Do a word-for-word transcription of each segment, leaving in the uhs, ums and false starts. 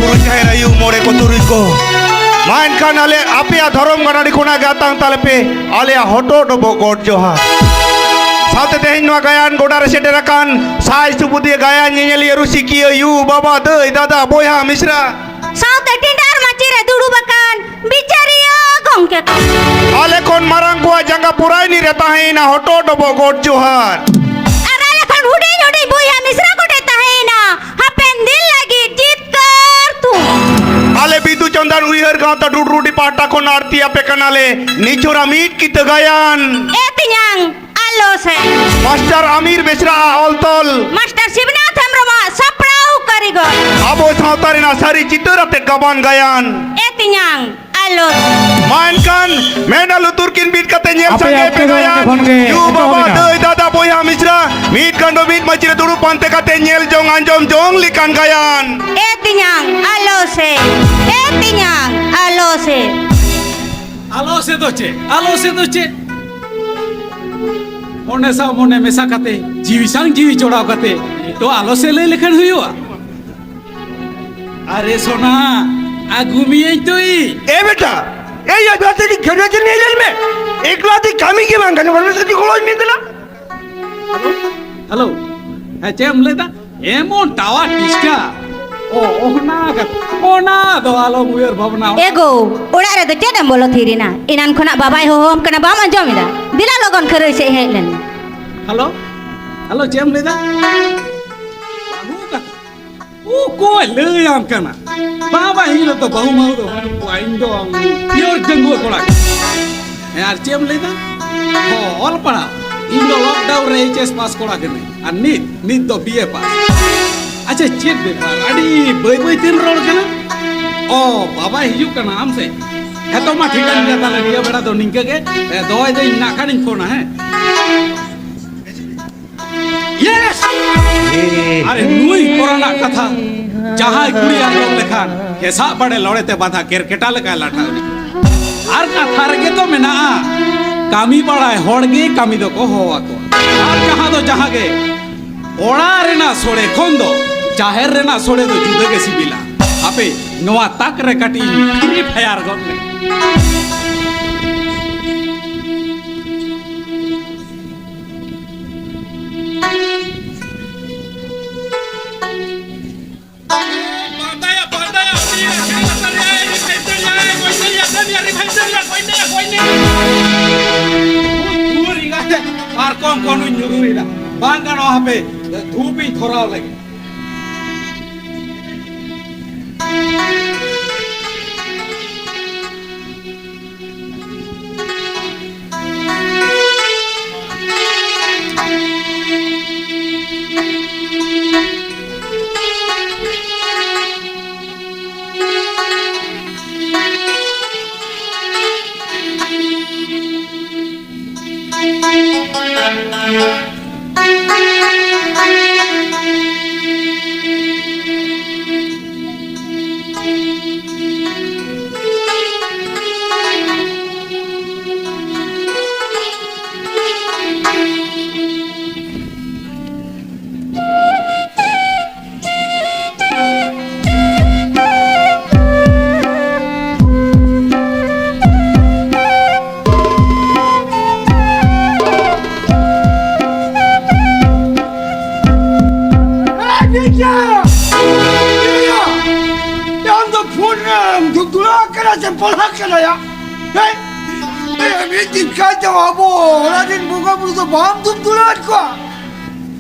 ᱜᱩᱨᱩ ᱡᱟᱦᱮᱨ ᱟᱭᱳ, ᱢᱚᱬᱮ ᱠᱚ ᱛᱩᱨᱩᱭ ᱠᱚ, ᱢᱟ ᱮᱱᱠᱷᱟᱱ ᱟᱞᱮ ᱟᱯᱮᱭᱟᱜ ᱫᱷᱚᱨᱚᱢ ᱜᱟᱹᱰᱟᱹᱰᱤ ᱠᱷᱚᱱᱟᱜ ᱜᱮ ᱟᱛᱟᱝ ᱛᱟᱞᱮ ᱯᱮ ᱟᱞᱮᱭᱟᱜ ᱦᱚᱴᱚᱜ ᱰᱚᱵᱚᱜ ᱜᱚᱰ ᱡᱚᱦᱟᱨ᱾ ᱥᱟᱶᱛᱮ ᱛᱮᱦᱮᱧ ᱱᱚᱣᱟ ᱜᱟᱭᱟᱱ ᱜᱚᱰᱟ ᱨᱮ ᱥᱮᱴᱮᱨ ᱟᱠᱟᱱ ᱥᱟᱭ ᱥᱩᱵᱩᱫᱤᱭᱟᱹ ᱜᱟᱭᱟᱱ ᱧᱮᱧᱮᱞᱤᱭᱟᱹ, ᱨᱩᱥᱤᱠᱤᱭᱟᱹ, ᱭᱩ, ᱵᱟᱵᱟ, ᱫᱟᱹᱭ, ᱫᱟᱫᱟ, ᱵᱚᱭᱦᱟ, ᱢᱤᱥᱨᱟ, ᱥᱟᱶᱛᱮ ᱴᱤᱸᱰᱟᱨ ᱢᱟᱹᱪᱤ ᱨᱮ ᱫᱩᱲᱩᱵ ᱟᱠᱟᱱ ᱵᱤᱪᱟᱹᱨᱤᱭᱟᱹ ᱜᱚᱢᱠᱮ ᱠᱚ, ᱟᱞᱮ ᱠᱷᱚᱱ ᱢᱟᱨᱟᱝ ᱠᱚᱣᱟᱜ ᱡᱟᱸᱜᱟ ᱯᱩᱨᱟᱭᱱᱤ ᱨᱮ ᱛᱟᱦᱮᱸᱭᱮᱱᱟ ᱦᱚᱴᱚᱜ ᱰᱚᱵᱚᱜ ᱜᱚᱰ ᱡᱚᱦᱟᱨ᱾ ᱟᱨ ᱟᱞᱮ ᱠᱷᱚᱱ ᱦᱩᱰᱤᱧ ᱦᱩᱰᱤᱧ ᱵᱚᱭᱦᱟ ᱢᱤᱥᱨᱟ ᱠᱚᱴᱷᱮᱱ ᱛᱟᱦᱮᱸᱭᱮᱱᱟ ᱦᱟᱯᱮᱱ ᱫᱤᱱ ᱞᱟᱹᱜᱤᱫ ᱡᱤᱛᱠᱟᱹᱨ ᱛᱷᱩᱢ᱾ ᱟᱞᱮ ᱵᱤᱫᱩ ᱪᱟᱸᱫᱟᱱ ᱩᱭᱦᱟᱹᱨ ᱜᱟᱶᱛᱟ ᱰᱩᱰᱨᱩᱰᱤ ᱯᱟᱦᱴᱟ ᱠᱷᱚᱱ ᱟᱬᱛᱤ ᱟᱯᱮ ᱠᱟᱱᱟᱞᱮ ᱱᱤᱪᱷᱚᱨᱟ ᱢᱤᱫ ᱠᱤᱛᱟᱹ ᱜᱟᱭᱟᱱ᱾ ᱮ ᱛᱮᱧᱟᱝ, ᱟᱞᱚ ᱥᱮ᱾ ᱢᱟᱥᱴᱟᱨ ᱟᱢᱤᱨ ᱵᱮᱥᱨᱟ ᱟᱜ ᱚᱞ ᱛᱚᱞ᱾ ᱢᱟᱥᱴᱟᱨ ᱥᱤᱵᱱᱟᱛᱷ ᱦᱮᱢᱵᱨᱚᱢᱟᱜ ᱥᱟᱯᱲᱟᱣ ᱠᱟᱹᱨᱤᱜᱚᱞ᱾ ᱟᱵᱚ ᱥᱟᱶᱛᱟ ᱨᱮᱱᱟᱜ ᱥᱟᱹᱨᱤ ᱪᱤᱛᱟᱹᱨ ᱟᱛᱮ ᱜᱟᱵᱟᱱ ᱜᱟᱭᱟᱱ᱾ ᱮ ᱛᱮᱧᱟᱝ, ᱟᱞᱚ ᱥᱮ᱾ ᱢᱟ ᱮᱱᱠᱷᱟᱱ ᱢᱮᱫ ᱟᱨ ᱞᱩᱛᱩᱨ ᱠᱤᱱ ᱵᱤᱫ ᱠᱟᱛᱮ ᱧᱮᱞ ᱟᱯᱮᱭᱟᱜ ᱥᱟᱸᱜᱮ ᱯᱮ ᱚᱠᱛᱚ ᱫᱚ ᱜᱟᱭᱟᱱ᱾ ᱮᱠᱷᱚᱱ ᱜᱮ ᱭᱩ ᱮᱛᱚᱦᱚᱵ ᱵᱟᱵᱟ ᱮᱱᱟ᱾ ᱫᱟᱹᱭ ᱫᱟᱫᱟ ᱵᱚᱭᱦᱟ ᱢᱤᱥᱨᱟ ᱢᱤᱫ ᱜᱟᱸᱰᱚ ᱢᱤᱫ ᱢᱟᱹᱪᱤ ᱨᱮ ᱫᱩᱲᱩᱵ ᱯᱟᱱᱛᱮ ᱠᱟᱛᱮ ᱧᱮᱞ ᱡᱚᱝ ᱟᱸᱡᱚᱢ ᱡᱚᱝ ᱞᱮᱠᱟᱱ ᱜᱟᱭᱟᱱ᱾ ᱮ ᱛᱮᱧᱟᱝ, ᱟᱞᱚ ᱥᱮ᱾ ᱮ ᱛᱮᱧᱟᱝ, ᱟᱞᱚ ᱥᱮ᱾ ᱟᱞᱚ ᱥᱮ ᱫᱚ ᱪᱮᱫ? ᱟᱞᱚ ᱥᱮ ᱫᱚ ᱪᱮᱫ? ᱢᱚᱱᱮ ᱥᱟᱶ ᱢᱚᱱᱮ ᱢᱮᱥᱟ ᱠᱟᱛᱮ, ᱡᱤᱣᱤ ᱥᱟᱝ ᱡᱤᱣᱤ ᱡᱚᱲᱟᱣ ᱠᱟᱛᱮ, ᱱᱤᱛᱚᱜ ᱟᱞᱚ ᱥᱮ ᱞᱟᱹᱭ ᱞᱮᱠᱷᱟᱱ ᱦᱩᱭᱩᱜᱼᱟ? ᱟᱨᱮ ᱥᱚᱱᱟ, ᱟᱹᱜᱩ ᱢᱤᱭᱟᱹᱧ ᱛᱚ ᱤᱧ᱾ ए बेटा, ए या बात नहीं, घर में नहीं रेल में। एक लाती कामी के मांगने वाले से निकलो, नहीं मिलना। Hello, hello. ᱦᱮᱸ, ᱪᱮᱫ ᱮᱢ ᱞᱟᱹᱭᱫᱟ? ᱮᱢᱚᱱ ᱴᱟᱣᱟᱨ ᱰᱤᱥᱴᱟᱨᱵ᱾ ᱚ, ᱚᱱᱟ ᱠᱟᱛᱷᱟ᱾ ᱚᱱᱟ ᱫᱚ ᱟᱞᱚᱢ ᱩᱭᱦᱟᱹᱨ ᱵᱷᱟᱵᱽᱱᱟ᱾ ᱮ ᱜᱳ, ᱚᱲᱟᱜ ᱨᱮᱫᱚ ᱪᱮᱫ ᱮᱢ ᱵᱚᱞᱚ ᱛᱷᱤᱨ ᱮᱱᱟ? ᱮᱱᱟᱱ ᱠᱷᱚᱱᱟᱜ ᱵᱟᱵᱟᱭ ᱦᱚᱦᱚᱣᱟᱢ ᱠᱟᱱᱟ, ᱵᱟᱢ ᱟᱸᱡᱚᱢ ᱮᱫᱟ? ᱫᱮᱞᱟ ᱞᱚᱜᱚᱱ ᱠᱷᱟᱹᱨᱟᱹᱭ ᱥᱮᱫ ᱦᱮᱡ ᱞᱮᱱ ᱢᱮ᱾ ᱦᱮᱞᱳ, ᱦᱮᱞᱳ, ᱪᱮᱫ ᱮᱢ ᱞᱟᱹᱭᱫᱟ? ᱵᱟᱹᱦᱩ ᱠᱟᱛᱷᱟ᱾ ᱚᱠᱚᱭ ᱞᱟᱹᱭᱟᱢ ᱠᱟᱱᱟ? ᱵᱟᱵᱟ, ᱤᱧ ᱨᱮᱫᱚ ᱵᱟᱹᱦᱩ ᱢᱟᱹᱦᱩ ᱫᱚ ᱵᱟᱹᱱᱩᱜ ᱠᱚᱣᱟ, ᱤᱧ ᱫᱚ ᱯᱤᱭᱳᱨ ᱰᱟᱺᱜᱩᱣᱟᱹ ᱠᱚᱲᱟ ᱠᱟᱱᱟ᱾ ᱦᱮᱸ, ᱟᱨ ᱪᱮᱫ ᱮᱢ ᱞᱟᱹᱭᱫᱟ? ᱚ, ᱚᱞ ᱯᱟᱲᱦᱟᱣ? ᱤᱧ ᱫᱚ ᱞᱚᱠᱰᱟᱣᱩᱱ ᱨᱮ ᱮᱭᱤᱪ ᱮᱥ ᱯᱟᱥ ᱠᱚᱲᱟ ᱠᱟᱹᱱᱟᱹᱧ, ᱟᱨ ᱱᱤᱛ, ᱱᱤᱛ ᱫᱚ ᱵᱤ ᱮ ᱯᱟᱥ᱾ ᱟᱪᱪᱷᱟ, ᱪᱮᱫ ᱵᱮᱯᱟᱨ? ᱟᱹᱰᱤ ᱵᱟᱹᱭ ᱵᱟᱹᱭ ᱛᱮᱢ ᱨᱚᱲ ᱠᱟᱱᱟ᱾ ᱚ, ᱵᱟᱵᱟᱭ ᱦᱤᱡᱩᱜ ᱠᱟᱱᱟ ᱟᱢ ᱥᱮᱫ? ᱦᱮᱸ ᱛᱚ, ᱢᱟ ᱴᱷᱤᱠᱟᱹᱱ ᱜᱮᱭᱟ, ᱛᱟᱦᱞᱮ ᱱᱤᱭᱟᱹ ᱵᱮᱲᱟ ᱫᱚ ᱱᱤᱝᱠᱟᱹ ᱜᱮ᱾ ᱮ, ᱫᱚᱦᱚᱭ ᱫᱟᱹᱧ, ᱱᱟᱜ ᱠᱷᱟᱱᱤᱧ ᱯᱷᱳᱱᱟ, ᱦᱮᱸ? ᱭᱮᱥ! ᱟᱨᱮ, ᱱᱩᱭ ᱯᱚᱨᱟᱱᱟᱜ ᱠᱟᱛᱷᱟ, ᱡᱟᱦᱟᱸᱭ ᱠᱩᱲᱤ ᱟᱸᱡᱚᱢ ᱞᱮᱠᱷᱟᱱ ᱦᱮᱸᱥᱟᱜ ᱵᱟᱲᱮ ᱞᱚᱲᱮᱛᱮ ᱵᱟᱸᱫᱷᱟ ᱠᱮᱨᱠᱮᱴᱟ ᱞᱮᱠᱟᱭ ᱞᱟᱴᱷᱟ ᱩᱱᱤ᱾ ᱟᱨ ᱠᱟᱛᱷᱟ ᱨᱮᱜᱮ ᱛᱚ ᱢᱮᱱᱟᱜᱼᱟ, ᱠᱟᱹᱢᱤ ᱵᱟᱲᱟᱭ ᱦᱚᱲ ᱜᱮ ᱠᱟᱹᱢᱤ ᱫᱚᱠᱚ ᱦᱚᱦᱚ ᱟᱠᱚᱣᱟ᱾ ᱟᱨ ᱡᱟᱦᱟᱸ ᱫᱚ ᱡᱟᱦᱟᱸ ᱜᱮ, ᱚᱲᱟᱜ ᱨᱮᱱᱟᱜ ᱥᱚᱲᱮ ᱠᱷᱚᱱ ᱫᱚ ᱡᱟᱦᱮᱨ ᱨᱮᱱᱟᱜ ᱥᱚᱲᱮ ᱫᱚ ᱡᱩᱫᱟᱹ ᱜᱮ ᱥᱤᱵᱤᱞᱟ᱾ ᱦᱟᱯᱮ, ᱱᱚᱣᱟ ᱛᱟᱠ ᱨᱮ ᱠᱟᱹᱴᱤᱡ ᱤᱧ free fire ᱜᱚᱫ ᱞᱮᱜᱮ᱾ ᱯᱟᱸᱫᱟᱭᱟ, ᱯᱟᱸᱫᱟᱭᱟ, ᱩᱱᱤ ᱟᱹᱠᱷᱨᱤᱧ ᱟᱠᱟᱫᱮᱭᱟᱭ, revive ᱫᱟᱲᱮᱭᱟᱜᱼᱟᱭ, ᱜᱚᱡ ᱫᱟᱲᱮᱭᱟᱜᱼᱟᱭ, revive ᱫᱟᱲᱮᱭᱟᱜᱼᱟᱭ, ᱜᱚᱡ ᱫᱟᱲᱮᱭᱟᱜᱼᱟᱭ, ᱜᱚᱡ ᱫᱟᱲᱮᱭᱟᱜᱼᱟᱭ᱾ ᱫᱷᱩᱨ, ᱮᱸᱜᱟᱛᱮ, ᱯᱟᱨᱠᱚᱢ ᱠᱷᱚᱱ ᱦᱚᱸᱧ ᱧᱩᱨᱩᱭᱮᱱᱟ᱾ ᱵᱟᱝ ᱜᱟᱱᱚᱜᱼᱟ, ᱦᱟᱯᱮ, ᱫᱷᱩᱯ ᱤᱧ ᱫᱷᱚᱨᱟᱣ ᱞᱮᱜᱮ᱾ ᱟᱢ ᱫᱚ ᱯᱷᱳᱱ ᱨᱮᱢ ᱫᱩᱲᱩᱵ ᱠᱟᱱᱟ ᱥᱮ ᱯᱟᱲᱦᱟᱜ ᱠᱟᱱᱟ ᱭᱟ? ᱦᱮᱸ? ᱢᱤᱫ ᱫᱤᱱ ᱠᱷᱟᱱ ᱫᱚ ᱟᱵᱚ ᱚᱲᱟᱜ ᱨᱮᱱ ᱵᱚᱸᱜᱟ ᱵᱩᱨᱩ ᱫᱚ ᱵᱟᱢ ᱫᱩᱲᱩᱵ ᱟᱠᱟᱫ ᱠᱚᱣᱟ᱾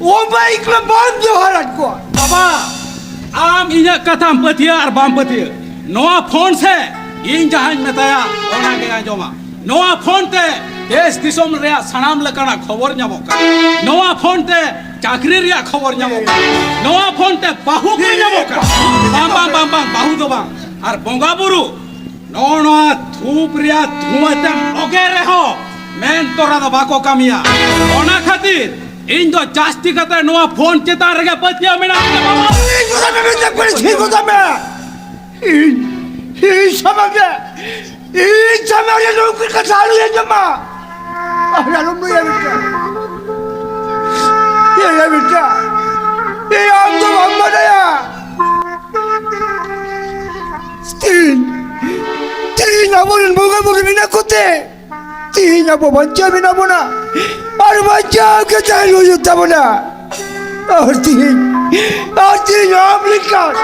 ᱚ ᱢᱟ ᱮᱠᱞᱟ ᱵᱟᱢ ᱡᱚᱦᱟᱨᱟᱫ ᱠᱚᱣᱟ᱾ ᱵᱟᱵᱟ, ᱟᱢ ᱤᱧᱟᱹᱜ ᱠᱟᱛᱷᱟᱢ ᱯᱟᱹᱛᱭᱟᱹᱜ ᱟᱨ ᱵᱟᱢ ᱯᱟᱹᱛᱭᱟᱹᱜ, ᱱᱚᱣᱟ ᱯᱷᱳᱱ ᱥᱮ ᱤᱧ ᱡᱟᱦᱟᱸᱧ ᱢᱮᱛᱟᱭᱟ ᱚᱱᱟᱜᱮ ᱟᱸᱡᱚᱢᱟ᱾ ᱱᱚᱣᱟ ᱯᱷᱳᱱ ᱛᱮ ᱫᱮᱥ ᱫᱤᱥᱚᱢ ᱨᱮᱭᱟᱜ ᱥᱟᱱᱟᱢ ᱞᱮᱠᱟᱱᱟᱜ ᱠᱷᱚᱵᱚᱨ ᱧᱟᱢᱚᱜ ᱠᱟᱱᱟ᱾ ᱱᱚᱣᱟ ᱯᱷᱳᱱ ᱛᱮ ᱪᱟᱹᱠᱨᱤ ᱨᱮᱭᱟᱜ ᱠᱷᱚᱵᱚᱨ ᱧᱟᱢᱚᱜ ᱠᱟᱱᱟ᱾ ᱱᱚᱣᱟ ᱯᱷᱳᱱ ᱛᱮ ᱵᱟᱹᱦᱩ ᱠᱚ ᱧᱟᱢᱚᱜ ᱠᱟᱱᱟ᱾ ᱵᱟᱝ, ᱵᱟᱝ, ᱵᱟᱝ, ᱵᱟᱝ, ᱵᱟᱹᱦᱩ ᱫᱚ ᱵᱟᱝ᱾ ᱟᱨ ᱵᱚᱸᱜᱟ ᱵᱩᱨᱩ ᱱᱚᱜᱼᱚ ᱱᱚᱣᱟ ᱫᱷᱩᱯ ᱨᱮᱭᱟᱜ ᱫᱷᱩᱣᱟᱹ ᱛᱮᱢ ᱚᱜᱮ ᱨᱮᱦᱚᱸ ᱢᱮᱱ ᱛᱚᱨᱟ ᱫᱚ ᱵᱟᱠᱚ ᱠᱟᱹᱢᱤᱭᱟ᱾ ᱚᱱᱟ ᱠᱷᱟᱹᱛᱤᱨ ᱤᱧ ᱫᱚ ᱡᱟᱹᱥᱛᱤ ᱠᱟᱛᱮ ᱱᱚᱣᱟ ᱯᱷᱳᱱ ᱪᱮᱛᱟᱱ ᱨᱮᱜᱮ ᱯᱟᱹᱛᱭᱟᱹᱣ ᱢᱮᱱᱟᱜ ᱛᱤᱧᱟ, ᱵᱟᱵᱟ᱾ ᱤᱧ ᱜᱚᱫᱟ ᱢᱮ, ᱢᱮᱱᱛᱮ ᱯᱟᱹᱨᱤᱥ ᱜᱚᱫᱟ ᱢᱮ᱾ ᱤᱧ, ᱤᱧ ᱥᱟᱢᱟᱝ ᱨᱮ, ᱤᱧ ᱥᱟᱢᱟᱝ ᱨᱮ ᱱᱚᱝᱠᱟ ᱠᱟᱛᱷᱟ ᱟᱞᱚᱭ ᱟᱸᱡᱚᱢᱟ᱾ ᱟᱨ ᱟᱞᱚᱢ ᱞᱟᱹᱭᱟ ᱵᱮᱴᱟ᱾ ᱞᱟᱹᱭᱟ ᱵᱮᱴᱟ᱾ ᱤᱧ ᱟᱢ ᱫᱚ ᱵᱟᱢ ᱵᱟᱰᱟᱭᱟ᱾ ᱠᱚᱛᱮ ᱛᱤᱦᱤᱧ ᱟᱵᱚ ᱵᱟᱧᱪᱟᱣ ᱢᱮᱱᱟᱜ ᱵᱚᱱᱟ ᱟᱨ ᱵᱟᱧᱪᱟᱣ ᱜᱮ ᱛᱟᱦᱮᱱ ᱦᱩᱭᱩᱜ ᱛᱟᱵᱚᱱᱟ᱾ ᱟᱨ ᱛᱤᱦᱤᱧ, ᱟᱨ ᱛᱤᱦᱤᱧ ᱟᱢ ᱞᱮᱠᱟᱱ,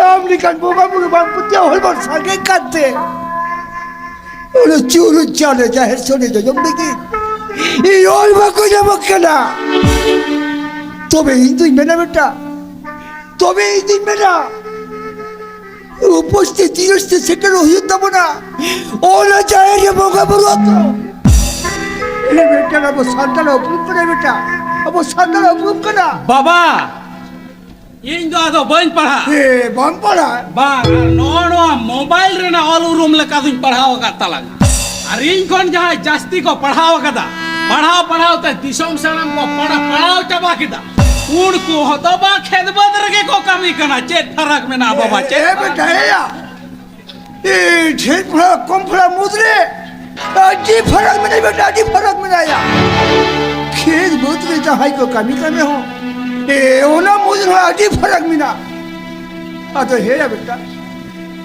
ᱟᱢ ᱞᱮᱠᱟᱱ ᱵᱚᱸᱜᱟ ᱵᱩᱨᱩ ᱵᱟᱝ ᱯᱟᱹᱛᱭᱟᱹᱣ ᱦᱚᱲ ᱵᱚᱱ ᱥᱟᱸᱜᱮ ᱠᱟᱱᱛᱮ, ᱚᱱᱟ ᱪᱩᱨᱩᱡ ᱪᱟᱣᱞᱮ ᱡᱟᱦᱮᱨ ᱥᱳᱲᱮ ᱡᱚᱡᱚᱢ ᱞᱟᱹᱜᱤᱫ ᱤᱧ ᱦᱚᱲ ᱵᱟᱠᱚ ᱧᱟᱢᱚᱜ ᱠᱟᱱᱟ᱾ ᱛᱚᱵᱮ ᱤᱧ ᱫᱩᱧ ᱢᱮᱱᱟ ᱵᱮᱴᱟ, ᱛᱚᱵᱮ ᱤᱧ ᱫᱩᱧ ᱢᱮᱱᱟ, ᱩᱯᱟᱹᱥ ᱛᱮ ᱛᱤᱨᱟᱹᱥ ᱛᱮ ᱥᱮᱴᱮᱨᱚᱜ ᱦᱩᱭᱩᱜ ᱛᱟᱵᱚᱱᱟ᱾ ᱚᱱᱟ ᱡᱟᱦᱮᱨ ᱨᱮ ᱵᱚᱸᱜᱟ ᱵᱩᱨᱩ ᱟᱛᱚ᱾ ᱮ ᱵᱮᱴᱟ, ᱟᱵᱚ ᱥᱟᱱᱛᱟᱲ ᱩᱯᱨᱩᱢ ᱠᱟᱱᱟ ᱵᱮᱴᱟ, ᱟᱵᱚ ᱥᱟᱱᱛᱟᱲ ᱩᱯᱨᱩᱢ ᱠᱟᱱᱟ᱾ ᱵᱟᱵᱟ, ᱤᱧ ᱫᱚ ᱟᱫᱚ ᱵᱟᱹᱧ ᱯᱟᱲᱦᱟᱜ᱾ ᱮ, ᱵᱟᱢ ᱯᱟᱲᱦᱟᱜ? ᱵᱟᱝ, ᱟᱨ ᱱᱚᱜᱼᱚ ᱱᱚᱣᱟ ᱢᱳᱵᱟᱭᱤᱞ ᱨᱮᱱᱟᱜ ᱚᱞ ᱩᱨᱩᱢ ᱞᱮᱠᱟ ᱫᱩᱧ ᱯᱟᱲᱦᱟᱣ ᱟᱠᱟᱫ ᱛᱟᱞᱟᱝᱟ᱾ ᱟᱨ ᱤᱧ ᱠᱷᱚᱱ ᱡᱟᱦᱟᱸᱭ ᱡᱟᱹᱥᱛᱤ ᱠᱚ ᱯᱟᱲᱦᱟᱣ ᱟᱠᱟᱫᱟ, ᱯᱟᱲᱦᱟᱣ ᱯᱟᱲᱦᱟᱣ ᱛᱮ ᱫᱤᱥᱚᱢ ᱥᱟᱱᱟᱢ ᱠᱚ ᱯᱟᱲᱦᱟᱣ, ᱯᱟᱲᱦᱟᱣ ᱪᱟᱵᱟ ᱠᱮᱫᱟ, ᱩᱱᱠᱩ ᱦᱚᱸᱛᱚ ᱵᱟ ᱠᱷᱮᱛ ᱵᱟᱹᱫᱽ ᱨᱮᱜᱮ ᱠᱚ ᱠᱟᱹᱢᱤ ᱠᱟᱱᱟ᱾ ᱪᱮᱫ ᱯᱷᱟᱨᱟᱠ ᱢᱮᱱᱟᱜᱼᱟ ᱵᱟᱵᱟ? ᱪᱮᱫ ᱮ ᱯᱷᱟᱨᱟᱠ ᱵᱮᱴᱟ, ᱢᱮᱱᱟᱜᱼᱟ? ᱮᱭᱟ᱾ ᱮ, ᱰᱷᱮᱨ ᱯᱟᱲᱦᱟᱣ ᱠᱚᱢ ᱯᱟᱲᱦᱟᱣ ᱢᱩᱫᱽ ᱨᱮ ᱟᱹᱰᱤ ᱯᱷᱟᱨᱟᱠ ᱢᱮᱱᱟᱜᱼᱟ ᱵᱮᱴᱟ, ᱟᱹᱰᱤ ᱯᱷᱟᱨᱟᱠ ᱢᱮᱱᱟᱜᱼᱟ᱾ ᱠᱷᱮᱛ ᱵᱟᱹᱫᱽ ᱨᱮ ᱡᱟᱦᱟᱸᱭ ᱠᱚ ᱠᱟᱹᱢᱤ ᱠᱟᱱ ᱨᱮᱦᱚᱸ, ᱮ, ᱚᱱᱟ ᱢᱩᱫᱽ ᱨᱮᱦᱚᱸ ᱟᱹᱰᱤ ᱯᱷᱟᱨᱟᱠ ᱢᱮᱱᱟᱜᱼᱟ᱾ ᱟᱫᱚ ᱦᱮᱸᱭᱟ ᱵᱮᱴᱟ,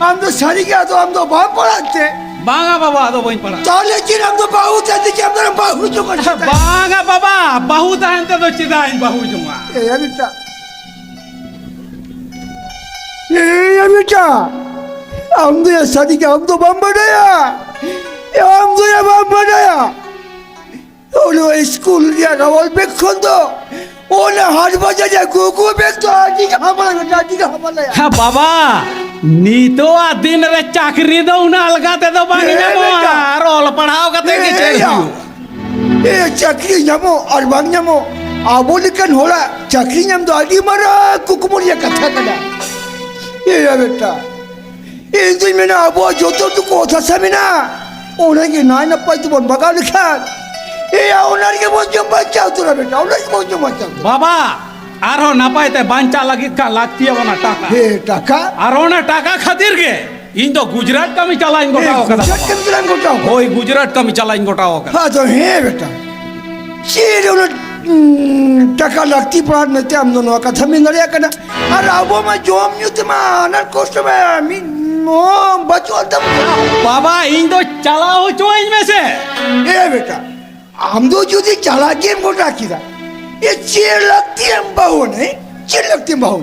ᱟᱢ ᱫᱚ ᱥᱟᱹᱨᱤ ᱜᱮ ᱟᱫᱚ ᱟᱢ ᱫᱚ ᱵᱟᱢ ᱯᱟᱲᱦᱟᱜ ᱛᱮ? ᱵᱟᱝᱟ ᱵᱟᱵᱟ, ᱟᱫᱚ ᱵᱟᱹᱧ ᱯᱟᱲᱦᱟᱜ᱾ ᱛᱟᱦᱞᱮ ᱪᱮᱫ ᱟᱢ ᱫᱚ ᱵᱟᱹᱦᱩ ᱛᱟᱦᱮᱸ ᱛᱮ ᱪᱮᱫ ᱟᱢ ᱫᱚ ᱵᱟᱹᱦᱩ ᱡᱚᱝ ᱠᱟᱱᱟ? ᱵᱟᱝᱟ ᱵᱟᱵᱟ, ᱵᱟᱹᱦᱩ ᱛᱟᱦᱮᱱ ᱛᱮᱫᱚ ᱪᱮᱫᱟᱜ ᱤᱧ ᱵᱟᱹᱦᱩ ᱡᱚᱝᱟ? ᱮᱭᱟ ᱵᱮᱴᱟ, ᱮᱭᱟ ᱵᱮᱴᱟ, ᱟᱢ ᱫᱚ ᱭᱟ ᱥᱟᱹᱨᱤ ᱜᱮ ᱟᱢ ᱫᱚ ᱵᱟᱢ ᱵᱟᱰᱟᱭᱟ᱾ ᱟᱢ ᱫᱚ ᱭᱟ ᱵᱟᱢ ᱵᱟᱰᱟᱭᱟ᱾ ᱚᱱᱟ ᱥᱠᱩᱞ ᱨᱮᱭᱟᱜ ᱨᱟᱣᱟᱞ ᱵᱮᱜᱽ ᱠᱷᱚᱱ ᱫᱚ ᱚᱱᱟ ᱦᱟᱴ ᱵᱟᱡᱟᱨ ᱨᱮᱭᱟᱜ ᱜᱩᱜᱩ ᱵᱮᱜᱽ ᱫᱚ ᱟᱹᱰᱤ ᱜᱮ ᱦᱟᱢᱟᱞᱟ ᱵᱮᱴᱟ, ᱟᱹᱰᱤ ᱜᱮ ᱦᱟᱢᱟᱞᱟᱭᱟ᱾ ᱦᱮᱸ ᱵᱟᱵᱟ, ᱱᱤᱛᱚᱜᱟᱜ ᱫᱤᱱ ᱨᱮ ᱪᱟᱹᱠᱨᱤ ᱫᱚ ᱩᱱᱟᱹᱜ ᱟᱞᱜᱟ ᱛᱮᱫᱚ ᱵᱟᱝ ᱦᱮᱸ ᱧᱟᱢᱚᱜᱼᱟ᱾ ᱵᱮᱴᱟ᱾ ᱟᱨ ᱚᱞ ᱯᱟᱲᱦᱟᱣ ᱠᱟᱛᱮ ᱜᱮ ᱦᱮᱸ ᱪᱮᱫ ᱭᱟ᱾ ᱦᱩᱭᱩᱜ? ᱮ, ᱪᱟᱹᱠᱨᱤ ᱧᱟᱢᱚᱜ ᱟᱨ ᱵᱟᱝ ᱧᱟᱢᱚᱜ, ᱟᱵᱚ ᱞᱮᱠᱟᱱ ᱦᱚᱲᱟᱜ ᱪᱟᱹᱠᱨᱤ ᱧᱟᱢ ᱫᱚ ᱟᱹᱰᱤ ᱢᱟᱨᱟᱝ ᱠᱩᱠᱢᱩ ᱨᱮᱭᱟᱜ ᱠᱟᱛᱷᱟ ᱠᱟᱱᱟ᱾ ᱮᱭᱟ ᱵᱮᱴᱟ, ᱤᱧ ᱫᱩᱧ ᱢᱮᱱᱟ, ᱟᱵᱚᱣᱟᱜ ᱡᱚᱛᱚ ᱴᱩᱠᱩ ᱚᱛ ᱦᱟᱥᱟ ᱢᱮᱱᱟᱜᱼᱟ, ᱚᱱᱟᱜᱮ ᱱᱟᱭ ᱱᱟᱯᱟᱭ ᱛᱮᱵᱚᱱ ᱵᱟᱜᱟᱣ ᱞᱮᱠᱷᱟᱱ, ᱮᱭᱟ, ᱚᱱᱟ ᱨᱮᱜᱮ ᱵᱚᱱ ᱡᱚᱢ ᱵᱟᱧᱪᱟᱣ ᱩᱛᱟᱹᱨᱟ ᱵᱮᱴᱟ, ᱚᱱᱟ ᱨᱮᱜᱮ ᱵᱚᱱ ᱡᱚᱢ ᱵᱟᱧᱪᱟᱣ ᱩᱛᱟᱹᱨᱟ᱾ ᱵᱟᱵᱟ, ᱟᱨᱦᱚᱸ ᱱᱟᱯᱟᱭ ᱛᱮ ᱵᱟᱧᱪᱟᱜ ᱞᱟᱹᱜᱤᱫ ᱠᱷᱟᱱ ᱞᱟᱹᱠᱛᱤ ᱟᱵᱚᱱᱟ ᱴᱟᱠᱟ᱾ ᱦᱮᱸ, ᱴᱟᱠᱟ᱾ ᱟᱨ ᱚᱱᱟ ᱴᱟᱠᱟ ᱠᱷᱟᱹᱛᱤᱨ ᱜᱮ ᱤᱧ ᱫᱚ ᱜᱩᱡᱽᱨᱟᱴ ᱠᱟᱹᱢᱤ ᱪᱟᱞᱟᱜ ᱤᱧ ᱜᱚᱴᱟ ᱦᱮᱸ, ᱟᱠᱟᱫᱟ᱾ ᱜᱩᱡᱽᱨᱟᱴ ᱠᱟᱹᱢᱤ ᱪᱟᱞᱟᱜ ᱤᱧ ᱜᱚᱴᱟ ᱟᱠᱟᱫᱟ᱾ ᱦᱳᱭ, ᱜᱩᱡᱽᱨᱟᱴ ᱠᱟᱹᱢᱤ ᱪᱟᱞᱟᱜ ᱤᱧ ᱜᱚᱴᱟ ᱟᱠᱟᱫᱟ᱾ ᱟᱫᱚ ᱦᱮᱸ ᱵᱮᱴᱟ, ᱪᱮᱫ ᱚᱱᱟ, ᱩᱸ, ᱴᱟᱠᱟ ᱞᱟᱹᱠᱛᱤ ᱯᱟᱲᱟᱜ ᱢᱮᱱᱛᱮ ᱟᱢ ᱫᱚ ᱱᱚᱣᱟ ᱠᱟᱛᱷᱟ ᱢᱮᱱ ᱫᱟᱲᱮᱭᱟᱜ ᱠᱟᱱᱟ? ᱟᱨ ᱟᱵᱚ ᱢᱟ ᱡᱚᱢ ᱧᱩ ᱛᱮᱢᱟ ᱟᱱᱟᱴ ᱠᱚᱥᱴᱚ ᱢᱟ ᱢᱤᱫ ᱚ, ᱵᱟᱹᱪᱩᱜ ᱟᱱ ᱛᱟᱢᱟ᱾ ᱵᱟᱵᱟ, ᱤᱧ ᱫᱚ ᱪᱟᱞᱟᱣ ᱦᱚᱪᱚᱣᱟᱹᱧ ᱢᱮᱥᱮ᱾ ᱮ ᱵᱮᱴᱟ, ᱟᱢ ᱫᱚ ᱡᱩᱫᱤ ᱪᱟᱞᱟᱜ ᱜᱮᱢ ᱜᱚᱴᱟ ᱠᱮᱫᱟ, ᱮ ᱪᱮᱫ ᱞᱟᱹᱠᱛᱤ ᱮᱢ ᱵᱟᱹᱦᱩ ᱱᱮ? ᱪᱮᱫ ᱞᱟᱹᱠᱛᱤ ᱮᱢ ᱵᱟᱹᱦᱩ?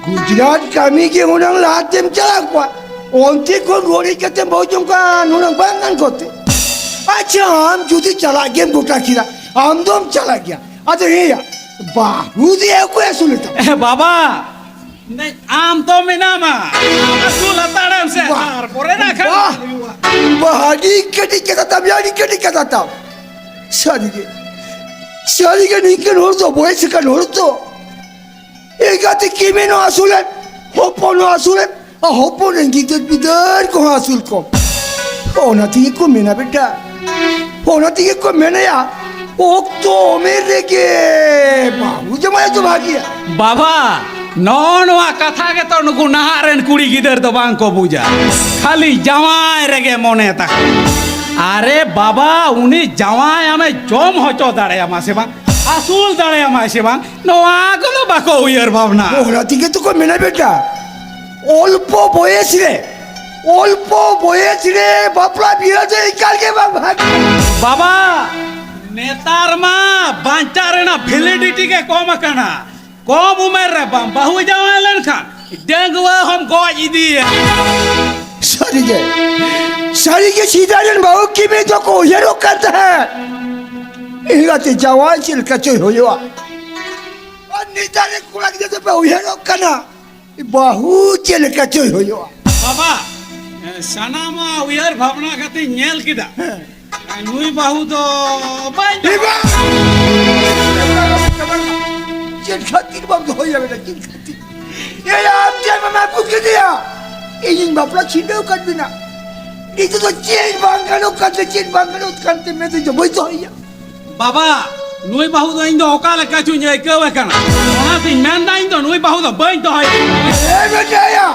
ᱜᱩᱡᱽᱨᱟᱴ ᱠᱟᱹᱢᱤ ᱜᱮ ᱦᱩᱱᱟᱹᱝ ᱞᱟᱦᱟ ᱛᱮᱢ ᱪᱟᱞᱟᱣ ᱠᱚᱜᱼᱟ᱾ ᱚᱱᱛᱮ ᱠᱷᱚᱱ ᱨᱩᱣᱟᱹᱲ ᱦᱮᱡ ᱠᱟᱛᱮᱢ ᱵᱟᱹᱦᱩ ᱡᱚᱝ ᱠᱚᱣᱟ, ᱱᱩᱱᱟᱹᱝ ᱵᱟᱝ ᱜᱟᱱ ᱠᱚᱜ ᱛᱮ? ᱟᱪᱪᱷᱟ, ᱟᱢ ᱡᱩᱫᱤ ᱪᱟᱞᱟᱜ ᱜᱮᱢ ᱜᱚᱴᱟ ᱠᱮᱫᱟ, ᱟᱢ ᱫᱚᱢ ᱪᱟᱞᱟᱜ ᱜᱮᱭᱟ᱾ ᱟᱫᱚ ᱦᱮᱸᱭᱟ, ᱵᱟᱹᱦᱩ ᱫᱚ ᱚᱠᱚᱭ ᱟᱹᱥᱩᱞᱮ ᱛᱟᱢᱟ? ᱮ ᱵᱟᱵᱟ, ᱟᱢ ᱛᱚ ᱢᱮᱱᱟᱢᱟ, ᱟᱢ ᱟᱹᱥᱩᱞ ᱦᱟᱛᱟᱲᱮᱢ ᱥᱮ, ᱵᱟᱦ᱾ ᱛᱟᱨᱯᱚᱨᱮ ᱱᱟ ᱠᱷᱟᱱ ᱵᱟᱦ᱾ ᱦᱩᱭᱩᱜᱼᱟ᱾ ᱵᱟᱦ, ᱟᱹᱰᱤ ᱠᱟᱹᱴᱤᱡ ᱠᱟᱛᱷᱟ ᱛᱟᱢ, ᱟᱹᱰᱤ ᱠᱟᱹᱴᱤᱡ ᱠᱟᱛᱷᱟ ᱛᱟᱢ᱾ ᱥᱟᱹᱨᱤᱜᱮ, ᱥᱟᱹᱨᱤᱜᱮ ᱱᱤᱝᱠᱟᱹᱱ ᱦᱚᱲ ᱫᱚ, ᱵᱚᱭᱮᱥ ᱟᱠᱟᱱ ᱦᱚᱲ ᱫᱚ ᱮᱸᱜᱟᱛᱮ ᱠᱤᱢᱤᱱ ᱦᱚᱸ ᱟᱹᱥᱩᱞᱮᱢ, ᱦᱚᱯᱚᱱ ᱦᱚᱸ ᱟᱹᱥᱩᱞᱮᱢ, ᱟᱨ ᱦᱚᱯᱚᱱ ᱨᱮᱱ ᱜᱤᱫᱟᱹᱨ ᱯᱤᱫᱟᱹᱨ ᱠᱚᱦᱚᱸ ᱟᱹᱥᱩᱞ ᱠᱚᱢ᱾ ᱚᱱᱟ ᱛᱮᱜᱮ ᱠᱚ ᱢᱮᱱᱟ ᱵᱮᱴᱟ, ᱚᱱᱟ ᱛᱮᱜᱮ ᱠᱚ ᱢᱮᱱᱟᱭᱟ, ᱚᱠᱛᱚ ᱩᱢᱮᱨ ᱨᱮᱜᱮ ᱵᱟᱹᱦᱩ ᱡᱟᱶᱟᱭ ᱫᱚ ᱵᱷᱟᱜᱮᱭᱟ᱾ ᱵᱟᱵᱟ, ᱱᱚᱜᱼᱚ ᱱᱚᱣᱟ ᱠᱟᱛᱷᱟ ᱜᱮᱛᱚ ᱱᱩᱠᱩ ᱱᱟᱦᱟᱜ ᱨᱮᱱ ᱠᱩᱲᱤ ᱜᱤᱫᱟᱹᱨ ᱫᱚ ᱵᱟᱝ ᱠᱚ ᱵᱩᱡᱟ, ᱠᱷᱟᱹᱞᱤ ᱡᱟᱶᱟᱭ ᱨᱮᱜᱮ ᱢᱚᱱᱮ ᱛᱟᱠᱚ᱾ ᱟᱨᱮ ᱵᱟᱵᱟ, ᱩᱱᱤ ᱡᱟᱶᱟᱭ ᱟᱢᱮ ᱡᱚᱢ ᱦᱚᱪᱚ ᱫᱟᱲᱮᱭᱟᱢᱟ ᱥᱮ ᱵᱟᱝ, ᱟᱹᱥᱩᱞ ᱫᱟᱲᱮᱭᱟᱢᱟᱭ ᱥᱮ ᱵᱟᱝ, ᱱᱚᱣᱟ ᱠᱚᱫᱚ ᱵᱟᱠᱚ ᱩᱭᱦᱟᱹᱨ ᱵᱷᱟᱵᱽᱱᱟ᱾ ᱚᱱᱟ ᱛᱮᱜᱮ ᱛᱚᱠᱚ ᱢᱮᱱᱟ ᱵᱮᱴᱟ, ᱚᱞᱯᱚ ᱵᱚᱭᱮᱥ ᱨᱮ, ᱚᱞᱯᱚ ᱵᱚᱭᱮᱥ ᱨᱮ ᱵᱟᱯᱞᱟ ᱵᱤᱦᱟᱹ ᱫᱚ ᱮᱠᱟᱞ ᱜᱮ ᱵᱟᱝ ᱵᱷᱟᱜᱮ᱾ ᱵᱟᱵᱟ, ᱱᱮᱛᱟᱨ ᱢᱟ ᱵᱟᱧᱪᱟᱣ ᱨᱮᱱᱟᱜ ᱵᱷᱮᱞᱤᱰᱤᱴᱤ ᱜᱮ ᱠᱚᱢ ᱟᱠᱟᱱᱟ᱾ ᱠᱚᱢ ᱩᱢᱮᱨ ᱨᱮ ᱵᱟᱢ ᱵᱟᱹᱦᱩ ᱡᱟᱶᱟᱭ ᱞᱮᱱᱠᱷᱟᱱ ᱰᱟᱺᱜᱩᱣᱟᱹ ᱦᱚᱢ ᱜᱚᱡ ᱤᱫᱤᱭᱟ᱾ ᱥᱟᱹᱨᱤᱜᱮ, ᱥᱟᱹᱨᱤᱜᱮ ᱥᱮᱫᱟᱭ ᱨᱮᱱ ᱵᱟᱹᱦᱩ ᱠᱤᱢᱤᱱ ᱫᱚᱠᱚ ᱩᱭᱦᱟᱹᱨᱚᱜ ᱠᱟᱱ ᱛᱟᱦᱮᱸᱫ, ᱮᱸᱜᱟᱛᱮ ᱡᱟᱶᱟᱭ ᱪᱮᱫ ᱞᱮᱠᱟ ᱪᱚᱭ ᱦᱩᱭᱩᱜᱼᱟ᱾ ᱟᱨ ᱱᱮᱛᱟᱨ ᱨᱮᱱ ᱠᱚᱲᱟ ᱜᱤᱫᱽᱨᱟᱹ ᱫᱚᱯᱮ ᱩᱭᱦᱟᱹᱨᱚᱜ ᱠᱟᱱᱟ, ᱵᱟᱹᱦᱩ ᱪᱮᱫ ᱞᱮᱠᱟ ᱪᱚᱭ ᱦᱩᱭᱩᱜᱼᱟ᱾ ᱵᱟᱵᱟ, ᱥᱟᱱᱟᱢᱟᱜ ᱩᱭᱦᱟᱹᱨ ᱵᱷᱟᱵᱽᱱᱟ ᱠᱟᱛᱮᱧ ᱧᱮᱞ ᱠᱮᱫᱟ᱾ ᱦᱮᱸ᱾ ᱟᱨ ᱱᱩᱭ ᱵᱟᱹᱦᱩ ᱫᱚ ᱵᱟᱹᱧ ᱮ ᱵᱟ! ᱪᱮᱫ ᱠᱷᱟᱹᱛᱤᱨ ᱵᱟᱢ ᱫᱚᱦᱚᱭᱟ ᱵᱮᱴᱟ, ᱪᱮᱫ ᱠᱷᱟᱹᱛᱤᱨ? ᱮᱭ ᱟᱢ ᱪᱮᱫ ᱮᱢ ᱟᱹᱜᱩ ᱠᱮᱫᱮᱭᱟ? ᱤᱧᱤᱧ ᱵᱟᱯᱞᱟ ᱪᱷᱤᱰᱟᱹᱣ ᱠᱟᱫ ᱵᱤᱱᱟ᱾ ᱱᱤᱛᱚᱜ ᱫᱚ ᱪᱮᱫ ᱵᱟᱝ ᱜᱟᱱᱚᱜ ᱠᱟᱱᱛᱮ, ᱪᱮᱫ ᱵᱟᱝ ᱜᱟᱱᱚᱜ ᱠᱟᱱᱛᱮ ᱢᱮᱱᱛᱮ ᱫᱚ ᱵᱟᱹᱧ ᱫᱚᱦᱚᱭᱟ᱾ ᱵᱟᱵᱟ, ᱱᱩᱭ ᱵᱟᱹᱦᱩ ᱫᱚ ᱤᱧ ᱫᱚ ᱚᱠᱟ ᱞᱮᱠᱟ ᱪᱚᱧ ᱟᱹᱭᱠᱟᱹᱣᱮ ᱠᱟᱱᱟ, ᱚᱱᱟᱛᱤᱧ ᱢᱮᱱᱫᱟ ᱤᱧ ᱫᱚ ᱱᱩᱭ ᱵᱟᱹᱦᱩ ᱫᱚ ᱵᱟᱹᱧ ᱫᱚᱦᱚᱭᱟ᱾ ᱮ ᱵᱮᱴᱟᱭᱟ,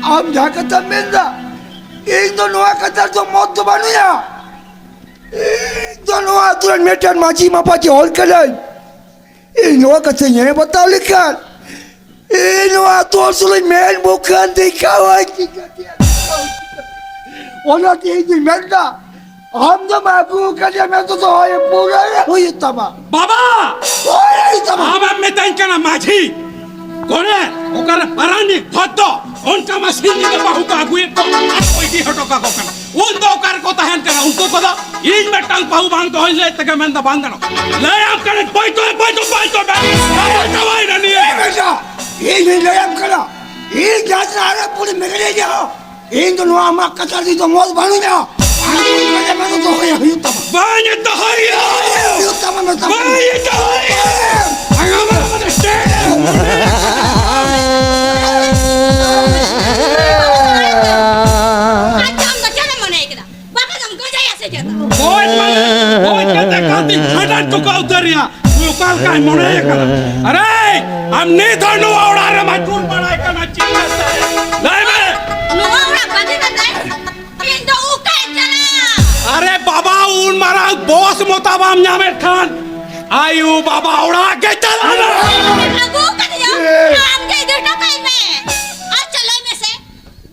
ᱟᱢ ᱡᱟᱦᱟᱸ ᱠᱟᱛᱷᱟᱢ ᱢᱮᱱᱫᱟ, ᱤᱧ ᱫᱚ ᱱᱚᱣᱟ ᱠᱟᱛᱷᱟ ᱨᱮᱫᱚ ᱢᱚᱛ ᱫᱚ ᱵᱟᱹᱱᱩᱭᱟ᱾ ᱤᱧ ᱫᱚ ᱱᱚᱣᱟ ᱟᱹᱛᱩ ᱨᱮᱱ ᱢᱤᱫᱴᱮᱱ ᱢᱟᱹᱡᱷᱤ ᱢᱟᱯᱟᱡᱷᱤ ᱦᱚᱲ ᱠᱟᱹᱱᱟᱹᱧ᱾ ᱤᱧ ᱱᱚᱣᱟ ᱠᱟᱛᱷᱟᱧ ᱮᱢ ᱵᱟᱛᱟᱣ ᱞᱮᱠᱷᱟᱱ ᱤᱧ ᱱᱚᱣᱟ ᱟᱹᱛᱩ ᱦᱚᱲ ᱥᱩᱞᱩᱡ ᱢᱮᱱ ᱵᱩᱠᱷᱟᱹᱱ ᱫᱤᱠᱷᱟᱣᱟᱹᱧ ᱪᱤᱠᱟᱹᱛᱮ? ᱚᱱᱟᱛᱮ ᱤᱧ ᱫᱩᱧ ᱢᱮᱱᱫᱟ, ᱟᱢ ᱫᱚᱢ ᱟᱹᱜᱩ ᱟᱠᱟᱫᱮᱭᱟ ᱢᱮᱱᱛᱮ ᱫᱚᱦᱚᱭᱮ ᱯᱩᱨᱟᱹᱭ ᱦᱩᱭᱩᱜ ᱛᱟᱢᱟ᱾ ᱵᱟᱵᱟ! ᱯᱩᱨᱟᱹᱭ ᱦᱩᱭᱩᱜ ᱛᱟᱢᱟ᱾ ᱟᱢᱮᱢ ᱢᱮᱛᱟᱹᱧ ᱠᱟᱱᱟ ᱢᱟᱹᱡᱷᱤ? ᱠᱚᱨᱮ ᱚᱠᱟᱨᱮ ᱯᱟᱨᱟᱱᱤᱠ ᱵᱷᱚᱫᱽᱫᱚ ᱚᱱᱠᱟ ᱢᱟ ᱥᱤᱧ ᱧᱤᱫᱟᱹ ᱵᱟᱹᱦᱩ ᱠᱚ ᱟᱹᱜᱩᱭᱮᱫ ᱠᱚ ᱟᱨ ᱠᱚ ᱤᱫᱤ ᱦᱚᱴᱚ ᱠᱟᱠᱚ ᱠᱟᱱᱟ᱾ ᱩᱱ ᱫᱚ ᱚᱠᱟ ᱨᱮᱠᱚ ᱛᱟᱦᱮᱱ ᱠᱟᱱᱟ? ᱩᱱᱠᱩ ᱠᱚᱫᱚ ᱤᱧ ᱢᱤᱫᱴᱟᱝ ᱵᱟᱹᱦᱩ ᱵᱟᱝ ᱫᱚᱦᱚᱧ ᱞᱟᱹᱭ ᱛᱮᱜᱮ ᱢᱮᱱᱫᱟ ᱵᱟᱝ ᱜᱟᱱᱚᱜ᱾ ᱞᱟᱹᱭᱟᱢ ᱠᱟᱹᱱᱟᱹᱧ ᱵᱟᱹᱭ ᱛᱚ, ᱵᱟᱹᱭ ᱛᱚ, ᱵᱟᱹᱭ ᱛᱚ, ᱵᱟᱹᱭ ᱛᱚ, ᱪᱟᱵᱟᱭᱮᱱᱟ ᱱᱤᱭᱟᱹ᱾ ᱮ ᱵᱮᱴᱟ, ᱤᱧ ᱦᱚᱧ ᱞᱟᱹᱭᱟᱢ ᱠᱟᱱᱟ, ᱤᱧ ᱡᱟᱦᱟᱸ ᱛᱤᱱᱟᱹᱜ ᱟᱨᱮ ᱯᱩᱨᱤ ᱢᱮᱱᱟᱜ ᱞᱤᱧᱟ, ᱤᱧ ᱫᱚ ᱱᱚᱣᱟ ᱟᱢᱟᱜ ᱠᱟᱛᱷᱟ ᱨᱮᱫᱚ ᱢᱚᱛ ᱵᱟᱹᱱᱩᱧᱟ᱾ ᱟᱢ ᱫᱚ ᱱᱚᱰᱮ ᱢᱮᱱ ᱫᱚᱦᱚᱭ ᱦᱩᱭᱩᱜ ᱛᱟᱢᱟ᱾ ᱵᱟᱹᱧ ᱫᱚᱦᱚᱭᱟ᱾ ᱦᱩᱭᱩᱜ ᱛᱟᱢᱟ, ᱢᱮᱛᱟᱢ ᱠᱟᱱᱟ᱾ ᱵᱟᱹᱧ ᱫᱚᱦᱚᱭᱟ᱾ ᱟᱭᱳ ᱵᱟᱵᱟ ᱫᱚ ᱪᱮᱫ? ᱟᱪᱪᱷᱟ, ᱟᱢ ᱫᱚ ᱪᱮᱫ ᱮᱢ ᱢᱚᱱᱮᱭ ᱠᱮᱫᱟ? ᱵᱟᱵᱟ ᱫᱚᱢ ᱜᱚᱡᱮᱭᱟ ᱥᱮ ᱪᱮᱫ? ᱜᱚᱡ ᱢᱟᱱᱮ, ᱜᱚᱡ ᱠᱟᱛᱮ ᱠᱟᱹᱴᱤᱡ ᱠᱷᱟᱸᱰᱟᱱ ᱦᱚᱴᱚ ᱠᱟᱜ ᱩᱛᱟᱹᱨ ᱨᱮᱭᱟᱜ ᱩᱱᱤ ᱚᱠᱟ ᱞᱮᱠᱟᱭ ᱢᱚᱱᱮᱭ ᱠᱟᱱᱟ? ᱟᱨᱮ, ᱟᱢ ᱱᱤᱛ ᱦᱚᱸ ᱱᱚᱣᱟ ᱚᱲᱟᱜ ᱨᱮᱢ ᱟᱹᱪᱩᱨ ᱵᱟᱲᱟᱭ ᱠᱟᱱᱟ ᱪᱤᱠᱟᱹᱛᱮ? ᱞᱟᱹᱭ ᱢᱮ᱾ ᱱᱚᱣᱟ ᱚᱲᱟᱜ ᱵᱟᱹᱜᱤ ᱠᱟᱛᱮ ᱤᱧ ᱫᱚ ᱚᱠᱟᱧ ᱪᱟᱞᱟᱜᱼᱟ? ᱟᱨᱮ ᱵᱟᱵᱟ, ᱩᱱ ᱢᱟᱨᱟᱝ ᱵᱚᱥ ᱢᱚᱛᱟ ᱵᱟᱢ ᱧᱟᱢᱮᱫ ᱠᱷᱟᱱ ᱟᱭᱩ ᱵᱟᱵᱟ ᱚᱲᱟᱜ ᱜᱮ ᱪᱟᱞᱟᱜ ᱢᱮ᱾ ᱟᱹᱜᱩ ᱠᱟᱫᱮᱭᱟ, ᱟᱢ ᱜᱮ ᱤᱫᱤ ᱦᱚᱴᱚ ᱠᱟᱭ ᱢᱮ᱾ ᱟᱪᱪᱷᱟ, ᱞᱟᱹᱭ ᱢᱮᱥᱮ,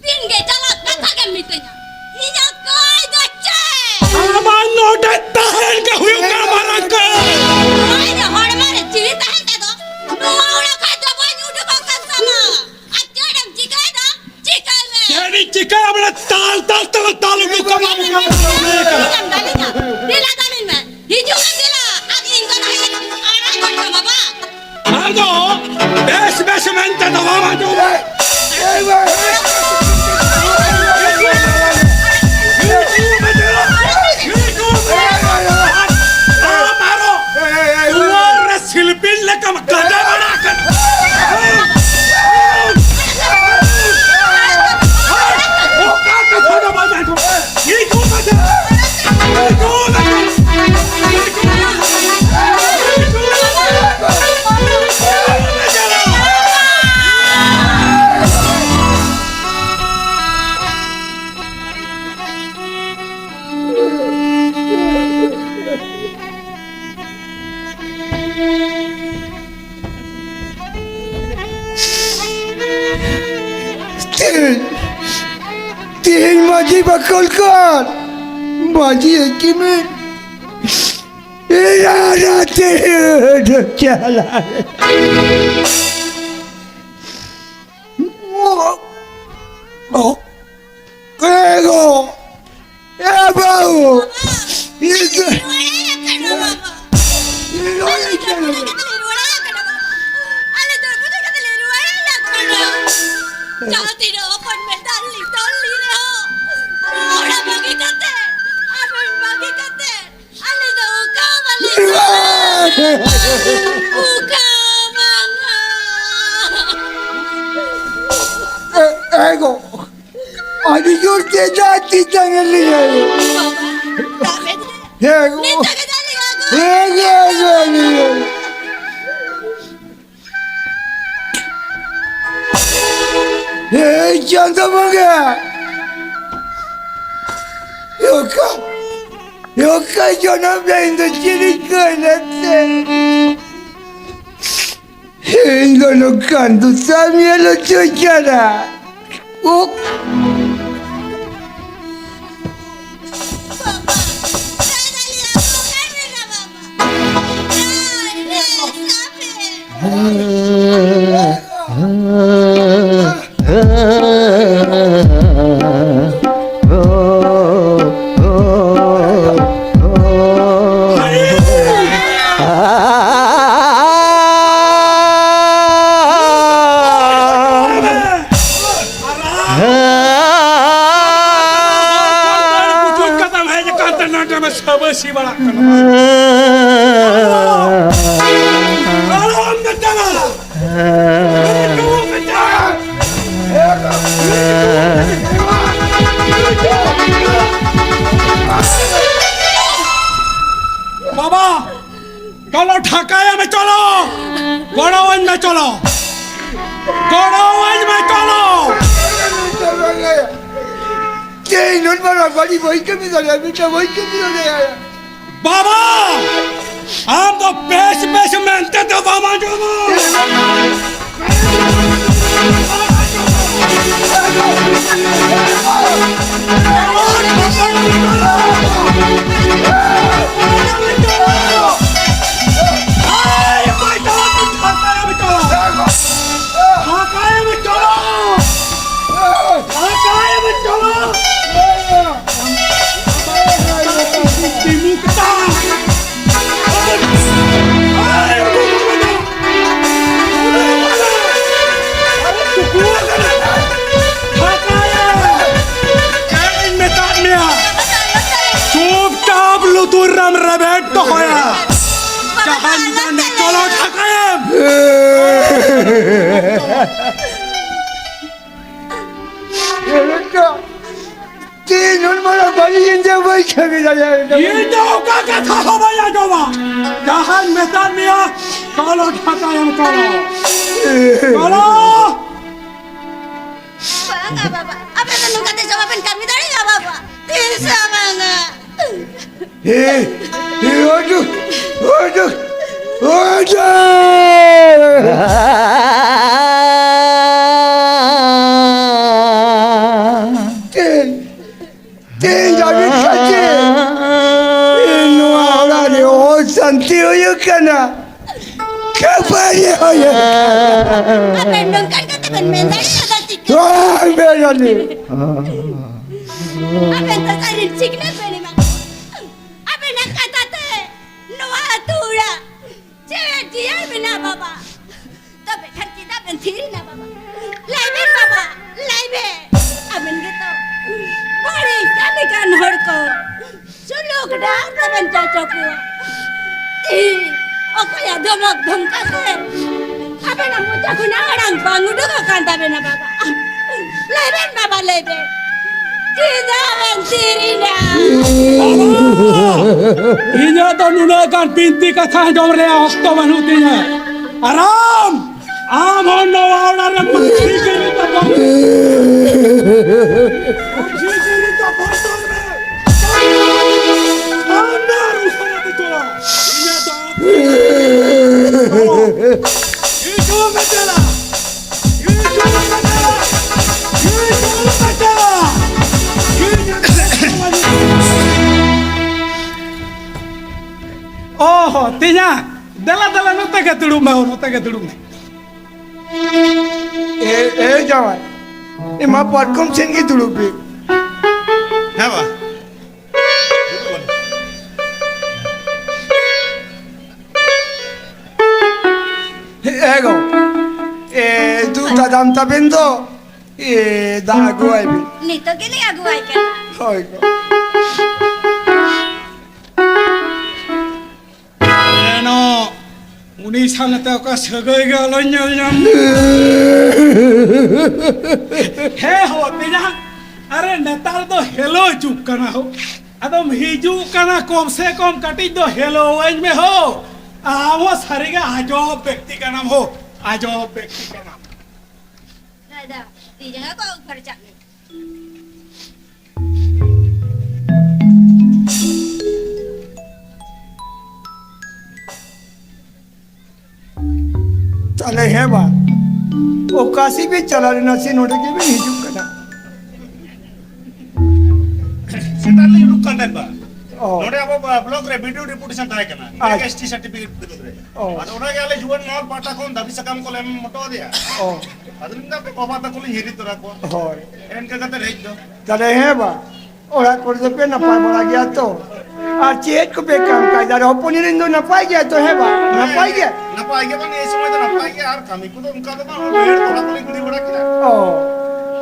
ᱫᱤᱱ ᱜᱮ ᱪᱟᱞᱟᱜ ᱠᱟᱛᱷᱟ ᱜᱮᱢ ᱢᱤᱛᱟᱹᱧᱟ᱾ ᱤᱧᱟᱜ ᱠᱟᱹᱭ ᱫᱚ ᱪᱮᱫ? ᱟᱢᱟᱜ ᱱᱚᱰᱮ ᱛᱟᱦᱮᱱ ᱜᱮ ᱦᱩᱭᱩᱜ ᱠᱟᱱᱟ ᱢᱟᱨᱟᱝ ᱠᱟᱹᱭ᱾ ᱱᱚᱣᱟ ᱤᱧᱟᱜ ᱦᱚᱲᱢᱚ ᱨᱮ ᱡᱤᱣᱤ ᱛᱟᱦᱮᱱ ᱛᱮᱫᱚ ᱱᱚᱣᱟ ᱚᱲᱟᱜ ᱠᱷᱚᱱ ᱫᱚ ᱵᱟᱹᱧ ᱩᱰᱩᱠᱚᱜ ᱠᱟᱱ ᱛᱟᱢᱟ᱾ ᱟᱨ ᱪᱮᱫ ᱮᱢ ᱪᱤᱠᱟᱹᱭᱮᱫᱟ? ᱪᱤᱠᱟᱹᱭ ᱢᱮ᱾ ᱪᱮᱫ ᱤᱧ ᱪᱤᱠᱟᱹᱭᱟ? ᱢᱟᱱᱮ ᱛᱟᱞ, ᱛᱟᱞ, ᱛᱟᱞ, ᱛᱟᱞ ᱩᱰᱩᱠ ᱠᱟᱢᱟ᱾ ᱫᱮᱞᱟ, ᱫᱮᱞᱟ, ᱫᱮᱞᱟ, ᱫᱮᱞᱟ, ᱫᱮᱞᱟ, ᱫᱮᱞᱟ, ᱫᱮᱞᱟ, ᱫᱮᱞᱟ᱾ ᱦᱤᱡᱩᱜ ᱢᱮ ᱫᱮᱞᱟ, ᱟᱨ ᱤᱧ ᱫᱚ ᱱᱟᱦᱟᱜ ᱤᱧ ᱟᱲᱟᱜ ᱜᱚᱫ ᱠᱟᱢᱟ ᱵᱟ᱾ ᱟᱢ ᱫᱚ ᱵᱮᱥ ᱵᱮᱥ ᱢᱮᱱᱛᱮ ᱫᱚ ᱵᱟᱢ ᱟᱸᱡᱚᱢᱟ᱾ ᱟᱢ ᱟᱨᱚ ᱫᱩᱣᱟᱹᱨ ᱨᱮ ᱥᱤᱞᱯᱤᱧ ᱞᱮᱠᱟᱢ ᱠᱟᱰᱟ ᱵᱟᱲᱟ ᱟᱠᱟᱱᱟ᱾ ᱚᱠᱟ ᱠᱟᱛᱷᱟ ᱫᱚ ᱵᱟᱢ ᱟᱸᱡᱚᱢᱟ? ᱛᱮᱦᱮᱧ ᱢᱟᱹᱡᱷᱤ ᱵᱟᱠᱚᱞ ᱠᱟᱱ ᱢᱟᱹᱡᱷᱤ ᱦᱟᱹᱠᱤᱢᱮ ᱨᱟᱨᱟᱛᱮ ᱪᱟᱞᱟᱜ᱾ ᱮ ᱜᱚ! ᱮ ᱵᱟᱹᱵᱩ! ᱤᱧ ᱫᱚ ᱨᱩᱣᱟᱹᱲ ᱦᱮᱡ ᱟᱠᱟᱱᱟ, ᱵᱟᱵᱟ᱾ ᱤᱧ ᱫᱚ ᱟᱞᱮ ᱫᱚ ᱨᱩᱣᱟᱹᱲ ᱦᱮᱡ ᱟᱠᱟᱱᱟ, ᱵᱟᱵᱟ᱾ ᱟᱞᱮ ᱫᱚ ᱨᱩᱣᱟᱹᱲ ᱦᱮᱡ ᱟᱠᱟᱱᱟ᱾ ᱡᱟᱦᱟᱸ ᱛᱤᱱᱟᱹᱜ ᱦᱚᱯᱚᱱ ᱢᱮ ᱫᱟᱞ ᱞᱤᱧ ᱫᱟᱞ ᱞᱤᱧ ᱨᱮᱦᱚᱸ, ᱚᱲᱟᱜ ᱵᱟᱹᱜᱤ ᱠᱟᱛᱮ, ᱟᱵᱮᱱ ᱵᱟᱹᱜᱤ ᱠᱟᱛᱮ, ᱟᱞᱮ ᱫᱚ ᱚᱠᱟ ᱦᱚᱸ ᱵᱟᱞᱮ ᱪᱟᱞᱟᱜᱼᱟ᱾ ᱚᱠᱟ ᱦᱚᱸ ᱵᱟᱝᱟ᱾ ᱮ, ᱮ ᱜᱚ, ᱟᱹᱰᱤ ᱡᱳᱨ ᱛᱮ ᱫᱟᱜ ᱛᱮᱛᱟᱝ ᱮᱫ ᱞᱤᱧᱟ᱾ ᱵᱟᱵᱟ, ᱫᱟᱜ ᱢᱮ᱾ ᱦᱮᱸ ᱜᱚ᱾ ᱱᱤᱛᱚᱜ ᱜᱮ ᱫᱟᱜ ᱞᱤᱧ ᱟᱹᱜᱩ᱾ ᱦᱮᱸ ᱜᱚ, ᱦᱮᱸ ᱜᱚ, ᱦᱮᱸ ᱜᱚ᱾ ᱮᱭ ᱪᱟᱸᱫᱚ ᱵᱚᱸᱜᱟ, ᱚᱠᱟ, ᱚᱠᱟ ᱡᱚᱱᱚᱢ ᱨᱮ ᱤᱧ ᱫᱚ ᱪᱤᱞᱤ ᱠᱟᱱᱟ ᱛᱮ? ᱤᱧ ᱫᱚ ᱱᱚᱝᱠᱟᱱ ᱫᱩᱥᱟᱹᱢᱤᱭᱟᱹ ᱞᱩᱪᱩ ᱪᱟᱨᱟ᱾ ᱩᱯ᱾ ᱵᱩᱡᱩᱫ ᱠᱟᱛᱮᱢ ᱦᱮᱡ ᱟᱠᱟᱱ ᱛᱮ ᱱᱚᱰᱮ ᱢᱮ ᱥᱟᱵᱟᱹᱥᱤ ᱵᱟᱲᱟᱜ ᱠᱟᱱᱟ᱾ ᱟᱞᱚᱢ ᱢᱮᱛᱟᱢᱟ᱾ ᱵᱟᱵᱟ, ᱪᱚᱞᱚ ᱴᱷᱟᱠᱟᱭᱟ ᱢᱮ, ᱪᱚᱞᱚ᱾ ᱜᱚᱲᱚᱣᱟᱹᱧ ᱢᱮ, ᱪᱚᱞᱚ᱾ ᱜᱚᱲᱚᱣᱟᱹᱧ ᱢᱮ, ᱪᱚᱞᱚ᱾ ᱪᱮᱫ ᱱᱩᱱ ᱢᱟᱨᱟᱝ ᱵᱟᱹᱲᱤᱡ ᱵᱟᱹᱧ ᱠᱟᱹᱢᱤ ᱫᱟᱲᱮᱭᱟᱜᱼᱟ, ᱢᱤᱫᱴᱟᱝ ᱵᱟᱹᱧ ᱠᱟᱹᱢᱤ ᱫᱟᱲᱮᱭᱟᱜᱼᱟ᱾ ᱵᱟᱵᱟ, ᱟᱢ ᱫᱚ ᱵᱮᱥ ᱵᱮᱥ ᱢᱮᱱᱛᱮ ᱫᱚ ᱵᱟᱢ ᱟᱸᱡᱚᱢᱟ᱾ ᱪᱮᱫ ᱤᱧ ᱢᱮᱛᱟᱫ ᱢᱮᱭᱟ? ᱪᱩᱯᱪᱟᱯ ᱞᱩᱛᱩᱨ ᱨᱮᱢ ᱨᱮᱵᱮᱫ ᱫᱚᱦᱚᱭᱟ᱾ ᱡᱟᱦᱟᱸ ᱢᱮᱛᱟᱫ ᱢᱮᱭᱟ, ᱪᱚᱞᱚ ᱰᱷᱟᱠᱟᱭᱮᱢ᱾ ᱛᱤᱱ ᱦᱚᱲ ᱢᱟᱨᱟᱝ ᱵᱟᱹᱲᱤᱡ ᱮᱱ ᱡᱮ ᱵᱟᱹᱧ ᱠᱟᱹᱢᱤ ᱫᱟᱲᱮᱭᱟᱜᱼᱟ᱾ ᱤᱧ ᱫᱚ ᱚᱠᱟ ᱠᱟᱛᱷᱟ ᱦᱚᱸ ᱵᱟᱹᱧ ᱟᱸᱡᱚᱢᱟ᱾ ᱡᱟᱦᱟᱸᱧ ᱢᱮᱛᱟᱫ ᱢᱮᱭᱟ, ᱪᱚᱞᱚ ᱰᱷᱟᱠᱟᱭᱮᱢ, ᱪᱚᱞᱚ᱾ ᱪᱚᱞᱚ᱾ ᱵᱟᱝᱟ ᱵᱟᱵᱟ, ᱟᱵᱮᱱ ᱫᱚ ᱱᱚᱝᱠᱟ ᱛᱮ ᱡᱚᱢᱟ ᱵᱮᱱ ᱠᱟᱹᱢᱤ ᱫᱟᱲᱮᱭᱟᱜᱼᱟ ᱵᱟᱵᱟ? ᱛᱤᱥ ᱦᱚᱸ ᱵᱟᱝᱟ᱾ ᱦᱮ, ᱦᱮ, ᱚᱰᱩᱠ, ᱚᱰᱩᱠ, ᱚᱰᱩᱠ᱾ ᱛᱮᱦᱮᱧ, ᱛᱮᱦᱮᱧ ᱫᱷᱟᱹᱵᱤᱡ ᱠᱷᱟᱹᱛᱤᱨ ᱤᱧ ᱱᱚᱣᱟ ᱚᱲᱟᱜ ᱨᱮ ᱚᱥᱟᱱᱛᱤ ᱦᱩᱭᱩᱜ ᱠᱟᱱᱟ᱾ ᱠᱷᱟᱹᱯᱟᱹᱨᱤ ᱦᱩᱭᱩᱜ ᱠᱟᱱᱟ᱾ ᱟᱵᱮᱱ ᱱᱚᱝᱠᱟᱱ ᱠᱟᱛᱷᱟ ᱵᱮᱱ ᱢᱮᱱ ᱫᱟᱲᱮᱭᱟᱜᱼᱟ ᱪᱤᱠᱟᱹ? ᱵᱟᱝ ᱵᱮᱱ ᱟᱹᱞᱤᱧ᱾ ᱟᱵᱮᱱ ᱫᱚ ᱥᱟᱹᱨᱤ ᱥᱤᱠᱷᱱᱟᱹᱛ ᱵᱮᱱ ᱮᱢᱟ ᱠᱚᱣᱟ᱾ ᱟᱵᱮᱱᱟᱜ ᱠᱟᱛᱷᱟ ᱛᱮ ᱱᱚᱣᱟ ᱟᱹᱛᱩ ᱚᱲᱟᱜ ᱡᱮ ᱡᱤᱭᱟᱹᱲ ᱢᱮᱱᱟᱜᱼᱟ ᱵᱟᱵᱟ᱾ ᱛᱚᱵᱮ ᱠᱷᱟᱱ ᱪᱮᱫᱟᱜ ᱵᱮᱱ ᱛᱷᱤᱨ ᱮᱱᱟ ᱵᱟᱵᱟ? ᱞᱟᱹᱭ ᱵᱮᱱ ᱵᱟᱵᱟ, ᱞᱟᱹᱭ ᱵᱮᱱ᱾ ᱟᱵᱮᱱ ᱜᱮᱛᱚ ᱵᱟᱹᱲᱤᱡ ᱠᱟᱹᱢᱤ ᱠᱟᱱ ᱦᱚᱲ ᱠᱚ ᱥᱩᱞᱩᱠ ᱰᱟᱦᱟᱨ ᱛᱮᱵᱮᱱ ᱪᱟᱪᱚ ᱠᱚᱣᱟ᱾ ᱛᱤᱦᱤᱧ ᱚᱠᱚᱭᱟᱜ ᱫᱷᱚᱢᱚᱠ ᱫᱷᱚᱢᱠᱟ ᱛᱮ ᱟᱵᱮᱱᱟᱜ ᱢᱚᱪᱟ ᱠᱷᱚᱱᱟᱜ ᱟᱲᱟᱝ ᱵᱟᱝ ᱩᱰᱩᱠᱚᱜ ᱠᱟᱱ ᱛᱟᱵᱮᱱᱟ ᱵᱟᱵᱟ? ᱞᱟᱹᱭ ᱵᱮᱱ ᱵᱟᱵᱟ, ᱞᱟᱹᱭ ᱵᱮᱱ᱾ ᱪᱮᱫᱟᱜ ᱵᱮᱱ ᱛᱷᱤᱨ ᱮᱱᱟ? ᱵᱟᱵᱟ! ᱤᱧᱟᱹᱜ ᱫᱚ ᱱᱩᱱᱟᱹᱜ ᱜᱟᱱ ᱵᱤᱱᱛᱤ ᱠᱟᱛᱷᱟ ᱟᱸᱡᱚᱢ ᱨᱮᱭᱟᱜ ᱚᱠᱛᱚ ᱵᱟᱹᱱᱩᱜ ᱛᱤᱧᱟᱹ᱾ ᱟᱨ ᱟᱢ, ᱟᱢ ᱦᱚᱸ ᱱᱚᱣᱟ ᱚᱲᱟᱜ ᱨᱮ ᱢᱟᱹᱡᱷᱤ ᱜᱤᱨᱤ ᱛᱟᱯᱟᱢ ᱢᱮ᱾ ᱢᱟᱹᱡᱷᱤ ᱜᱤᱨᱤ ᱛᱟᱯᱟᱢ ᱢᱮ᱾ ᱟᱢ ᱫᱚ ᱟᱨ ᱩᱥᱟᱹᱨᱟ ᱛᱮ ᱪᱟᱞᱟᱜ᱾ ᱤᱧᱟᱹᱜ ᱫᱚ ᱦᱤᱡᱩᱜ ᱢᱮ ᱪᱟᱞᱟᱜ᱾ ᱚ ᱦᱚ, ᱛᱮᱧᱟ, ᱫᱮᱞᱟ, ᱫᱮᱞᱟ, ᱱᱚᱛᱮ ᱜᱮ ᱫᱩᱲᱩᱵ ᱢᱮ, ᱱᱚᱛᱮ ᱜᱮ ᱫᱩᱲᱩᱵ ᱢᱮ᱾ ᱮ, ᱮ ᱡᱟᱶᱟᱭ, ᱮ ᱢᱟ ᱯᱟᱨᱠᱚᱢ ᱥᱮᱱ ᱜᱮ ᱫᱩᱲᱩᱵ ᱵᱤᱱ᱾ ᱦᱮᱸ ᱵᱟ᱾ ᱮ ᱜᱚ, ᱮ, ᱫᱩ ᱫᱟᱢ ᱛᱟᱵᱮᱱ ᱫᱚ, ᱮ, ᱫᱟᱜ ᱟᱹᱜᱩᱣᱟᱭ ᱵᱤᱱ᱾ ᱱᱤᱛᱚᱜ ᱜᱮᱞᱤᱧ ᱟᱹᱜᱩᱣᱟᱭ ᱠᱟᱱᱟ᱾ ᱦᱳᱭ ᱜᱚ᱾ ᱮᱱᱚ, ᱩᱱᱤ ᱥᱟᱶᱛᱮ ᱚᱠᱟ ᱥᱟᱹᱜᱟᱹᱭ ᱜᱮ ᱟᱞᱚᱧ ᱧᱮᱞ ᱧᱟᱢ᱾ ᱦᱮᱸ ᱦᱳ, ᱛᱮᱭᱟᱝ᱾ ᱟᱨᱮ, ᱱᱮᱛᱟᱨ ᱫᱚ ᱦᱮᱞᱳ ᱡᱩᱜᱽ ᱠᱟᱱᱟ ᱦᱳ᱾ ᱟᱫᱚᱢ ᱦᱤᱡᱩᱜ ᱠᱟᱱᱟ, ᱠᱚᱢ ᱥᱮ ᱠᱚᱢ ᱠᱟᱹᱴᱤᱡ ᱫᱚ ᱦᱮᱞᱳ ᱟᱹᱧ ᱢᱮ ᱦᱳ᱾ ᱟᱢ ᱦᱚᱸ ᱥᱟᱹᱨᱤᱜᱮ ᱟᱡᱚᱵ ᱵᱮᱠᱛᱤ ᱠᱟᱱᱟᱢ ᱦᱳ, ᱟᱡᱚᱵ ᱵᱮᱠᱛᱤ ᱠᱟᱱᱟᱢ᱾ ᱫᱟᱫᱟ, ᱛᱤ ᱡᱟᱸᱜᱟ ᱠᱚ ᱟᱹᱨᱩᱵ ᱯᱷᱟᱨᱪᱟᱜ ᱢᱮ᱾ ᱛᱟᱦᱞᱮ ᱦᱮᱸ ᱵᱟ, ᱚᱠᱟ ᱥᱮᱫ ᱵᱤᱱ ᱪᱟᱞᱟᱣ ᱞᱮᱱᱟ ᱥᱮ ᱱᱚᱰᱮ ᱜᱮᱵᱤᱱ ᱦᱤᱡᱩᱜ ᱠᱟᱱᱟ? ᱥᱮᱛᱟᱜ ᱞᱤᱧ ᱩᱰᱩᱠ ᱠᱟᱱ ᱛᱟᱦᱮᱸᱫ ᱵᱟ᱾ ᱚ᱾ ᱱᱚᱰᱮ ᱟᱵᱚ ᱵᱟ-, ᱵᱞᱚᱠ ᱨᱮ ᱵᱤᱰᱤᱳ ᱰᱮᱯᱩᱴᱮᱥᱚᱱ ᱛᱟᱦᱮᱸ ᱠᱟᱱᱟ, ᱟᱪᱪᱷᱟ᱾ ᱮᱥ ᱴᱤ ᱥᱟᱨᱴᱤᱯᱷᱤᱠᱮᱴ ᱵᱤᱨᱩᱫᱷ ᱨᱮ᱾ ᱚ᱾ ᱟᱫᱚ ᱚᱱᱟᱜᱮ ᱟᱞᱮ ᱡᱩᱣᱟᱹᱱ ᱢᱚᱦᱚᱞ ᱯᱟᱦᱴᱟ ᱠᱷᱚᱱ ᱫᱟᱹᱵᱤ ᱥᱟᱠᱟᱢ ᱠᱚᱞᱮ ᱮᱢ ᱦᱚᱴᱚ ᱟᱫᱮᱭᱟ᱾ ᱚ᱾ ᱟᱫᱚ ᱞᱤᱧ ᱢᱮᱱᱫᱟ, ᱟᱯᱮ ᱵᱟᱵᱟ ᱛᱟᱠᱚ ᱞᱤᱧ ᱦᱤᱨᱤ ᱛᱚᱨᱟ ᱠᱚᱣᱟ᱾ ᱦᱳᱭ᱾ ᱮᱱᱠᱟ ᱠᱟᱛᱮ ᱦᱮᱡ ᱫᱚ᱾ ᱛᱟᱦᱞᱮ ᱦᱮᱸ ᱵᱟ, ᱚᱲᱟᱜ ᱠᱚᱨᱮ ᱫᱚᱯᱮ ᱱᱟᱯᱟᱭ ᱵᱟᱲᱟ ᱜᱮᱭᱟ ᱛᱚ? ᱟᱨ ᱪᱮᱫ ᱠᱚᱯᱮ ᱠᱟᱢ ᱠᱟᱡᱽ? ᱟᱨ ᱦᱚᱯᱚᱱ ᱮᱨᱟᱧ ᱫᱚ ᱱᱟᱯᱟᱭ ᱜᱮᱭᱟ ᱛᱚ, ᱦᱮᱸ ᱵᱟ? ᱱᱟᱯᱟᱭ ᱜᱮᱭᱟ? ᱱᱟᱯᱟᱭ ᱜᱮ ᱵᱟᱝ, ᱮᱭ ᱥᱚᱢᱚᱭ ᱫᱚ ᱱᱟᱯᱟᱭ ᱜᱮᱭᱟ, ᱟᱨ ᱠᱟᱹᱢᱤ ᱠᱚᱫᱚ ᱚᱱᱠᱟ ᱫᱚ ᱵᱟᱝ, ᱵᱟᱹᱭᱦᱟᱹᱲ ᱛᱚᱞᱟ ᱠᱚᱞᱮ ᱜᱤᱰᱤ ᱵᱟᱲᱟ ᱠᱮᱫᱟ᱾ ᱚ᱾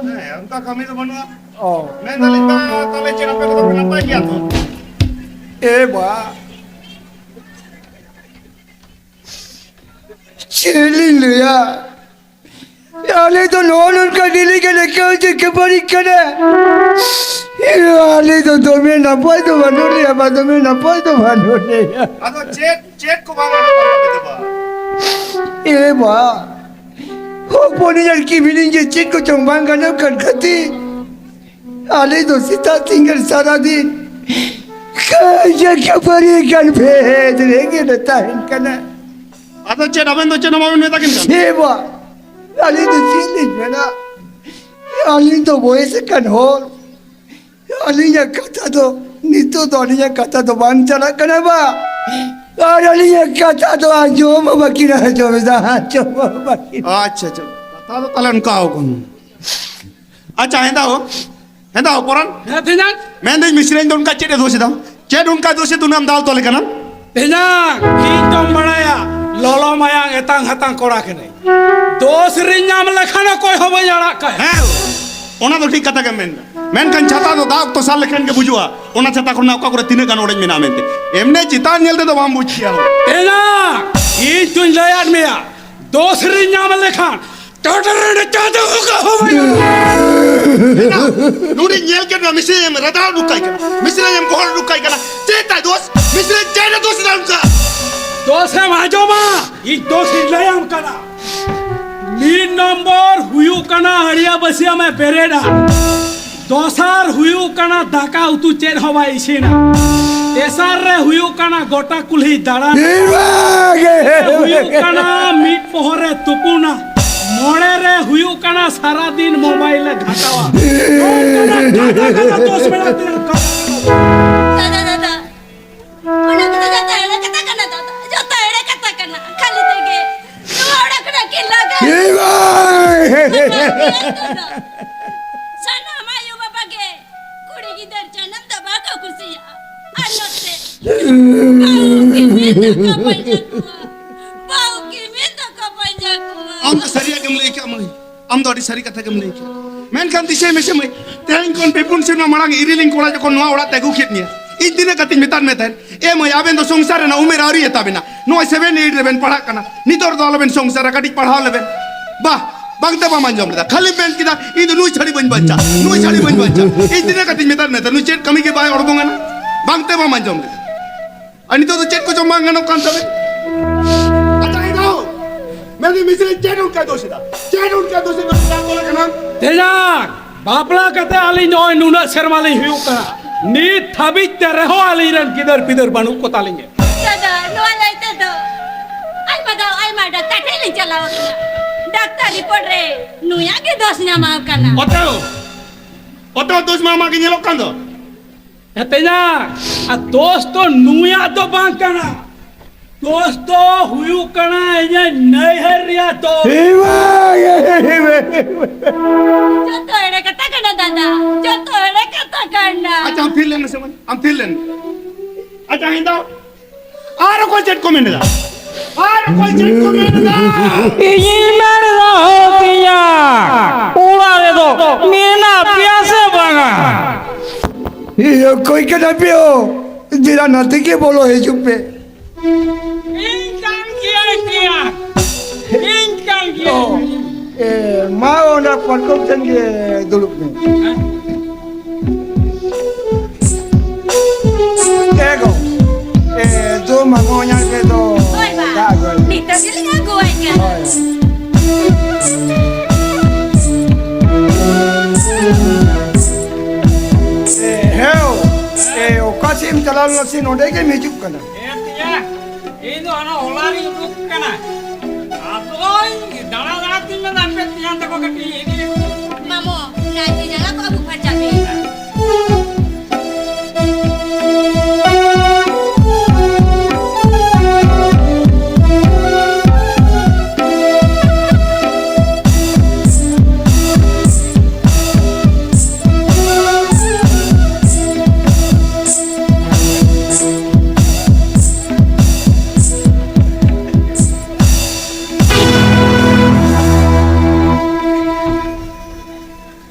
ᱦᱮᱸ, ᱚᱱᱠᱟ ᱠᱟᱹᱢᱤ ᱫᱚ ᱵᱟᱹᱱᱩᱜᱼᱟ᱾ ᱚ᱾ ᱢᱮᱱᱫᱟᱞᱤᱧ, ᱵᱟ, ᱛᱟᱦᱞᱮ ᱪᱮᱫ ᱟᱯᱮ ᱠᱚᱫᱚ ᱯᱮ ᱱᱟᱯᱟᱭ ᱜᱮᱭᱟ ᱛᱚ? ᱮ ᱵᱟ, ᱪᱮᱫ ᱞᱤᱧ ᱞᱟᱹᱭᱟ? ᱟᱞᱮ ᱫᱚ ᱱᱚᱜᱼᱚ ᱱᱚᱝᱠᱟ ᱰᱮᱞᱤ ᱜᱮ ᱞᱮᱠᱟ ᱦᱚᱪᱚ ᱠᱷᱟᱹᱯᱟᱹᱨᱤ ᱠᱟᱱᱟ᱾ ᱟᱞᱮ ᱫᱚ ᱫᱚᱢᱮ ᱱᱟᱯᱟᱭ ᱫᱚ ᱵᱟᱹᱱᱩᱜ ᱞᱮᱭᱟ, ᱵᱟ, ᱫᱚᱢᱮ ᱱᱟᱯᱟᱭ ᱫᱚ ᱵᱟᱹᱱᱩᱜ ᱞᱮᱭᱟ᱾ ᱟᱫᱚ ᱪᱮᱫ, ᱪᱮᱫ ᱠᱚ ᱵᱟᱝ ᱜᱟᱱᱚᱜ ᱠᱟᱱ ᱛᱟᱯᱮ ᱛᱮ, ᱵᱟ? ᱮ ᱵᱟ, ᱦᱚᱯᱚᱱᱤᱧ ᱟᱨ ᱠᱤᱢᱤᱱᱤᱧ ᱜᱮ ᱪᱮᱫ ᱠᱚᱪᱚᱝ ᱵᱟᱝ ᱜᱟᱱᱚᱜ ᱠᱟᱱ ᱠᱷᱟᱹᱛᱤᱨ ᱟᱞᱮ ᱫᱚ ᱥᱮᱛᱟᱜ ᱥᱤᱸᱜᱟᱹᱲ ᱥᱟᱨᱟ ᱫᱤᱱ ᱠᱟᱹᱭᱡᱟᱹ ᱠᱷᱟᱹᱯᱟᱹᱨᱤ ᱠᱟᱱ ᱵᱷᱮᱫ ᱨᱮᱜᱮ ᱞᱮ ᱛᱟᱦᱮᱱ ᱠᱟᱱᱟ᱾ ᱟᱫᱚ ᱪᱮᱫ, ᱟᱵᱮᱱ ᱫᱚ ᱪᱮᱫ ᱦᱚᱸ ᱵᱟᱵᱮᱱ ᱢᱮᱛᱟ ᱠᱤᱱ ᱠᱟᱱᱟ? ᱮ ᱵᱟ, ᱟᱹᱞᱤᱧ ᱫᱚ ᱪᱮᱫ ᱞᱤᱧ ᱢᱮᱱᱟ? ᱟᱹᱞᱤᱧ ᱫᱚ ᱵᱚᱭᱮᱥ ᱟᱠᱟᱱ ᱦᱚᱲ, ᱟᱹᱞᱤᱧᱟᱜ ᱠᱟᱛᱷᱟ ᱫᱚ, ᱱᱤᱛᱚᱜ ᱫᱚ ᱟᱹᱞᱤᱧᱟᱜ ᱠᱟᱛᱷᱟ ᱫᱚ ᱵᱟᱝ ᱪᱟᱞᱟᱜ ᱠᱟᱱᱟ ᱵᱟ᱾ ᱟᱨ ᱟᱹᱞᱤᱧᱟᱜ ᱠᱟᱛᱷᱟ ᱫᱚ ᱟᱸᱡᱚᱢ ᱦᱚᱸ ᱵᱟᱹᱠᱤᱱ ᱟᱸᱡᱚᱢ ᱮᱫᱟ, ᱟᱸᱡᱚᱢ ᱦᱚᱸ ᱵᱟᱹᱠᱤᱱ᱾ ᱟᱪᱪᱷᱟ, ᱟᱪᱪᱷᱟ, ᱠᱟᱛᱷᱟ ᱫᱚ ᱛᱟᱦᱞᱮ ᱚᱱᱠᱟ ᱦᱩᱭᱩᱜ ᱠᱟᱱᱟ᱾ ᱟᱪᱪᱷᱟ, ᱦᱮᱸᱫᱟ ᱦᱳ, ᱦᱮᱸᱫᱟ ᱦᱚᱯᱚᱱ᱾ ᱦᱮᱸ, ᱛᱮᱧᱟᱝ᱾ ᱢᱮᱱᱫᱟᱹᱧ, ᱢᱤᱥᱨᱟᱧ ᱫᱚ ᱚᱱᱠᱟ ᱪᱮᱫ ᱮ ᱫᱳᱥ ᱮᱫᱟ? ᱪᱮᱫ ᱚᱱᱠᱟ ᱫᱳᱥ ᱮ ᱩᱱᱟᱹᱜ ᱮᱢ ᱫᱟᱞ ᱛᱚᱞᱮ ᱠᱟᱱᱟ? ᱛᱮᱧᱟᱝ, ᱤᱧ ᱫᱚᱢ ᱵᱟᱲᱟᱭᱟ, ᱞᱚᱞᱚ ᱢᱟᱭᱟᱝ ᱮᱛᱟᱝ ᱦᱟᱛᱟᱝ ᱠᱚᱲᱟ ᱠᱟᱹᱱᱟᱹᱧ᱾ ᱫᱳᱥ ᱨᱤᱧ ᱧᱟᱢ ᱞᱮᱠᱷᱟᱱ ᱚᱠᱚᱭ ᱦᱚᱸ ᱵᱟᱹᱧ ᱟᱲᱟᱜ ᱠᱟᱭᱟ᱾ ᱦᱮᱸ, ᱚᱱᱟ ᱫᱚ ᱴᱷᱤᱠ ᱠᱟᱛᱷᱟ ᱜᱮᱢ ᱢᱮᱱᱫᱟ᱾ ᱢᱮᱱᱠᱷᱟᱱ ᱪᱷᱟᱛᱟ ᱫᱚ ᱫᱟᱜ ᱚᱠᱛᱚ ᱥᱟᱵ ᱞᱮᱠᱷᱟᱱ ᱜᱮ ᱵᱩᱡᱩᱜᱼᱟ᱾ ᱚᱱᱟ ᱪᱷᱟᱛᱟ ᱠᱷᱚᱱᱟᱜ ᱚᱠᱟ ᱠᱚᱨᱮ ᱛᱤᱱᱟᱹᱜ ᱜᱟᱱ ᱚᱲᱮᱡ ᱢᱮᱱᱟᱜᱼᱟ ᱢᱮᱱᱛᱮ᱾ ᱮᱢᱱᱮ ᱪᱮᱛᱟᱱ ᱧᱮᱞ ᱛᱮᱫᱚ ᱵᱟᱢ ᱵᱩᱡᱽ ᱠᱮᱭᱟ᱾ ᱮᱱᱟ, ᱤᱧ ᱛᱩᱧ ᱞᱟᱹᱭᱟᱫ ᱢᱮᱭᱟ, ᱫᱳᱥ ᱨᱤᱧ ᱧᱟᱢ ᱞᱮᱠᱷᱟᱱ ᱴᱚᱴᱚᱨ ᱨᱮ ᱪᱟᱸᱫᱚ ᱵᱚᱸᱜᱟ ᱦᱚᱸ ᱵᱟᱹᱧ ᱟᱲᱟᱜ᱾ ᱱᱩᱭ ᱧᱮᱞ ᱠᱮᱫ ᱢᱮ, ᱢᱤᱥᱨᱤ ᱮᱢ ᱨᱟᱫᱟᱣ ᱱᱩᱠᱟᱭ ᱠᱟᱱᱟ, ᱢᱤᱥᱨᱤ ᱮᱢ ᱜᱚᱦᱚᱲ ᱱᱩᱠᱟᱭ ᱠᱟᱱᱟ᱾ ᱪᱮᱫ ᱛᱟᱭ ᱫᱳᱥ? ᱢᱤᱥᱨᱤ ᱪᱮᱫ ᱮ ᱫᱳᱥ ᱮᱫᱟ ᱱᱚᱝᱠᱟ? ᱫᱳᱥ ᱮᱢ ᱟᱸᱡᱚᱢᱟ, ᱤᱧ ᱫᱳᱥ ᱤᱧ ᱞᱟᱹᱭᱟᱢ ᱠᱟᱱᱟ᱾ ᱢᱤᱫ ᱱᱚᱢᱵᱚᱨ ᱦᱩᱭᱩᱜ ᱠᱟᱱᱟ ᱦᱟᱹᱲᱤᱭᱟ ᱵᱟᱹᱥᱭᱟᱹᱢ ᱮ ᱵᱮᱨᱮᱫᱟ᱾ ᱫᱚᱥᱟᱨ ᱦᱩᱭᱩᱜ ᱠᱟᱱᱟ ᱫᱟᱠᱟ ᱩᱛᱩ ᱪᱮᱫ ᱦᱚᱸ ᱵᱟᱭ ᱤᱥᱤᱱᱟ᱾ ᱛᱮᱥᱟᱨ ᱨᱮ ᱦᱩᱭᱩᱜ ᱠᱟᱱᱟ ᱜᱚᱴᱟ ᱠᱩᱞᱦᱤ ᱫᱟᱬᱟᱱ᱾ ᱦᱩᱭᱩᱜ ᱠᱟᱱᱟ ᱢᱤᱫ ᱯᱚᱦᱚᱨ ᱨᱮ ᱛᱩᱯᱩᱱᱟ᱾ ᱢᱚᱬᱮ ᱨᱮ ᱦᱩᱭᱩᱜ ᱠᱟᱱᱟ ᱥᱟᱨᱟ ᱫᱤᱱ ᱢᱳᱵᱟᱭᱤᱞ ᱮ ᱜᱷᱟᱴᱟᱣᱟ᱾ ᱱᱚᱝᱠᱟᱱᱟᱜ ᱜᱟᱫᱟ ᱜᱟᱫᱟ ᱫᱳᱥ ᱢᱮᱱᱟᱜ ᱛᱤᱧᱟ᱾ ᱫᱟᱫᱟ, ᱫᱟᱫᱟ, ᱚᱱᱟ ᱠᱚᱫᱚ ᱡᱚᱛᱚ ᱮᱲᱮ ᱠᱟᱛᱷᱟ ᱠᱟᱱᱟ ᱫᱟᱫᱟ, ᱡᱚᱛᱚ ᱮᱲᱮ ᱠᱟᱛᱷᱟ ᱠᱟᱱᱟ᱾ ᱠᱷᱟᱹᱞᱤ ᱛᱮᱜᱮ ᱱᱚᱣᱟ ᱚᱲᱟᱜ ᱠᱷᱚᱱᱟᱜ ᱠᱤᱱ ᱞᱟᱜᱟ ᱥᱟᱱᱟᱢ ᱟᱭᱳ ᱵᱟᱵᱟ ᱜᱮ ᱠᱩᱲᱤ ᱜᱤᱫᱟᱹᱨ ᱡᱟᱱᱟᱢ ᱫᱚ ᱵᱟᱠᱚ ᱠᱩᱥᱤᱭᱟᱜᱼᱟ᱾ ᱟᱨ ᱱᱚᱛᱮ ᱵᱟᱹᱦᱩ ᱠᱤᱢᱤᱱ ᱫᱚᱠᱚ ᱯᱟᱸᱡᱟ ᱠᱚᱣᱟ᱾ ᱵᱟᱹᱦᱩ ᱠᱤᱢᱤᱱ ᱫᱚᱠᱚ ᱯᱟᱸᱡᱟ ᱠᱚᱣᱟ᱾ ᱟᱢ ᱫᱚ ᱥᱟᱹᱨᱤᱭᱟᱜ ᱜᱮᱢ ᱞᱟᱹᱭ ᱠᱮᱜᱼᱟ ᱢᱟᱹᱭ᱾ ᱟᱢ ᱫᱚ ᱟᱹᱰᱤ ᱥᱟᱹᱨᱤ ᱠᱟᱛᱷᱟ ᱜᱮᱢ ᱞᱟᱹᱭ ᱠᱮᱜᱼᱟ᱾ ᱢᱮᱱᱠᱷᱟᱱ ᱫᱤᱥᱟᱹᱭ ᱢᱮᱥᱮ ᱢᱟᱹᱭ, ᱛᱮᱦᱮᱧ ᱠᱷᱚᱱ ᱯᱮ ᱯᱩᱱ ᱥᱮᱨᱢᱟ ᱢᱟᱲᱟᱝ ᱤᱨᱤᱞᱤᱧ ᱠᱚᱲᱟ ᱡᱚᱠᱷᱚᱱ ᱱᱚᱣᱟ ᱚᱲᱟᱜ ᱛᱮ ᱟᱹᱜᱩ ᱠᱮᱫ ᱢᱮᱭᱟ, ᱤᱧ ᱛᱤᱱᱟᱹᱜ ᱠᱟᱛᱮᱧ ᱢᱮᱛᱟᱫ ᱢᱮ ᱛᱟᱦᱮᱸᱫ, "ᱮ ᱢᱟᱹᱭ, ᱟᱵᱮᱱ ᱫᱚ ᱥᱚᱝᱥᱟᱨ ᱨᱮᱱᱟᱜ ᱩᱢᱮᱨ ᱟᱹᱣᱨᱤ ᱟᱛᱟᱵᱮᱱᱟ, ᱱᱚᱜᱼᱚᱭ ᱥᱮᱵᱷᱮᱱ ᱮᱭᱤᱴ ᱨᱮᱵᱮᱱ ᱯᱟᱲᱦᱟᱜ ᱠᱟᱱᱟ, ᱱᱤᱛᱚᱜ ᱨᱮᱫᱚ ᱟᱞᱚᱵᱮᱱ ᱥᱚᱝᱥᱟᱨᱟ, ᱠᱟᱹᱴᱤᱡ ᱯᱟᱲᱦᱟᱣ ᱞᱮᱵᱮᱱ"? ᱵᱟᱦ, ᱵᱟᱝ ᱛᱮ ᱵᱟᱢ ᱟᱸᱡᱚᱢ ᱞᱮᱫᱟ, ᱠᱷᱟᱹᱞᱤᱢ ᱢᱮᱱ ᱠᱮᱫᱟ, "ᱤᱧ ᱫᱚ ᱱᱩᱭ ᱪᱷᱟᱹᱲᱤ ᱵᱟᱹᱧ ᱵᱟᱧᱪᱟᱜ, ᱱᱩᱭ ᱪᱷᱟᱹᱲᱤ ᱵᱟᱹᱧ ᱵᱟᱧᱪᱟᱜ"᱾ ᱤᱧ ᱛᱤᱱᱟᱹᱜ ᱠᱟᱛᱮᱧ ᱢᱮᱛᱟᱫ ᱢᱮ ᱛᱟᱦᱮᱸᱫ, ᱱᱩᱭ ᱪᱮᱫ ᱠᱟᱹᱢᱤ ᱜᱮ ᱵᱟᱭ ᱚᱲᱜᱚᱝ ᱟᱱᱟ? ᱵᱟᱝ ᱛᱮ ᱵᱟᱢ ᱟᱸᱡᱚᱢ ᱞᱮᱫᱟ? ᱟᱨ ᱱᱤᱛᱚᱜ ᱫᱚ ᱪᱮᱫ ᱠᱚᱪᱚᱝ ᱵᱟᱝ ᱜᱟᱱᱚᱜ ᱠᱟᱱ ᱛᱟᱵᱮᱱ? ᱟᱪᱪᱷᱟ, ᱤᱧ ᱫᱚ ᱢᱮᱱᱫᱟᱹᱧ, ᱢᱤᱥᱨᱤ ᱪᱮᱫ ᱚᱱᱠᱟ ᱫᱳᱥ ᱮᱫᱟ? ᱪᱮᱫ ᱚᱱᱠᱟ ᱫᱳᱥ ᱮᱫᱟ? ᱪᱮᱫᱟᱜ ᱠᱚᱞᱮ ᱠᱟᱱᱟ? ᱛᱮᱭᱟᱝ, ᱵᱟᱯᱞᱟ ᱠᱟᱛᱮ ᱟᱹᱞᱤᱧ ᱱᱚᱜᱼᱚᱭ ᱱᱩᱱᱟᱹᱜ ᱥᱮᱨᱢᱟ ᱞᱤᱧ ᱦᱩᱭᱩᱜ ᱠᱟᱱᱟ, ᱱᱤᱛ ᱦᱟᱹᱵᱤᱡ ᱛᱮ ᱨᱮᱦᱚᱸ ᱟᱹᱞᱤᱧ ᱨᱮᱱ ᱜᱤᱫᱟᱹᱨ ᱯᱤᱫᱟᱹᱨ ᱵᱟᱹᱱᱩᱜ ᱠᱚ ᱛᱟᱹᱞᱤᱧᱟ᱾ ᱫᱟᱫᱟ, ᱱᱚᱣᱟ ᱞᱟᱹᱭ ᱛᱮᱫᱚ ᱟᱭᱢᱟ ᱫᱷᱟᱣ ᱟᱭᱢᱟ ᱰᱟᱠᱛᱟᱨ ᱴᱷᱮᱱ ᱞᱤᱧ ᱪᱟᱞᱟᱣ ᱟᱠᱟᱱᱟ᱾ ᱰᱟᱠᱛᱟᱨ ᱨᱤᱯᱳᱨᱴ ᱨᱮ ᱱᱩᱭᱟᱜ ᱜᱮ ᱫᱳᱥ ᱧᱟᱢ ᱟᱠᱟᱱᱟ᱾ ᱚᱛᱮᱣ, ᱚᱛᱮᱣ ᱫᱳᱥ ᱢᱟ ᱟᱢᱟᱜ ᱜᱮ ᱧᱮᱞᱚᱜ ᱠᱟᱱ ᱫᱚ᱾ ᱦᱮᱛᱮᱧᱟ, ᱟᱨ ᱫᱳᱥ ᱫᱚ ᱱᱩᱭᱟᱜ ᱫᱚ ᱵᱟᱝ ᱠᱟᱱᱟ, ᱫᱳᱥ ᱫᱚ ᱦᱩᱭᱩᱜ ᱠᱟᱱᱟ ᱤᱧᱟᱹᱜ ᱱᱟᱹᱭᱦᱟᱹᱨ ᱨᱮᱭᱟᱜ ᱫᱳᱥ᱾ ᱡᱚᱛᱚ ᱮᱲᱮ ᱠᱟᱛᱷᱟ ᱠᱟᱱᱟ ᱫᱟᱫᱟ, ᱡᱚᱛᱚ ᱮᱲᱮ ᱠᱟᱛᱷᱟ ᱠᱟᱱᱟ᱾ ᱟᱪᱪᱷᱟ, ᱟᱢ ᱛᱷᱤᱨ ᱞᱮᱱ ᱢᱮᱥᱮ ᱢᱟᱹᱭ, ᱟᱢ ᱛᱷᱤᱨ ᱞᱮᱱ ᱢᱮ᱾ ᱟᱪᱪᱷᱟ, ᱦᱮᱸ ᱫᱚ ᱟᱨ ᱚᱠᱚᱭ ᱪᱮᱫ ᱠᱚ ᱢᱮᱱ ᱮᱫᱟ? ᱟᱨ ᱚᱠᱚᱭ ᱪᱮᱫ ᱠᱚ ᱢᱮᱱ ᱮᱫᱟ? ᱤᱧᱤᱧ ᱢᱮᱱ ᱮᱫᱟ, ᱦᱳ ᱛᱮᱭᱟᱝ, ᱚᱲᱟᱜ ᱨᱮᱫᱚ ᱢᱮᱱᱟᱜ ᱯᱮᱭᱟ ᱥᱮ ᱵᱟᱝᱟ? ᱤᱭᱟᱹ, ᱚᱠᱚᱭ ᱠᱟᱱᱟ ᱯᱮ ᱦᱳ? ᱫᱮᱞᱟ ᱱᱟᱛᱮ ᱜᱮ ᱵᱚᱞᱚ ᱦᱤᱡᱩᱜ ᱯᱮ᱾ ᱤᱧ ᱠᱟᱱ ᱜᱤᱭᱟᱹᱧ ᱛᱮᱭᱟᱝ᱾ ᱤᱧ ᱠᱟᱱ ᱜᱤᱭᱟᱹᱧ᱾ ᱚ, ᱮ, ᱢᱟ ᱚᱸᱰᱮ ᱯᱟᱨᱠᱚᱢ ᱴᱷᱮᱱ ᱜᱮ ᱫᱩᱲᱩᱵ ᱢᱮ᱾ ᱮ ᱜᱚ, ᱮ, ᱫᱩ ᱢᱟᱢᱚ ᱧᱟᱢ ᱠᱮᱫ ᱫᱚ᱾ ᱦᱳᱭ ᱵᱟ, ᱫᱟᱜ ᱟᱹᱜᱩ ᱟᱭ ᱢᱮ᱾ ᱱᱤᱛᱚᱜ ᱜᱮᱞᱤᱧ ᱟᱹᱜᱩᱣᱟᱭ ᱠᱟᱱᱟ᱾ ᱦᱳᱭ᱾ ᱮ, ᱦᱮᱣ, ᱮ, ᱚᱠᱟ ᱥᱮᱫ ᱮᱢ ᱪᱟᱞᱟᱣ ᱞᱮᱱᱟ ᱥᱮ ᱱᱚᱰᱮ ᱜᱮᱢ ᱦᱤᱡᱩᱜ ᱠᱟᱱᱟ? ᱦᱮᱸ ᱛᱮᱭᱟ, ᱤᱧ ᱫᱚ ᱦᱟᱱᱟ ᱦᱚᱞᱟ ᱨᱤᱧ ᱩᱰᱩᱠ ᱠᱟᱱᱟ᱾ ᱟᱫᱚᱧ ᱫᱟᱬᱟ ᱫᱟᱬᱟ ᱛᱤᱧ ᱢᱮᱱᱫᱟ, ᱦᱟᱯᱮ ᱛᱮᱭᱟᱝ ᱛᱟᱠᱚ ᱠᱟᱹᱴᱤᱡ ᱤᱧ ᱤᱫᱤ ᱟᱹᱜᱩ᱾ ᱢᱟᱢᱚ, ᱱᱟᱭᱠᱮ ᱡᱟᱸᱜᱟ ᱠᱚ ᱟᱹᱵᱩᱜ ᱯᱷᱟᱨᱪᱟ ᱯᱮ᱾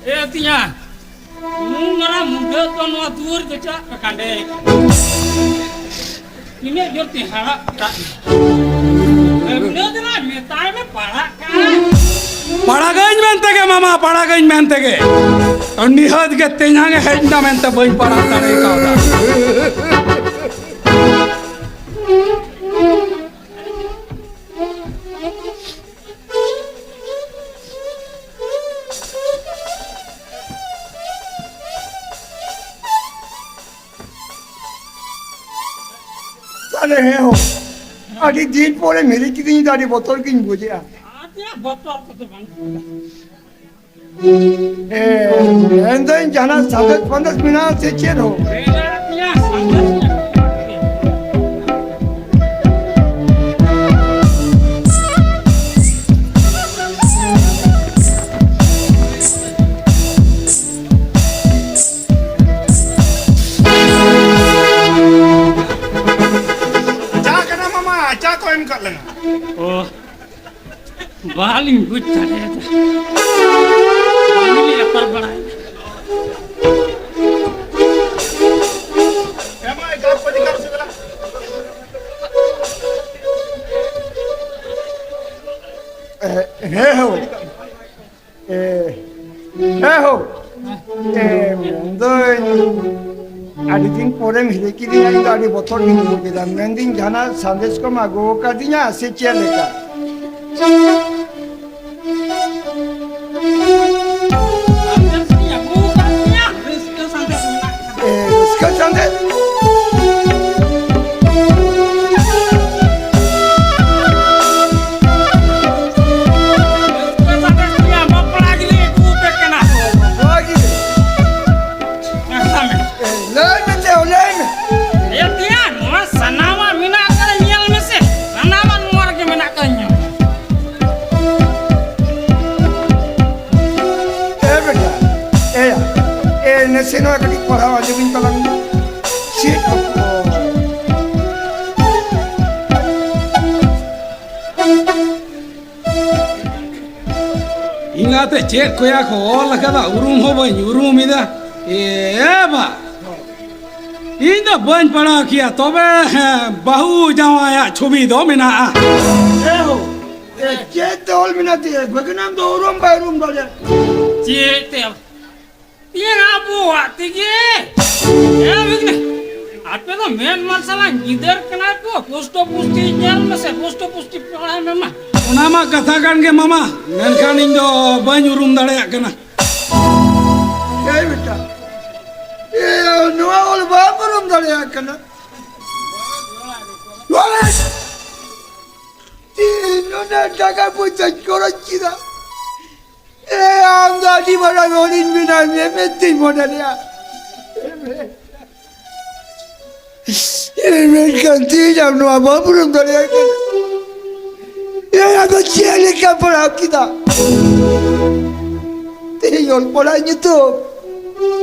ᱮ ᱛᱤᱧᱟ, ᱩᱱ ᱢᱟᱨᱟᱝ ᱢᱩᱰᱟᱹ ᱫᱚ ᱱᱚᱣᱟ ᱫᱩᱣᱟᱹᱨ ᱜᱮᱪᱟᱜ ᱠᱟᱱᱰᱮ᱾ ᱛᱤᱱᱟᱹᱜ ᱡᱳᱨ ᱛᱮ ᱦᱟᱲᱟᱜ ᱠᱟᱜ ᱢᱮ᱾ ᱩᱱᱟᱹᱜ ᱫᱚ ᱱᱟᱜ ᱢᱮᱛᱟᱭ ᱢᱮ, ᱯᱟᱲᱟᱜ ᱠᱟᱱ᱾ ᱯᱟᱲᱟᱜᱟᱹᱧ ᱢᱮᱱᱛᱮ ᱜᱮ ᱢᱟᱢᱟ, ᱯᱟᱲᱟᱜᱟᱹᱧ ᱢᱮᱱᱛᱮ ᱜᱮ᱾ ᱛᱚ ᱱᱤᱦᱟᱹᱛ ᱜᱮ ᱛᱮᱧᱟᱝ ᱮ ᱦᱮᱡ ᱮᱱᱟ ᱢᱮᱱᱛᱮ ᱵᱟᱹᱧ ᱯᱟᱲᱟᱜ ᱫᱟᱲᱮ ᱠᱟᱣᱫᱟ᱾ ᱛᱟᱦᱞᱮ ᱦᱮᱸ ᱦᱳ, ᱟᱹᱰᱤ ᱫᱤᱱ ᱯᱚᱨᱮ ᱢᱤᱨᱤ ᱠᱤᱫᱤᱧ ᱫᱚ ᱟᱹᱰᱤ ᱵᱚᱛᱚᱨ ᱜᱤᱧ ᱵᱩᱡᱮᱜᱼᱟ᱾ ᱟᱨ ᱪᱮᱫ ᱵᱚᱛᱚᱨ ᱠᱚᱫᱚ ᱵᱟᱝ᱾ ᱦᱮᱸ, ᱢᱮᱱᱫᱟᱹᱧ ᱡᱟᱦᱟᱱᱟᱜ ᱥᱟᱸᱫᱮᱥ ᱯᱟᱸᱫᱮᱥ ᱢᱮᱱᱟᱜᱼᱟ ᱥᱮ ᱪᱮᱫ ᱦᱳ? ᱢᱮᱱᱟᱜ ᱜᱮᱭᱟ ᱥᱟᱸᱫᱮᱥ᱾ ᱪᱟ ᱠᱟᱱᱟ ᱢᱟᱢᱟ, ᱪᱟ ᱠᱚ ᱮᱢ ᱠᱟᱜ ᱞᱤᱧ ᱵᱩᱡᱽ ᱫᱟᱲᱮᱭᱟᱫᱟ᱾ ᱵᱟᱝᱞᱤᱧ ᱨᱟᱯᱟᱨ ᱵᱟᱲᱟᱭᱮᱫᱟ᱾ ᱦᱮᱸ ᱦᱳ᱾ ᱮ, ᱦᱮᱸ ᱦᱳ᱾ ᱮ, ᱢᱮᱱᱫᱟᱹᱧ, ᱟᱹᱰᱤ ᱫᱤᱱ ᱯᱚᱨᱮᱢ ᱦᱤᱨᱤ ᱠᱤᱫᱤᱧᱟ, ᱤᱧ ᱫᱚ ᱟᱹᱰᱤ ᱵᱚᱛᱚᱨ ᱜᱤᱧ ᱵᱩᱡ ᱮᱫᱟ᱾ ᱢᱮᱱᱫᱟᱹᱧ, ᱡᱟᱦᱟᱱᱟᱜ ᱥᱟᱸᱫᱮᱥ ᱠᱚᱢ ᱟᱹᱜᱩ ᱟᱠᱟᱫᱤᱧᱟ ᱥᱮ ᱪᱮᱫ ᱞᱮᱠᱟ? ᱥᱟᱸᱫᱮᱥ ᱤᱧ ᱟᱹᱜᱩ ᱟᱠᱟᱫ ᱢᱮᱭᱟ, ᱨᱟᱹᱥᱠᱟᱹ ᱥᱟᱸᱫᱮᱥ ᱢᱮᱱᱟᱜ ᱟᱠᱟᱫᱟ᱾ ᱮ, ᱨᱟᱹᱥᱠᱟᱹ ᱥᱟᱸᱫᱮᱥ? ᱨᱟᱹᱥᱠᱟᱹ ᱥᱟᱸᱫᱮᱥ ᱨᱮᱭᱟᱜ ᱵᱟᱯᱞᱟ ᱜᱮᱞᱮ ᱟᱹᱜᱩ ᱟᱯᱮ ᱠᱟᱱᱟ᱾ ᱵᱟᱯᱞᱟ ᱜᱮ? ᱢᱮᱥᱟ ᱢᱮ᱾ ᱮ, ᱞᱟᱹᱭ ᱢᱮ ᱪᱮ, ᱞᱟᱹᱭ ᱢᱮ᱾ ᱮ ᱛᱮᱭᱟ, ᱱᱚᱣᱟ ᱥᱟᱱᱟᱢᱟᱜ ᱢᱮᱱᱟᱜ ᱟᱠᱟᱫᱟ, ᱧᱮᱞ ᱢᱮᱥᱮ᱾ ᱥᱟᱱᱟᱢᱟᱜ ᱱᱚᱣᱟ ᱨᱮᱜᱮ ᱢᱮᱱᱟᱜ ᱟᱠᱟᱫᱟ, ᱧᱮᱞ ᱢᱮ᱾ ᱮ ᱵᱮᱴᱟ, ᱮᱭᱟ, ᱮ, ᱱᱟᱥᱮ ᱱᱚᱣᱟ ᱠᱟᱹᱴᱤᱡ ᱯᱟᱲᱦᱟᱣ ᱟᱸᱡᱚᱢᱤᱧ ᱛᱟᱞᱟᱝ ᱢᱮ᱾ ᱪᱮᱫ ᱚᱠᱚᱨ? ᱮᱸᱜᱟᱛᱮ ᱪᱮᱫ ᱠᱚᱭᱟ ᱠᱚ ᱚᱞ ᱟᱠᱟᱫᱟ, ᱩᱨᱩᱢ ᱦᱚᱸ ᱵᱟᱹᱧ ᱩᱨᱩᱢ ᱮᱫᱟ᱾ ᱮ ᱵᱟ, ᱤᱧ ᱫᱚ ᱵᱟᱹᱧ ᱯᱟᱲᱦᱟᱣ ᱠᱮᱭᱟ, ᱛᱚᱵᱮ ᱦᱮᱸ, ᱵᱟᱹᱦᱩ ᱡᱟᱶᱟᱭᱟᱜ ᱪᱷᱚᱵᱤ ᱫᱚ ᱢᱮᱱᱟᱜᱼᱟ᱾ ᱮ ᱦᱳ, ᱮ, ᱪᱮᱫ ᱛᱮ ᱚᱞ ᱢᱮᱱᱟᱜ ᱛᱮ? ᱵᱟᱹᱜᱤᱱᱟᱢ ᱫᱚ ᱩᱨᱩᱢ ᱵᱟᱭ ᱩᱨᱩᱢ ᱫᱟᱲᱮᱭᱟᱜ᱾ ᱪᱮᱫ ᱛᱮ? ᱤᱭᱟᱹ ᱟᱵᱚᱣᱟᱜ ᱛᱮᱜᱮ᱾ ᱮ ᱵᱤᱜᱽᱱᱮ, ᱟᱯᱮ ᱫᱚ ᱢᱮᱫ ᱢᱟᱨᱥᱟᱞᱟᱱ ᱜᱤᱫᱟᱹᱨ ᱠᱟᱱᱟ ᱠᱚ, ᱯᱩᱥᱴᱚ ᱯᱩᱥᱴᱤ ᱧᱮᱞ ᱢᱮᱥᱮ, ᱯᱩᱥᱴᱚ ᱯᱩᱥᱴᱤ ᱯᱟᱲᱦᱟᱣ ᱢᱮ ᱢᱟ᱾ ᱚᱱᱟ ᱢᱟ ᱠᱟᱛᱷᱟ ᱠᱟᱱ ᱜᱮ ᱢᱟᱢᱟ, ᱢᱮᱱᱠᱷᱟᱱ ᱤᱧ ᱫᱚ ᱵᱟᱹᱧ ᱩᱨᱩᱢ ᱫᱟᱲᱮᱭᱟᱜ ᱠᱟᱱᱟ᱾ ᱮᱭ ᱵᱮᱴᱟ, ᱮ, ᱱᱚᱣᱟ ᱚᱞ ᱵᱟᱢ ᱩᱨᱩᱢ ᱫᱟᱲᱮᱭᱟᱜ ᱠᱟᱱᱟ? ᱛᱤᱦᱤᱧ ᱱᱩᱱᱟᱹᱜ ᱴᱟᱠᱟ ᱯᱚᱭᱥᱟᱧ ᱠᱷᱚᱨᱚᱪ ᱠᱮᱫᱟ᱾ ᱮ, ᱟᱢ ᱫᱚ ᱟᱹᱰᱤ ᱢᱟᱨᱟᱝ ᱦᱚᱲᱤᱧ ᱵᱮᱱᱟᱣ ᱢᱮᱭᱟ ᱢᱮᱱᱛᱮᱧ ᱢᱚᱱᱮ ᱞᱮᱫᱼᱟ᱾ ᱮ, ᱢᱮᱱᱠᱷᱟᱱ ᱛᱮᱦᱮᱧ ᱟᱢ ᱱᱚᱣᱟ ᱵᱟᱢ ᱩᱨᱩᱢ ᱫᱟᱲᱮᱭᱟᱜ ᱠᱟᱱᱟ᱾ ᱮ, ᱟᱫᱚ ᱪᱮᱫ ᱞᱮᱠᱟ ᱯᱟᱲᱦᱟᱣ ᱠᱮᱫᱟ? ᱛᱮᱦᱮᱧ ᱚᱞ ᱯᱟᱲᱦᱟᱣ ᱧᱩᱛᱩᱢ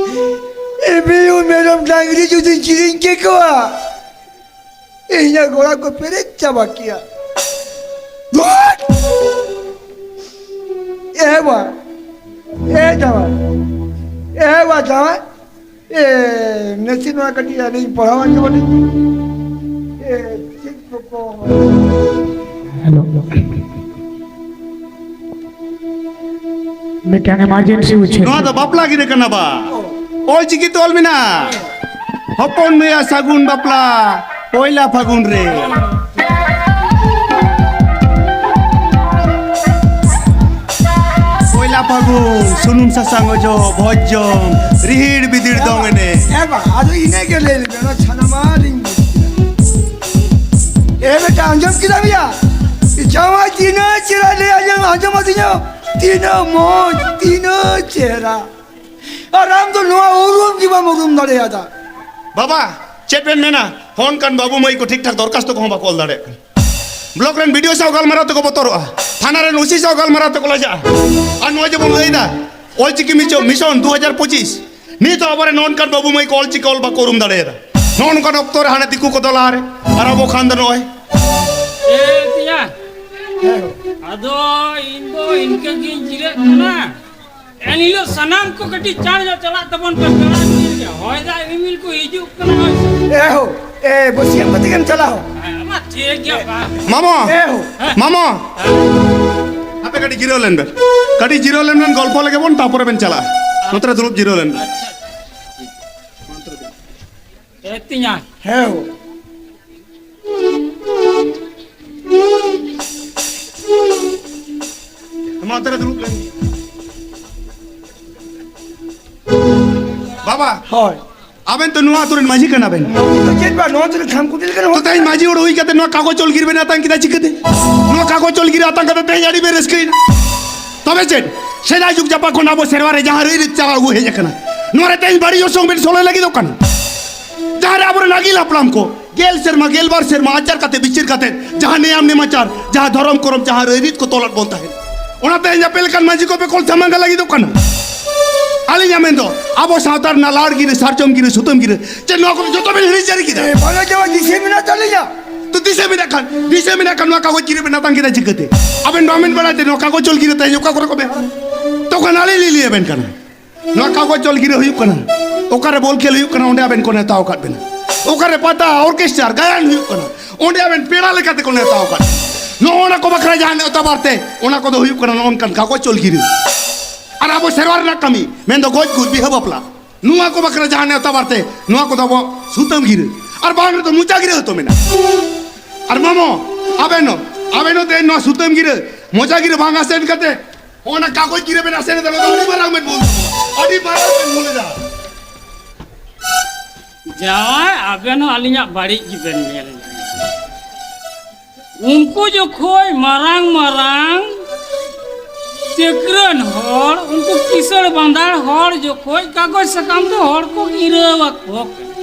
ᱮ, ᱢᱤᱦᱩ ᱢᱮᱨᱚᱢ ᱰᱟᱝᱨᱤ ᱡᱩᱫᱤᱧ ᱠᱤᱨᱤᱧ ᱠᱮᱠᱚᱣᱟ, ᱤᱧᱟᱹᱜ ᱜᱚᱲᱟ ᱠᱚ ᱯᱮᱨᱮᱡ ᱪᱟᱵᱟ ᱠᱮᱭᱟ᱾ ᱫᱷᱩᱨ! ᱮ ᱵᱟ, ᱮ ᱡᱟᱶᱟᱭ, ᱮ ᱵᱟ ᱡᱟᱶᱟᱭ, ᱮ, ᱱᱟᱥᱮ ᱱᱚᱣᱟ ᱠᱟᱹᱴᱤᱡ ᱟᱹᱞᱤᱧ ᱯᱟᱲᱦᱟᱣ ᱟᱸᱡᱚᱢ ᱟᱹᱞᱤᱧ᱾ ᱮ, ᱪᱮᱫ ᱠᱚᱠᱚ ᱦᱮᱞᱳ᱾ ᱢᱤᱫᱴᱟᱝ ᱮᱢᱟᱨᱡᱮᱱᱥᱤ ᱩᱪᱷᱟᱹᱱ᱾ ᱱᱚᱣᱟ ᱫᱚ ᱵᱟᱯᱞᱟ ᱜᱤᱨᱟᱹ ᱠᱟᱱᱟ ᱵᱟ᱾ ᱚᱞ ᱪᱤᱠᱤ ᱛᱮ ᱚᱞ ᱢᱮᱱᱟᱜᱼᱟ᱾ ᱦᱚᱯᱚᱱ ᱢᱟᱹᱭᱟ ᱥᱟᱹᱜᱩᱱ ᱵᱟᱯᱞᱟ ᱯᱚᱭᱞᱟ ᱯᱷᱟᱹᱜᱩᱱ ᱨᱮ᱾ ᱯᱚᱭᱞᱟ ᱯᱷᱟᱹᱜᱩᱱ, ᱥᱩᱱᱩᱢ ᱥᱟᱥᱟᱝ ᱚᱡᱚᱜ, ᱵᱷᱚᱡᱽ ᱡᱚᱢ, ᱨᱤᱦᱤᱲ ᱵᱤᱫᱤᱲ ᱫᱚᱝ ᱮᱱᱮᱡ᱾ ᱦᱮᱸ ᱵᱟ, ᱟᱫᱚ ᱤᱱᱟᱹ ᱜᱮ ᱞᱟᱹᱭ ᱞᱮᱯᱮ, ᱚᱱᱟ ᱥᱟᱱᱟᱢᱟᱜ ᱞᱤᱧ ᱵᱩᱡᱽ ᱠᱮᱫᱟ᱾ ᱮ ᱵᱮᱴᱟ, ᱟᱸᱡᱚᱢ ᱠᱮᱫᱟᱢ ᱭᱟ? ᱡᱟᱶᱟᱭ ᱛᱤᱱᱟᱹᱜ ᱪᱮᱦᱨᱟ ᱞᱟᱹᱭ ᱟᱸᱡᱚᱢ, ᱟᱸᱡᱚᱢ ᱟᱹᱫᱤᱧᱟ, ᱛᱤᱱᱟᱹᱜ ᱢᱚᱡᱽ, ᱛᱤᱱᱟᱹᱜ ᱪᱮᱦᱨᱟ᱾ ᱟᱨ ᱟᱢ ᱫᱚ ᱱᱚᱣᱟ ᱩᱨᱩᱢ ᱜᱮ ᱵᱟᱢ ᱩᱨᱩᱢ ᱫᱟᱲᱮᱭᱟᱫᱟ᱾ ᱵᱟᱵᱟ, ᱪᱮᱫ ᱵᱮᱱ ᱢᱮᱱᱟ, ᱦᱚᱱ ᱠᱟᱱ ᱵᱟᱹᱵᱩ ᱢᱟᱹᱭ ᱠᱚ ᱴᱷᱤᱠ ᱴᱷᱟᱠ ᱫᱚᱨᱠᱷᱟᱥᱛᱚ ᱠᱚᱦᱚᱸ ᱵᱟᱠᱚ ᱚᱞ ᱫᱟᱲᱮᱭᱟᱜ ᱠᱟᱱᱟ᱾ ᱵᱞᱚᱠ ᱨᱮᱱ ᱵᱤ ᱰᱤ ᱳ ᱥᱟᱶ ᱜᱟᱞᱢᱟᱨᱟᱣ ᱛᱮᱠᱚ ᱵᱚᱛᱚᱨᱚᱜᱼᱟ, ᱛᱷᱟᱱᱟ ᱨᱮᱱ ᱳ ᱥᱤ ᱥᱟᱶ ᱜᱟᱞᱢᱟᱨᱟᱣ ᱛᱮᱠᱚ ᱞᱟᱡᱟᱜᱼᱟ᱾ ᱟᱨ ᱱᱚᱣᱟ ᱡᱮᱵᱚᱱ ᱞᱟᱹᱭᱫᱟ, ᱚᱞᱪᱤᱠᱤ ᱢᱤᱥᱚ-, ᱢᱤᱥᱚᱱ ᱫᱩ ᱦᱟᱡᱟᱨ ᱯᱚᱸᱪᱤᱥ, ᱱᱤᱛ ᱦᱚᱸ ᱟᱵᱚᱨᱮᱱ ᱱᱚᱝᱠᱟᱱ ᱵᱟᱹᱵᱩ ᱢᱟᱹᱭ ᱠᱚ ᱚᱞᱪᱤᱠᱤ ᱚᱞ ᱵᱟᱠᱚ ᱩᱨᱩᱢ ᱫᱟᱲᱮᱭᱟᱫᱟ᱾ ᱱᱚᱜᱼᱚ ᱱᱚᱝᱠᱟᱱ ᱚᱠᱛᱚ ᱨᱮ ᱦᱟᱱᱮ ᱫᱤᱠᱩ ᱠᱚ ᱫᱚᱞᱟ ᱨᱮ, ᱟᱨ ᱟᱵᱚ ᱠᱷᱟᱱ ᱫᱚ ᱱᱚᱜᱼᱚᱭ᱾ ᱮ ᱛᱮᱭᱟ, ᱟᱫᱚ ᱤᱧ ᱫᱚ ᱤᱱᱠᱟᱹ ᱜᱤᱧ ᱡᱤᱨᱟᱹᱜ ᱠᱟᱱᱟ᱾ ᱮᱱᱦᱤᱞᱳᱜ ᱥᱟᱱᱟᱢ ᱠᱚ ᱠᱟᱹᱴᱤᱡ ᱪᱟᱬ ᱧᱚᱜ ᱪᱟᱞᱟᱜ ᱛᱟᱵᱚᱱ ᱯᱮ, ᱯᱮᱲᱟ ᱠᱚ ᱧᱮᱞ ᱜᱮ᱾ ᱦᱚᱭ ᱫᱟᱜ ᱨᱤᱢᱤᱞ ᱠᱚ ᱦᱤᱡᱩᱜ ᱠᱟᱱᱟ᱾ ᱮ ᱦᱳ, ᱮ, ᱵᱟᱹᱥᱭᱟᱹᱢ ᱠᱟᱛᱮ ᱜᱮᱢ ᱪᱟᱞᱟᱣ᱾ ᱦᱮᱸ, ᱢᱟ ᱴᱷᱤᱠ ᱜᱮᱭᱟ, ᱵᱟ᱾ ᱢᱟᱢᱚ, ᱮ ᱦᱳ᱾ ᱢᱟᱢᱚ, ᱟᱯᱮ ᱠᱟᱹᱴᱤᱡ ᱡᱤᱨᱟᱹᱣ ᱞᱮᱱ ᱵᱮᱱ, ᱠᱟᱹᱴᱤᱡ ᱡᱤᱨᱟᱹᱣ ᱞᱮᱱ ᱵᱮᱱ, ᱜᱚᱞᱯᱚ ᱞᱮᱜᱮ ᱵᱚᱱ, ᱛᱟᱯᱚᱨᱮ ᱵᱮᱱ ᱪᱟᱞᱟᱜᱼᱟ᱾ ᱱᱚᱛᱮ ᱨᱮ ᱫᱩᱲᱩᱵ ᱡᱤᱨᱟᱹᱣ ᱞᱮᱱ ᱵᱮᱱ᱾ ᱟᱪᱪᱷᱟ᱾ ᱮ ᱛᱤᱧᱟ᱾ ᱦᱮᱸ ᱦᱳ᱾ ᱢᱟ ᱚᱱᱛᱮ ᱨᱮ ᱫᱩᱲᱩᱵ ᱞᱮᱱ᱾ ᱵᱟᱵᱟ᱾ ᱦᱳᱭ᱾ ᱟᱵᱮᱱ ᱛᱚ ᱱᱚᱣᱟ ᱟᱛᱳ ᱨᱮᱱ ᱢᱟᱹᱡᱷᱤ ᱠᱟᱱᱟ ᱵᱮᱱ᱾ ᱱᱚᱣᱟ ᱫᱚ ᱪᱮᱫ ᱵᱟ, ᱱᱚᱣᱟ ᱟᱛᱳ ᱨᱮᱱ ᱠᱷᱟᱢ ᱠᱩᱴᱤ ᱞᱮᱠᱟ ᱱᱚᱣᱟ ᱛᱚ ᱛᱮᱦᱮᱧ ᱢᱟᱹᱡᱷᱤ ᱚᱲᱟᱜ ᱦᱩᱭ ᱠᱟᱛᱮ ᱱᱚᱣᱟ ᱠᱟᱜᱚᱡᱽ ᱚᱞ ᱜᱤᱨᱟᱹ ᱵᱮᱱ ᱟᱛᱟᱝ ᱠᱮᱫᱟ ᱪᱤᱠᱟᱹᱛᱮ? ᱱᱚᱣᱟ ᱠᱟᱜᱚᱡᱽ ᱚᱞ ᱜᱤᱨᱟᱹ ᱟᱛᱟᱝ ᱠᱟᱛᱮ ᱛᱮᱦᱮᱧ ᱟᱹᱰᱤ ᱵᱮᱱ ᱨᱟᱹᱥᱠᱟᱹᱭᱮᱱᱟ᱾ ᱛᱚᱵᱮ ᱪᱮᱫ? ᱥᱮᱫᱟᱭ ᱡᱩᱜᱽ ᱡᱟᱯᱟᱜ ᱠᱷᱚᱱ ᱟᱵᱚ ᱥᱮᱨᱣᱟ ᱨᱮ ᱡᱟᱦᱟᱸ ᱨᱟᱹᱭ ᱨᱤᱛ ᱪᱟᱞᱟᱣ ᱟᱹᱜᱩ ᱦᱮᱡ ᱟᱠᱟᱱᱟ, ᱱᱚᱣᱟ ᱨᱮ ᱛᱮᱦᱮᱧ ᱵᱟᱹᱲᱤᱡ ᱚᱨᱥᱚᱝ ᱵᱮᱱ ᱥᱚᱞᱦᱮ ᱞᱟᱹᱜᱤᱫᱚᱜ ᱠᱟᱱᱟ? ᱡᱟᱦᱟᱸ ᱨᱮ ᱟᱵᱚᱨᱮᱱ ᱟᱹᱜᱤᱞ ᱦᱟᱯᱲᱟᱢ ᱠᱚ ᱜᱮᱞ ᱥᱮᱨᱢᱟ, ᱜᱮᱞᱵᱟᱨ ᱥᱮᱨᱢᱟ ᱟᱪᱟᱨ ᱠᱟᱛᱮ, ᱵᱤᱪᱟᱹᱨ ᱠᱟᱛᱮ, ᱡᱟᱦᱟᱸ ᱱᱮᱭᱟᱢ ᱱᱮᱢᱟᱪᱟᱨ, ᱡᱟᱦᱟᱸ ᱫᱷᱚᱨᱚᱢ ᱠᱚᱨᱚᱢ, ᱡᱟᱦᱟᱸ ᱨᱟᱹᱭᱨᱤᱛ ᱠᱚ ᱛᱚᱞᱟᱫ ᱵᱚᱱ ᱛᱟᱦᱮᱸᱫ, ᱚᱱᱟ ᱛᱮᱦᱮᱧ ᱟᱯᱮ ᱞᱮᱠᱟᱱ ᱢᱟᱹᱡᱷᱤ ᱠᱚᱯᱮ ᱠᱚᱞ ᱥᱟᱢᱟᱝ ᱞᱟᱹᱜᱤᱫᱚᱜ ᱠᱟᱱᱟ᱾ ᱟᱹᱞᱤᱧᱟᱜ ᱢᱮᱱ ᱫᱚ, ᱟᱵᱚ ᱥᱟᱶᱛᱟ ᱨᱮᱱᱟᱜ ᱞᱟᱲ ᱜᱤᱨᱟᱹ, ᱥᱟᱨᱡᱚᱢ ᱜᱤᱨᱟᱹ, ᱥᱩᱛᱟᱹᱢ ᱜᱤᱨᱟᱹ, ᱪᱮᱫ ᱱᱚᱣᱟ ᱠᱚ ᱡᱚᱛᱚ ᱵᱮᱱ ᱦᱤᱲᱤᱧ ᱡᱟᱹᱨᱤ ᱠᱮᱫᱟ? ᱮ, ᱵᱟᱝᱟ ᱡᱟᱶᱟᱭ, ᱫᱤᱥᱟᱹ ᱢᱮᱱᱟᱜ ᱛᱟᱹᱞᱤᱧᱟ᱾ ᱛᱚ ᱫᱤᱥᱟᱹ ᱢᱮᱱᱟᱜ ᱠᱷᱟᱱ, ᱫᱤᱥᱟᱹ ᱢᱮᱱᱟᱜ ᱠᱷᱟᱱ ᱱᱚᱣᱟ ᱠᱟᱜᱚᱡᱽ ᱜᱤᱨᱟᱹ ᱵᱮᱱ ᱟᱛᱟᱝ ᱠᱮᱫᱟ ᱪᱤᱠᱟᱹᱛᱮ? ᱟᱵᱮᱱ ᱵᱟᱵᱮᱱ ᱵᱟᱲᱟᱭ ᱛᱮ ᱱᱚᱣᱟ ᱠᱟᱜᱚᱡᱽ ᱚᱞ ᱜᱤᱨᱟᱹ ᱛᱮᱦᱮᱧ ᱚᱠᱟ ᱠᱚᱨᱮ ᱠᱚ ᱵᱮᱣᱦᱟᱨᱟ? ᱛᱚᱠᱷᱚᱱ ᱟᱹᱞᱤᱧ ᱞᱤᱧ ᱞᱟᱹᱭ ᱟᱵᱮᱱ ᱠᱟᱱᱟ᱾ ᱱᱚᱣᱟ ᱠᱟᱜᱚᱡᱽ ᱚᱞ ᱜᱤᱨᱟᱹ ᱦᱩᱭᱩᱜ ᱠᱟᱱᱟ, ᱚᱠᱟᱨᱮ ᱵᱚᱞ ᱠᱷᱮᱞ ᱦᱩᱭᱩᱜ ᱠᱟᱱᱟ, ᱚᱸᱰᱮ ᱟᱵᱮᱱ ᱠᱚ ᱱᱮᱣᱛᱟ ᱟᱠᱟᱫ ᱵᱮᱱᱟ᱾ ᱚᱠᱟᱨᱮ ᱯᱟᱛᱟ, ᱚᱨᱠᱮᱥᱴᱟᱨ, ᱜᱟᱭᱟᱱ ᱦᱩᱭᱩᱜ ᱠᱟᱱᱟ, ᱚᱸᱰᱮ ᱟᱵᱮᱱ ᱯᱮᱲᱟ ᱞᱮᱠᱟᱛᱮ ᱠᱚ ᱱᱮᱣᱛᱟ ᱟᱠᱟᱫ ᱵᱮᱱᱟ᱾ ᱱᱚᱜᱼᱚ ᱱᱟ ᱠᱚ ᱵᱟᱠᱷᱨᱟ ᱡᱟᱦᱟᱸ ᱱᱮᱣᱛᱟ ᱵᱟᱨᱛᱮ, ᱚᱱᱟ ᱠᱚᱫᱚ ᱦᱩᱭᱩᱜ ᱠᱟᱱᱟ ᱱᱚᱜᱼᱚ ᱱᱚᱝᱠᱟᱱ ᱠᱟᱜᱚᱡᱽ ᱚᱞ ᱜᱤᱨᱟᱹ᱾ ᱟᱨ ᱟᱵᱚ ᱥᱮᱨᱣᱟ ᱨᱮᱱᱟᱜ ᱠᱟᱹᱢᱤ, ᱢᱮᱱᱫᱚ ᱜᱚᱡ ᱜᱩᱨ, ᱵᱤᱦᱟᱹ ᱵᱟᱯᱞᱟ, ᱱᱚᱣᱟ ᱠᱚ ᱵᱟᱠᱷᱨᱟ ᱡᱟᱦᱟᱸ ᱱᱮᱣᱛᱟ ᱵᱟᱨᱛᱮ, ᱱᱚᱣᱟ ᱠᱚᱫᱚ ᱟᱵᱚ ᱥᱩᱛᱟᱹᱢ ᱜᱤᱨᱟᱹ᱾ ᱟᱨ ᱵᱟᱝ ᱨᱮᱫᱚ ᱢᱚᱪᱟ ᱜᱤᱨᱟᱹ ᱦᱚᱸᱛᱚ ᱢᱮᱱᱟᱜᱼᱟ᱾ ᱟᱨ ᱢᱟᱢᱚ, ᱟᱵᱮᱱ ᱦᱚᱸ, ᱟᱵᱮᱱ ᱦᱚᱸ ᱛᱮᱦᱮᱧ ᱱᱚᱣᱟ ᱥᱩᱛᱟᱹᱢ ᱜᱤᱨᱟᱹ, ᱢᱚᱪᱟ ᱜᱤᱨᱟᱹ ᱵᱟᱝ ᱟᱥᱮᱱ ᱠᱟᱛᱮ, ᱚᱱᱟ ᱠᱟᱜᱚᱡᱽ ᱜᱤᱨᱟᱹ ᱵᱮᱱ ᱟᱥᱮᱱ ᱮᱫᱟ, ᱱᱚᱣᱟ ᱫᱚ ᱟᱹᱰᱤ ᱢᱟᱨᱟᱝ ᱵᱮᱱ ᱵᱷᱩᱞ, ᱟᱹᱰᱤ ᱢᱟᱨᱟᱝ ᱵᱮᱱ ᱵᱷᱩᱞ ᱮᱫᱟ᱾ ᱡᱟᱶᱟᱭ, ᱟᱵᱮᱱ ᱦᱚᱸ ᱟᱹᱞᱤᱧᱟᱜ ᱵᱟᱹᱲᱤᱡ ᱜᱮᱵᱮᱱ ᱧᱮᱞ ᱧᱟᱢᱟ᱾ ᱩᱱᱠᱩ ᱡᱚᱠᱷᱚᱡ ᱢᱟᱨᱟᱝ ᱢᱟᱨᱟᱝ ᱪᱟᱹᱠᱨᱟᱹᱱ ᱦᱚᱲ, ᱩᱱᱠᱩ ᱠᱤᱥᱟᱹᱬ ᱵᱟᱸᱫᱷᱟᱲ ᱦᱚᱲ ᱡᱚᱠᱷᱚᱡ ᱠᱟᱜᱚᱡᱽ ᱥᱟᱠᱟᱢ ᱫᱚ ᱦᱚᱲ ᱠᱚ ᱜᱤᱨᱟᱹᱣᱟᱠᱚ ᱠᱟᱱᱟ,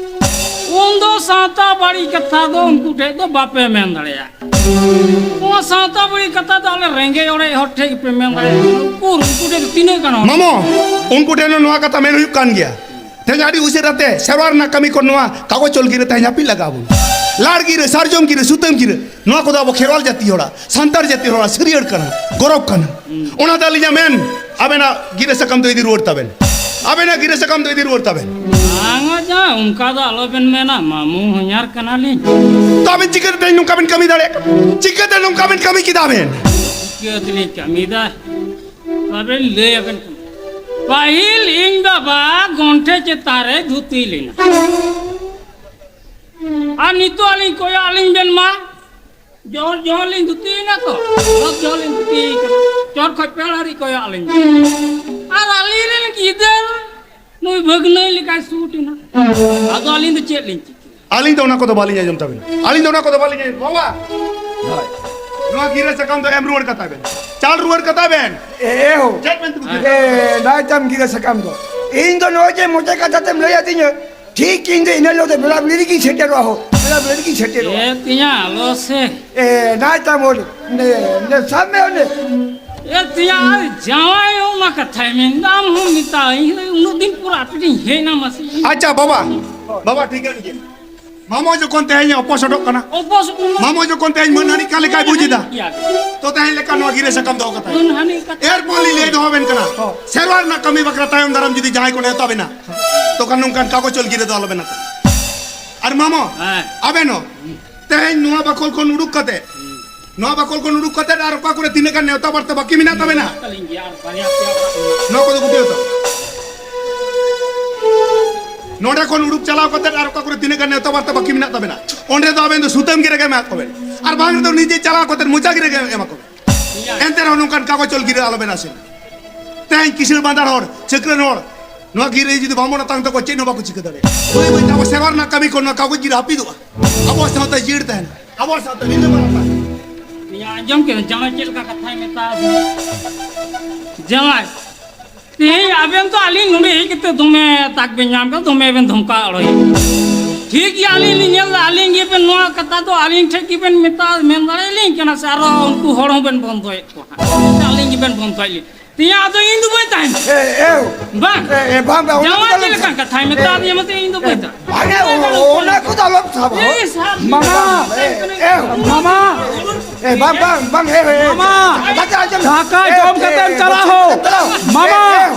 ᱩᱱ ᱫᱚ ᱥᱟᱶᱛᱟ ᱵᱟᱹᱲᱤᱡ ᱠᱟᱛᱷᱟ ᱫᱚ ᱩᱱᱠᱩ ᱴᱷᱮᱡ ᱫᱚ ᱵᱟᱯᱮ ᱢᱮᱱ ᱫᱟᱲᱮᱭᱟᱜᱼᱟ᱾ ᱱᱚᱣᱟ ᱥᱟᱶᱛᱟ ᱵᱟᱹᱲᱤᱡ ᱠᱟᱛᱷᱟ ᱫᱚ ᱟᱞᱮ ᱨᱮᱸᱜᱮᱡ ᱚᱨᱮᱡ ᱦᱚᱲ ᱴᱷᱮᱡ ᱜᱮᱯᱮ ᱢᱮᱱ ᱫᱟᱲᱮᱭᱟᱜᱼᱟ᱾ ᱩᱠᱩᱨ, ᱩᱱᱠᱩ ᱴᱷᱮᱡ ᱫᱚ ᱛᱤᱱᱟᱹᱜ ᱜᱟᱱ ᱦᱚᱲ? ᱢᱟᱢᱚ, ᱩᱱᱠᱩ ᱴᱷᱮᱱ ᱦᱚᱸ ᱱᱚᱣᱟ ᱠᱟᱛᱷᱟ ᱢᱮᱱ ᱦᱩᱭᱩᱜ ᱠᱟᱱ ᱜᱮᱭᱟ᱾ ᱛᱮᱦᱮᱧ ᱟᱹᱰᱤ ᱩᱥᱟᱹᱨᱟ ᱛᱮ ᱥᱮᱨᱣᱟ ᱨᱮᱱᱟᱜ ᱠᱟᱹᱢᱤ ᱠᱚ ᱱᱚᱣᱟ ᱠᱟᱜᱚᱡᱽ ᱚᱞ ᱜᱤᱨᱟᱹ ᱛᱮᱦᱮᱧ ᱦᱟᱹᱯᱤᱫ ᱞᱟᱜᱟᱣ ᱵᱚᱱᱟ᱾ ᱞᱟᱲ ᱜᱤᱨᱟᱹ, ᱥᱟᱨᱡᱚᱢ ᱜᱤᱨᱟᱹ, ᱥᱩᱛᱟᱹᱢ ᱜᱤᱨᱟᱹ, ᱱᱚᱣᱟ ᱠᱚᱫᱚ ᱟᱵᱚ ᱠᱷᱮᱨᱣᱟᱞ ᱡᱟᱹᱛᱤ ᱦᱚᱲᱟᱜ, ᱥᱟᱱᱛᱟᱲ ᱡᱟᱹᱛᱤ ᱦᱚᱲᱟᱜ ᱥᱟᱹᱨᱭᱟᱹᱲ ᱠᱟᱱᱟ, ᱜᱚᱨᱚᱵᱽ ᱠᱟᱱᱟ᱾ ᱚᱱᱟᱛᱮ ᱟᱹᱞᱤᱧᱟᱜ ᱢᱮᱱ, ᱟᱵᱮᱱᱟᱜ ᱜᱤᱨᱟᱹ ᱥᱟᱠᱟᱢ ᱫᱚ ᱤᱫᱤ ᱨᱩᱣᱟᱹᱲ ᱛᱟᱵᱮᱱ᱾ ᱟᱵᱮᱱᱟᱜ ᱜᱤᱨᱟᱹ ᱥᱟᱠᱟᱢ ᱫᱚ ᱤᱫᱤ ᱨᱩᱣᱟᱹᱲ ᱛᱟᱵᱮᱱ᱾ ᱵᱟᱝᱟ ᱡᱟ, ᱚᱱᱠᱟ ᱫᱚ ᱟᱞᱚᱵᱮᱱ ᱢᱮᱱᱟ, ᱢᱟᱢᱩ ᱦᱚᱧᱦᱟᱨ ᱠᱟᱱᱟᱞᱤᱧ᱾ ᱛᱚ ᱟᱵᱮᱱ ᱪᱤᱠᱟᱹᱛᱮ ᱛᱮᱦᱮᱧ ᱱᱚᱝᱠᱟ ᱵᱮᱱ ᱠᱟᱹᱢᱤ ᱫᱟᱲᱮᱭᱟᱜ ᱠᱟᱱᱟ? ᱪᱤᱠᱟᱹᱛᱮ ᱱᱚᱝᱠᱟ ᱵᱮᱱ ᱠᱟᱹᱢᱤ ᱠᱮᱫᱟ ᱵᱮᱱ? ᱪᱤᱠᱟᱹ ᱛᱮᱞᱤᱧ ᱠᱟᱹᱢᱤᱭᱮᱫᱟ? ᱟᱵᱮᱱ ᱞᱟᱹᱭ ᱟᱵᱮᱱ ᱠᱟᱱᱟ᱾ ᱯᱟᱹᱦᱤᱞ ᱤᱧ ᱵᱟᱵᱟ ᱜᱚᱱᱴᱷᱮ ᱪᱮᱛᱟᱱ ᱨᱮ ᱫᱷᱩᱛᱤ ᱞᱮᱱᱟ᱾ ᱟᱨ ᱱᱤᱛᱚᱜ ᱟᱹᱞᱤᱧ ᱠᱚᱭᱚᱜ ᱟᱹᱞᱤᱧ ᱵᱮᱱ ᱢᱟ, ᱡᱚᱦᱚᱨ ᱡᱚᱦᱚᱨ ᱞᱤᱧ ᱫᱷᱩᱛᱤᱭᱮᱱᱟ ᱛᱚ, ᱡᱚᱦᱚᱨ ᱡᱚᱦᱚᱨ ᱞᱤᱧ ᱫᱷᱩᱛᱤᱭᱮ ᱠᱟᱱᱟ᱾ ᱪᱚᱴ ᱠᱷᱚᱡ ᱯᱮ ᱦᱚᱲ ᱟᱹᱣᱨᱤ ᱠᱚᱭᱚᱜ ᱟᱹᱞᱤᱧ ᱵᱮᱱ᱾ ᱟᱨ ᱟᱹᱞᱤᱧ ᱨᱮᱱ ᱜᱤᱫᱟᱹᱨ ᱱᱩᱭ ᱵᱷᱟᱹᱜᱽᱱᱟᱹᱭ ᱞᱮᱠᱟᱭ ᱥᱩᱴ ᱮᱱᱟ᱾ ᱟᱫᱚ ᱟᱹᱞᱤᱧ ᱫᱚ ᱪᱮᱫ ᱞᱤᱧ ᱪᱤᱠᱟᱹᱭᱟ? ᱟᱹᱞᱤᱧ ᱫᱚ ᱚᱱᱟ ᱠᱚᱫᱚ ᱵᱟᱹᱞᱤᱧ ᱟᱸᱡᱚᱢ ᱛᱟᱵᱮᱱᱟ᱾ ᱟᱹᱞᱤᱧ ᱫᱚ ᱚᱱᱟ ᱠᱚᱫᱚ ᱵᱟᱹᱞᱤᱧ ᱟᱸᱡᱚᱢ᱾ ᱵᱟᱵᱟ, ᱱᱚᱣᱟ ᱜᱤᱨᱟᱹ ᱥᱟᱠᱟᱢ ᱫᱚ ᱮᱢ ᱨᱩᱣᱟᱹᱲ ᱠᱟᱛᱟ ᱵᱮᱱ, ᱪᱟᱞ ᱨᱩᱣᱟᱹᱲ ᱠᱟᱛᱟ ᱵᱮᱱ᱾ ᱮ, ᱮ ᱦᱳ᱾ ᱪᱮᱫ ᱵᱮᱱ ᱛᱩᱠᱩ ᱠᱮᱫᱟ? ᱮ, ᱱᱟᱭ ᱛᱟᱢ ᱜᱤᱨᱟᱹ ᱥᱟᱠᱟᱢ ᱫᱚ᱾ ᱤᱧ ᱫᱚ ᱱᱚᱜᱼᱚᱭ ᱡᱮ ᱢᱚᱪᱟ ᱠᱟᱛᱷᱟ ᱛᱮᱢ ᱞᱟᱹᱭ ᱟᱹᱫᱤᱧᱟ, ᱴᱷᱤᱠ ᱤᱧ ᱫᱚ ᱤᱱᱟᱹ ᱦᱤᱞᱳᱜ ᱫᱚ ᱵᱮᱲᱟ ᱵᱮᱲᱤ ᱨᱮᱜᱤᱧ ᱥᱮᱴᱮᱨᱚᱜᱼᱟ ᱦᱳ, ᱵᱮᱲᱟ ᱵᱮᱲᱤ ᱨᱮᱜᱤᱧ ᱥᱮᱴᱮᱨᱚᱜᱼᱟ᱾ ᱮ ᱛᱤᱧᱟ, ᱟᱞᱚ ᱥᱮ᱾ ᱮ, ᱱᱟᱭ ᱛᱟᱢ ᱦᱳ, ᱱᱮ, ᱱᱮ, ᱥᱟᱵ ᱢᱮ ᱚᱸᱰᱮ᱾ ᱮ ᱛᱤᱧᱟ, ᱟᱨ ᱡᱟᱶᱟᱭ ᱚᱱᱟ ᱠᱟᱛᱷᱟᱭ ᱢᱮᱱᱫᱟ, ᱟᱢ ᱦᱚᱸ ᱢᱮᱛᱟᱣᱟᱹᱧ, ᱩᱱᱟᱹᱜ ᱫᱤᱱ ᱯᱚᱨ ᱟᱯᱮ ᱴᱷᱮᱱ ᱦᱮᱡ ᱮᱱᱟ, ᱢᱟᱥᱮ᱾ ᱟᱪᱪᱷᱟ, ᱵᱟᱵᱟ, ᱵᱟᱵᱟ, ᱴᱷᱤᱠᱟᱹᱱ ᱜᱮᱭᱟ᱾ ᱢᱟᱢᱚ ᱡᱚᱠᱷᱚᱱ ᱛᱮᱦᱮᱧ ᱚᱯᱚᱥᱚᱰᱚᱜ ᱠᱟᱱᱟ, ᱚᱯᱚᱥ ᱢᱟᱢᱚ ᱡᱚᱠᱷᱚᱱ ᱛᱮᱦᱮᱧ ᱢᱟᱹᱱᱦᱟᱹᱱᱤ ᱠᱟ ᱞᱮᱠᱟᱭ ᱵᱩᱡ ᱮᱫᱟ, ᱢᱟᱹᱱᱦᱟᱹᱱᱤ ᱜᱮᱭᱟ᱾ ᱛᱚ ᱛᱮᱦᱮᱧ ᱞᱮᱠᱟ ᱱᱚᱣᱟ ᱜᱤᱨᱟᱹ ᱥᱟᱠᱟᱢ ᱫᱚᱦᱚ ᱠᱟᱛᱮ ᱢᱟᱹᱱᱦᱟᱹᱱᱤ ᱠᱟᱛᱮ ᱮᱨᱯᱚᱨ ᱞᱤᱧ ᱞᱟᱹᱭ ᱫᱚᱦᱚ ᱟᱵᱮᱱ ᱠᱟᱱᱟ, ᱦᱚᱸ᱾ ᱥᱮᱨᱣᱟ ᱨᱮᱱᱟᱜ ᱠᱟᱹᱢᱤ ᱵᱟᱠᱷᱨᱟ ᱛᱟᱭᱚᱢ ᱫᱟᱨᱟᱢ ᱡᱩᱫᱤ ᱡᱟᱦᱟᱸᱭ ᱠᱚ ᱱᱮᱣᱛᱟ ᱵᱮᱱᱟ, ᱛᱚᱠᱷᱟᱱ ᱱᱚᱝᱠᱟᱱ ᱠᱟᱜᱚᱡᱽ ᱚᱞ ᱜᱤᱨᱟᱹ ᱫᱚ ᱟᱞᱚ ᱵᱮᱱ ᱦᱟᱛᱟᱣᱟ᱾ ᱟᱨ ᱢᱟᱢᱚ, ᱦᱮᱸ᱾ ᱟᱵᱮᱱ ᱦᱚᱸ ᱛᱮᱦᱮᱧ ᱱᱚᱣᱟ ᱵᱟᱠᱷᱳᱞ ᱠᱷᱚᱱ ᱩᱰᱩᱠ ᱠᱟᱛᱮ, ᱱᱚᱣᱟ ᱵᱟᱠᱷᱳᱞ ᱠᱷᱚᱱ ᱩᱰᱩᱠ ᱠᱟᱛᱮ ᱟᱨ ᱚᱠᱟ ᱠᱚᱨᱮ ᱛᱤᱱᱟᱹᱜ ᱜᱟᱱ ᱱᱮᱣᱛᱟ ᱵᱟᱨᱛᱟ ᱵᱟᱹᱠᱤ ᱢᱮᱱᱟᱜ ᱛᱟᱵᱮᱱᱟ? ᱛᱟᱹᱞᱤᱧ ᱜᱮᱭᱟ, ᱟᱨ ᱵᱟᱨᱭᱟ ᱯᱮᱭᱟ ᱚᱲᱟᱜ ᱢᱮᱱᱟᱜᱼᱟ᱾ ᱱᱚᱣᱟ ᱠᱚᱫᱚ ᱜᱩᱴᱤᱭᱟᱹᱣ ᱛᱟᱵᱚᱱ᱾ ᱱᱚᱰᱮ ᱠᱷᱚᱱ ᱩᱰᱩᱠ ᱪᱟᱞᱟᱣ ᱠᱟᱛᱮ ᱟᱨ ᱚᱠᱟ ᱠᱚᱨᱮ ᱛᱤᱱᱟᱹᱜ ᱜᱟᱱ ᱱᱮᱣᱛᱟ ᱵᱟᱨᱛᱟ ᱵᱟᱹᱠᱤ ᱢᱮᱱᱟᱜ ᱛᱟᱵᱮᱱᱟ, ᱚᱸᱰᱮ ᱫᱚ ᱟᱵᱮᱱ ᱫᱚ ᱥᱩᱛᱟᱹᱢ ᱜᱤᱨᱟᱹ ᱜᱮ ᱮᱢᱟ ᱠᱚᱵᱮᱱ, ᱟᱨ ᱵᱟᱝ ᱨᱮᱫᱚ ᱱᱤᱡᱮ ᱪᱟᱞᱟᱣ ᱠᱟᱛᱮ ᱢᱚᱪᱟ ᱜᱤᱨᱟᱹ ᱜᱮ ᱮᱢᱟ ᱠᱚᱵᱮᱱ᱾ ᱮᱱᱛᱮ ᱨᱮᱦᱚᱸ ᱱᱚᱝᱠᱟᱱ ᱠᱟᱜᱚᱡᱽ ᱚᱞ ᱜᱤᱨᱟᱹ ᱟᱞᱚᱵᱮᱱ ᱟᱥᱮᱱᱟ᱾ ᱛᱮᱦᱮᱧ ᱠᱤᱥᱟᱹᱬ ᱵᱟᱸᱫᱟᱨ ᱦᱚᱲ, ᱪᱟᱹᱠᱨᱟᱹᱱ ᱦᱚᱲ, ᱱᱚᱣᱟ ᱜᱤᱨᱟᱹ ᱡᱩᱫᱤ ᱵᱟᱵᱚᱱ ᱟᱛᱟᱝ ᱛᱟᱠᱚᱣᱟ, ᱪᱮᱫ ᱦᱚᱸ ᱵᱟᱠᱚ ᱪᱤᱠᱟᱹ ᱫᱟᱲᱮᱭᱟᱜᱼᱟ᱾ ᱵᱟᱹᱭ ᱵᱟᱹᱭ ᱛᱮ ᱟᱵᱚ ᱥᱮᱨᱣᱟ ᱨᱮᱱᱟᱜ ᱠᱟᱹᱢᱤ ᱠᱷᱚᱱ ᱱᱚᱣᱟ ᱠᱟᱜᱚᱡᱽ ᱜᱤᱨᱟᱹ ᱦᱟᱹᱯᱤᱫᱚᱜᱼᱟ᱾ ᱟᱵᱚᱣᱟᱜ ᱥᱟᱶᱛᱟ ᱡᱤᱭᱟᱹᱲ ᱛᱟᱦᱮᱱᱟ᱾ ᱟᱵᱚᱣᱟᱜ ᱥᱟᱶᱛᱟ ᱨᱤᱞᱟᱹᱢᱟᱞᱟ ᱛᱟᱦᱮᱱᱟ᱾ ᱤᱧ ᱟᱸᱡᱚᱢ ᱠᱮᱫᱟ, ᱡᱟᱶᱟᱭ ᱪᱮᱫ ᱞᱮᱠᱟ ᱠᱟᱛᱷᱟᱭ ᱢᱮᱛᱟ ᱫᱤᱧᱟ᱾ ᱡᱟᱶᱟᱭ, ᱛᱮᱦᱮᱧ ᱟᱵᱮᱱ ᱛᱚ ᱟᱹᱞᱤᱧ ᱱᱚᱰᱮ ᱦᱮᱡ ᱠᱟᱛᱮ ᱫᱚᱢᱮ ᱛᱟᱠ ᱵᱮᱱ ᱧᱟᱢ ᱠᱮᱫᱟ, ᱫᱚᱢᱮ ᱵᱮᱱ ᱫᱷᱚᱢᱠᱟᱣ ᱟᱲᱚᱭᱮᱫ᱾ ᱴᱷᱤᱠ ᱜᱮᱭᱟ, ᱟᱹᱞᱤᱧ ᱞᱤᱧ ᱧᱮᱞ ᱮᱫᱟ, ᱟᱹᱞᱤᱧ ᱜᱮᱵᱮᱱ ᱱᱚᱣᱟ ᱠᱟᱛᱷᱟ ᱫᱚ ᱟᱹᱞᱤᱧ ᱴᱷᱮᱱ ᱜᱮᱵᱮᱱ ᱢᱮᱛᱟ, ᱢᱮᱱ ᱫᱟᱲᱮᱭᱟᱞᱤᱧ ᱠᱟᱱᱟ ᱥᱮ ᱟᱨᱚ ᱩᱱᱠᱩ ᱦᱚᱲ ᱦᱚᱸᱵᱮᱱ ᱵᱚᱱᱫᱚᱭᱮᱫ ᱠᱚᱣᱟ ᱦᱟᱸᱜ? ᱟᱹᱞᱤᱧ ᱜᱮᱵᱮᱱ ᱵᱚᱱᱫᱚᱭᱮᱫ ᱞᱤᱧ᱾ ᱛᱮᱦᱮᱧ ᱟᱫᱚ ᱤᱧ ᱫᱚ ᱵᱟᱹᱧ ᱛᱟᱦᱮᱱᱟ᱾ ᱮ, ᱮ, ᱵᱟᱝ᱾ ᱮ, ᱮ, ᱵᱟᱝ, ᱵᱟᱝ, ᱚᱱᱟ ᱡᱟᱶᱟᱭ ᱠᱚᱫᱚ ᱪᱮᱫ ᱞᱮᱠᱟᱱ ᱠᱟᱛᱷᱟᱭ ᱢᱮᱛᱟ ᱫᱤᱧᱟ ᱢᱟᱛᱚ ᱤᱧ ᱫᱚ ᱵᱟᱹᱧ ᱛᱟᱦᱮᱱᱟ᱾ ᱵᱟᱝ, ᱮ, ᱚᱱᱟ ᱠᱚᱫᱚ ᱟᱞᱚᱢ ᱥᱟᱵᱟ᱾ ᱮ, ᱥᱟᱵ ᱢᱟᱢᱟ, ᱮ, ᱮ, ᱢᱟᱢᱟ᱾ ᱮ, ᱵᱟᱝ, ᱵᱟᱝ, ᱵᱟᱝ, ᱮ, ᱮ, ᱢᱟᱢᱟ, ᱠᱟᱛᱷᱟ ᱟᱸᱡᱚᱢ ᱢᱮ᱾ ᱫᱟᱠᱟ ᱮ, ᱡᱚᱢ ᱮ, ᱠᱟᱛᱮᱢ ᱮ, ᱪᱟᱞᱟᱜ ᱦᱳ᱾ ᱮ, ᱢᱟᱢᱟ᱾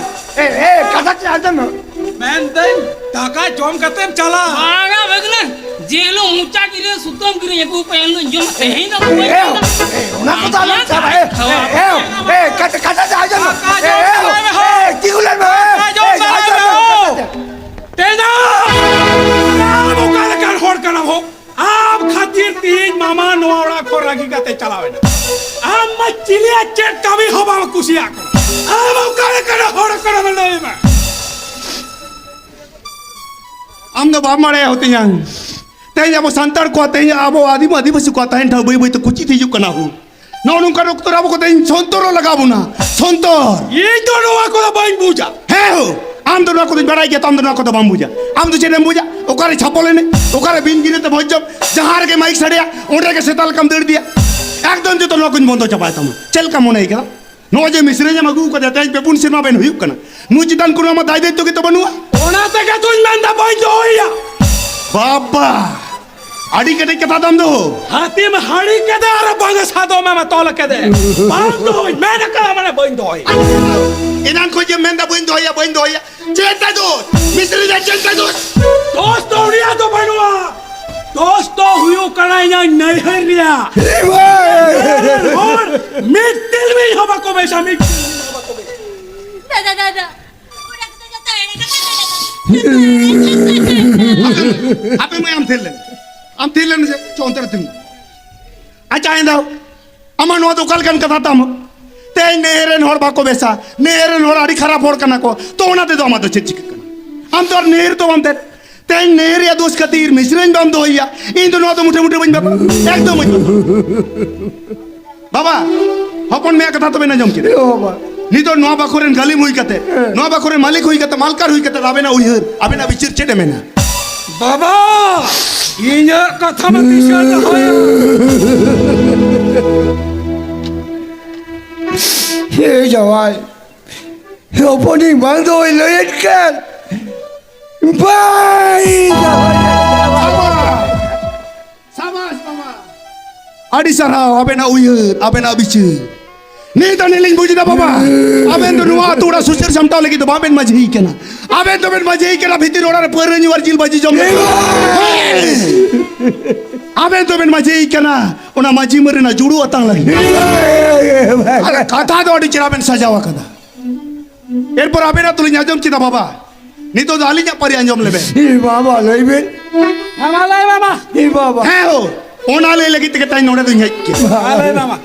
ᱮ, ᱮ, ᱮ, ᱠᱟᱛᱷᱟ ᱪᱮᱫ ᱟᱸᱡᱚᱢ ᱢᱮ᱾ ᱢᱮᱱᱫᱟᱹᱧ, ᱫᱟᱠᱟ ᱡᱚᱢ ᱠᱟᱛᱮᱢ ᱪᱟᱞᱟᱜ᱾ ᱵᱟᱝᱟ ᱵᱟᱹᱜᱱᱟᱹ, ᱡᱮ ᱦᱤᱞᱳᱜ ᱢᱚᱪᱟ ᱜᱤᱨᱟᱹ ᱥᱩᱛᱟᱹᱢ ᱜᱤᱨᱟᱹᱧ ᱟᱹᱜᱩ ᱠᱟᱜ ᱮᱱ ᱦᱤᱞᱳᱜ ᱡᱚᱢ, ᱛᱮᱦᱮᱧ ᱫᱚ ᱵᱟᱹᱧ ᱮ, ᱡᱚᱢᱟ᱾ ᱮ, ᱚᱱᱟ ᱠᱚᱫᱚ ᱟᱞᱚᱢ ᱪᱟᱵᱟ᱾ ᱮ, ᱮ, ᱮ, ᱮ, ᱠᱟᱛᱷᱟ, ᱠᱟᱛᱷᱟ ᱫᱚ ᱟᱸᱡᱚᱢ ᱢᱮ᱾ ᱫᱟᱠᱟ ᱮ, ᱡᱚᱢ ᱮ, ᱪᱟᱞᱟᱜ ᱢᱮ ᱦᱳ᱾ ᱮ, ᱛᱤᱸᱜᱩ ᱞᱮᱱ ᱢᱮ᱾ ᱫᱟᱠᱟ ᱡᱚᱢ ᱮ, ᱪᱟᱞᱟᱜ ᱟᱸᱡᱚᱢ ᱢᱮ ᱢᱮ᱾ ᱦᱳ᱾ ᱛᱮᱦᱮᱧ ᱫᱚ ᱟᱢ ᱚᱠᱟ ᱞᱮᱠᱟᱱ ᱦᱚᱲ ᱠᱟᱱᱟᱢ ᱦᱳ? ᱟᱢ ᱠᱷᱟᱹᱛᱤᱨ ᱛᱮᱦᱮᱧ ᱢᱟᱢᱟ ᱱᱚᱣᱟ ᱚᱲᱟᱜ ᱠᱷᱚᱱ ᱨᱟᱹᱜᱤ ᱠᱟᱛᱮ ᱪᱟᱞᱟᱣ ᱮᱱᱟ᱾ ᱟᱢ ᱢᱟ ᱪᱤᱞᱤᱭᱟᱜ ᱪᱮᱫ ᱠᱟᱹᱢᱤ ᱦᱚᱸ ᱵᱟᱢ ᱠᱩᱥᱤᱭᱟᱜ ᱠᱟᱱᱟ᱾ ᱟᱢ ᱚᱠᱟ ᱞᱮᱠᱟᱱ ᱦᱚᱲ ᱠᱟᱱᱟᱢ ᱞᱟᱹᱭ ᱢᱮ? ᱟᱢ ᱫᱚ ᱵᱟᱢ ᱵᱟᱲᱟᱭᱟ ᱦᱩᱛᱤᱧᱟᱝ᱾ ᱛᱮᱦᱮᱧ ᱟᱵᱚ ᱥᱟᱱᱛᱟᱲ ᱠᱚᱣᱟᱜ, ᱛᱮᱦᱮᱧ ᱟᱵᱚ ᱟᱹᱫᱤᱢ ᱟᱹᱫᱤᱵᱟᱹᱥᱤ ᱠᱚᱣᱟᱜ ᱛᱟᱦᱮᱱ ᱴᱷᱟᱶ ᱵᱟᱹᱭ ᱵᱟᱹᱭ ᱛᱮ ᱠᱩᱪᱤᱛ ᱦᱤᱡᱩᱜ ᱠᱟᱱᱟ ᱦᱳ᱾ ᱱᱚᱜᱼᱚ ᱱᱚᱝᱠᱟᱱ ᱚᱠᱛᱚ ᱨᱮ ᱟᱵᱚ ᱠᱚ ᱛᱮᱦᱮᱧ ᱥᱚᱱᱛᱚᱨᱚᱜ ᱞᱟᱜᱟᱣ ᱵᱚᱱᱟ᱾ ᱥᱚᱱᱛᱚᱨ᱾ ᱤᱧ ᱫᱚ ᱱᱚᱣᱟ ᱠᱚᱫᱚ ᱵᱟᱹᱧ ᱵᱩᱡᱟ᱾ ᱦᱮᱸ ᱦᱳ, ᱟᱢ ᱫᱚ ᱱᱚᱣᱟ ᱠᱚᱫᱚᱧ ᱵᱟᱲᱟᱭ ᱜᱮᱭᱟ, ᱛᱚ ᱟᱢ ᱫᱚ ᱱᱚᱣᱟ ᱠᱚᱫᱚ ᱵᱟᱢ ᱵᱩᱡᱟ᱾ ᱟᱢ ᱫᱚ ᱪᱮᱫ ᱮᱢ ᱵᱩᱡᱟ? ᱚᱠᱟᱨᱮ ᱪᱷᱟᱯᱚᱞ ᱮᱱᱮᱡ, ᱚᱠᱟᱨᱮ ᱵᱤᱱ ᱜᱤᱨᱟᱹ ᱛᱮ ᱵᱷᱚᱡᱽ ᱡᱚᱢ, ᱡᱟᱦᱟᱸ ᱨᱮᱜᱮ ᱢᱟᱭᱤᱠ ᱥᱟᱰᱮᱭᱟ, ᱚᱸᱰᱮ ᱜᱮ ᱥᱮᱛᱟ ᱞᱮᱠᱟᱢ ᱫᱟᱹᱲ ᱤᱫᱤᱭᱟ᱾ ᱮᱠᱫᱚᱢ ᱡᱚᱛᱚ ᱱᱚᱣᱟ ᱠᱚᱧ ᱵᱚᱱᱫᱚ ᱪᱟᱵᱟᱭ ᱛᱟᱢᱟ᱾ ᱪᱮᱫ ᱞᱮᱠᱟᱢ ᱢᱚᱱᱮᱭ ᱠᱟᱱᱟ? ᱱᱚᱜᱼᱚᱭ ᱡᱮ ᱢᱤᱥᱨᱟᱹᱧ ᱮᱢ ᱟᱹᱜᱩ ᱠᱟᱫᱮᱭᱟ, ᱛᱮᱦᱮᱧ ᱯᱮ ᱯᱩᱱ ᱥᱮᱨᱢᱟ ᱵᱮᱱ ᱦᱩᱭᱩᱜ ᱠᱟᱱᱟ, ᱱᱩᱭ ᱪᱮᱛᱟᱱ ᱠᱳᱱᱳ ᱟᱢᱟᱜ ᱫᱟᱭ ᱫᱟᱭᱤᱛᱛᱚ ᱜᱮᱛᱚ ᱵᱟᱹᱱᱩᱜᱼᱟ᱾ ᱚᱱᱟ ᱛᱮᱜᱮ ᱛᱚᱧ ᱢᱮᱱᱫᱟ ᱵᱟᱹᱧ ᱫᱚᱦᱚᱭᱮᱭᱟ᱾ ᱵᱟᱵᱟ, ᱟᱹᱰᱤ ᱠᱮᱴᱮᱡ ᱠᱟᱛᱷᱟ ᱛᱟᱢ ᱫᱚ᱾ ᱦᱟᱹᱛᱤᱢ ᱦᱟᱹᱲᱤ ᱠᱮᱫᱮ ᱟᱨ ᱵᱟᱝ ᱥᱟᱫᱚᱢ ᱮᱢ ᱛᱚᱞ ᱠᱮᱫᱮ᱾ ᱵᱟᱝ ᱫᱚᱦᱚᱭ ᱢᱮᱱ ᱠᱟᱫᱟ, ᱢᱟᱱᱮ ᱵᱟᱹᱧ ᱫᱚᱦᱚᱭᱟ᱾ ᱮᱱᱟᱱ ᱠᱷᱚᱱ ᱡᱮ ᱢᱮᱱᱫᱟ ᱵᱟᱹᱧ ᱫᱚᱦᱚᱭᱟ, ᱵᱟᱹᱧ ᱫᱚᱦᱚᱭᱟ᱾ ᱪᱮᱫ ᱛᱟᱭ ᱫᱳᱥ? ᱢᱤᱥᱛᱨᱤ ᱨᱮ ᱪᱮᱫ ᱛᱟᱭ ᱫᱳᱥ? ᱫᱳᱥ ᱫᱚ ᱩᱱᱤᱭᱟᱜ ᱫᱚ ᱵᱟᱹᱱᱩᱜᱼᱟ᱾ ᱫᱳᱥ ᱫᱚ ᱦᱩᱭᱩᱜ ᱠᱟᱱᱟ ᱤᱧᱟᱹᱜ ᱱᱟᱹᱭᱦᱟᱹᱨ ᱨᱮᱭᱟᱜ᱾ ᱦᱚᱲ ᱢᱤᱫ ᱛᱤᱞᱢᱤᱧ ᱦᱚᱸ ᱵᱟᱠᱚ ᱵᱮᱥᱟ, ᱢᱤᱫ ᱛᱤᱞᱢᱤᱧ ᱦᱚᱸ ᱵᱟᱠᱚ ᱵᱮᱥᱟ᱾ ᱫᱟᱫᱟ, ᱫᱟᱫᱟ, ᱚᱱᱟ ᱠᱚᱫᱚ ᱡᱚᱛᱚ ᱮᱲᱮ ᱠᱟᱛᱷᱟ ᱠᱟᱱᱟ᱾ ᱦᱟᱯᱮ ᱢᱟᱹᱭ, ᱟᱢ ᱛᱷᱤᱨ ᱞᱮᱢ, ᱟᱢ ᱛᱷᱤᱨ ᱞᱮᱢ ᱥᱮ, ᱪᱚ ᱚᱱᱛᱮ ᱨᱮ ᱛᱤᱸᱜᱩ᱾ ᱟᱪᱪᱷᱟ, ᱮᱱᱫᱟᱣ, ᱟᱢᱟᱜ ᱱᱚᱣᱟ ᱫᱚ ᱚᱠᱟ ᱞᱮᱠᱟᱱ ᱠᱟᱛᱷᱟ ᱛᱟᱢ? ᱛᱮᱦᱮᱧ ᱱᱟᱹᱭᱦᱟᱹᱨ ᱨᱮᱱ ᱦᱚᱲ ᱵᱟᱠᱚ ᱵᱮᱥᱟ, ᱱᱟᱹᱭᱦᱟᱹᱨ ᱨᱮᱱ ᱦᱚᱲ ᱟᱹᱰᱤ ᱠᱷᱟᱨᱟᱯ ᱦᱚᱲ ᱠᱟᱱᱟ ᱠᱚ, ᱛᱚ ᱚᱱᱟ ᱛᱮᱫᱚ ᱟᱢᱟᱜ ᱫᱚ ᱪᱮᱫ ᱪᱤᱠᱟᱹᱜ ᱠᱟᱱᱟ? ᱟᱢ ᱛᱚ ᱟᱨ ᱱᱟᱹᱭᱦᱟᱹᱨ ᱫᱚ ᱵᱟᱢ ᱛᱟᱦᱮᱸ᱾ ᱛᱮᱦᱮᱧ ᱱᱟᱹᱭᱦᱟᱹᱨ ᱨᱮᱭᱟᱜ ᱫᱳᱥ ᱠᱷᱟᱹᱛᱤᱨ ᱢᱤᱥᱨᱟᱧ ᱵᱟᱢ ᱫᱚᱦᱚᱭᱮᱭᱟ, ᱤᱧ ᱫᱚ ᱱᱚᱣᱟ ᱫᱚ ᱢᱩᱴᱷᱮ ᱢᱩᱴᱷᱮ ᱵᱟᱹᱧ ᱵᱟᱯᱟ-, ᱮᱠᱫᱚᱢ ᱵᱟᱹᱧ ᱵᱟᱯᱟ-, ᱵᱟᱵᱟ, ᱦᱚᱯᱚᱱ ᱢᱮᱭᱟ ᱠᱟᱛᱷᱟ ᱛᱚᱵᱮᱱ ᱟᱸᱡᱚᱢ ᱠᱮᱫᱟ᱾ ᱮ ᱵᱟᱵᱟ᱾ ᱱᱤᱛᱚᱜ ᱱᱚᱣᱟ ᱵᱟᱠᱷᱳᱞ ᱨᱮᱱ ᱜᱟᱹᱞᱤᱢ ᱦᱩᱭ ᱠᱟᱛᱮ, ᱦᱮᱸ᱾ ᱱᱚᱣᱟ ᱵᱟᱠᱷᱳᱞ ᱨᱮᱱ ᱢᱟᱹᱞᱤᱠ ᱦᱩᱭ ᱠᱟᱛᱮ, ᱢᱟᱞᱠᱟᱨ ᱦᱩᱭ ᱠᱟᱛᱮ ᱟᱵᱮᱱᱟᱜ ᱩᱭᱦᱟᱹᱨ, ᱟᱵᱮᱱᱟᱜ ᱵᱤᱪᱟᱹᱨ ᱪᱮᱫ ᱮ ᱢᱮᱱᱟ? ᱵᱟᱵᱟ, ᱤᱧᱟᱹᱜ ᱠᱟᱛᱷᱟ ᱢᱟ ᱛᱤᱥ ᱮ ᱫᱚᱦᱚᱭᱟ? ᱮ ᱡᱟᱶᱟᱭ, ᱦᱚᱯᱚᱱᱤᱧ ᱵᱟᱝ ᱫᱚᱦᱚᱭ ᱞᱟᱹᱭᱮᱫ ᱠᱟᱱ, ᱵᱟᱭ ᱫᱚᱦᱚᱭᱟ᱾ ᱥᱟᱵᱟᱥ ᱵᱟᱵᱟ᱾ ᱟᱹᱰᱤ ᱥᱟᱨᱦᱟᱣ ᱟᱵᱮᱱᱟᱜ ᱩᱭᱦᱟᱹᱨ, ᱟᱵᱮᱱᱟᱜ ᱵᱤᱪᱟᱹᱨ᱾ ᱱᱤᱛ ᱟᱹᱱᱤᱡ ᱞᱤᱧ ᱵᱩᱡᱽ ᱮᱫᱟ ᱵᱟᱵᱟ, ᱟᱵᱮᱱ ᱫᱚ ᱱᱚᱣᱟ ᱟᱹᱛᱩ ᱚᱲᱟᱜ ᱥᱩᱥᱟᱹᱨ ᱥᱟᱢᱴᱟᱣ ᱞᱟᱹᱜᱤᱫ ᱫᱚ ᱵᱟᱵᱮᱱ ᱢᱟᱹᱡᱷᱤ ᱠᱟᱱᱟ᱾ ᱟᱵᱮᱱ ᱫᱚᱵᱮᱱ ᱢᱟᱹᱡᱷᱤ ᱠᱟᱱᱟ ᱵᱷᱤᱛᱤᱨ ᱚᱲᱟᱜ ᱨᱮ ᱯᱟᱹᱣᱨᱟᱹ ᱧᱩ ᱟᱨ ᱡᱤᱞ ᱵᱷᱟᱹᱡᱤ ᱡᱚᱢ ᱞᱟᱹᱜᱤᱫ᱾ ᱟᱵᱮᱱ ᱫᱚᱵᱮᱱ ᱢᱟᱹᱡᱷᱤ ᱠᱟᱱᱟ ᱚᱱᱟ ᱢᱟᱹᱡᱷᱤ ᱢᱟᱹᱨ ᱨᱮᱱᱟᱜ ᱡᱩᱲᱩ ᱟᱛᱟᱝ ᱞᱟᱹᱜᱤᱫ᱾ ᱟᱨ ᱠᱟᱛᱷᱟ ᱫᱚ ᱟᱹᱰᱤ ᱪᱮᱦᱨᱟ ᱵᱮᱱ ᱥᱟᱡᱟᱣ ᱟᱠᱟᱫᱟ᱾ ᱮᱨᱯᱚᱨ ᱟᱵᱮᱱᱟᱜ ᱛᱚᱞᱤᱧ ᱟᱸᱡᱚᱢ ᱠᱮᱫᱟ ᱵᱟᱵᱟ, ᱱᱤᱛᱚᱜ ᱫᱚ ᱟᱹᱞᱤᱧᱟᱜ ᱯᱟᱹᱨᱤ ᱟᱸᱡᱚᱢ ᱞᱮᱵᱮᱱ᱾ ᱮ ᱵᱟᱵᱟ, ᱞᱟᱹᱭ ᱵᱮᱱ᱾ ᱦᱮᱸ ᱢᱟ ᱞᱟᱹᱭ ᱢᱟᱢᱟ᱾ ᱮ ᱵᱟᱵᱟ᱾ ᱦᱮᱸ ᱦᱳ, ᱚᱱᱟ ᱞᱟᱹᱭ ᱞᱟᱹᱜᱤᱫ ᱛᱮᱜᱮ ᱛᱟᱭ ᱱᱚᱰᱮ ᱫᱚᱧ ᱦᱮᱡ ᱠᱮᱫᱟ᱾ ᱢᱟ ᱞᱟᱹᱭ ᱢᱟᱢᱟ᱾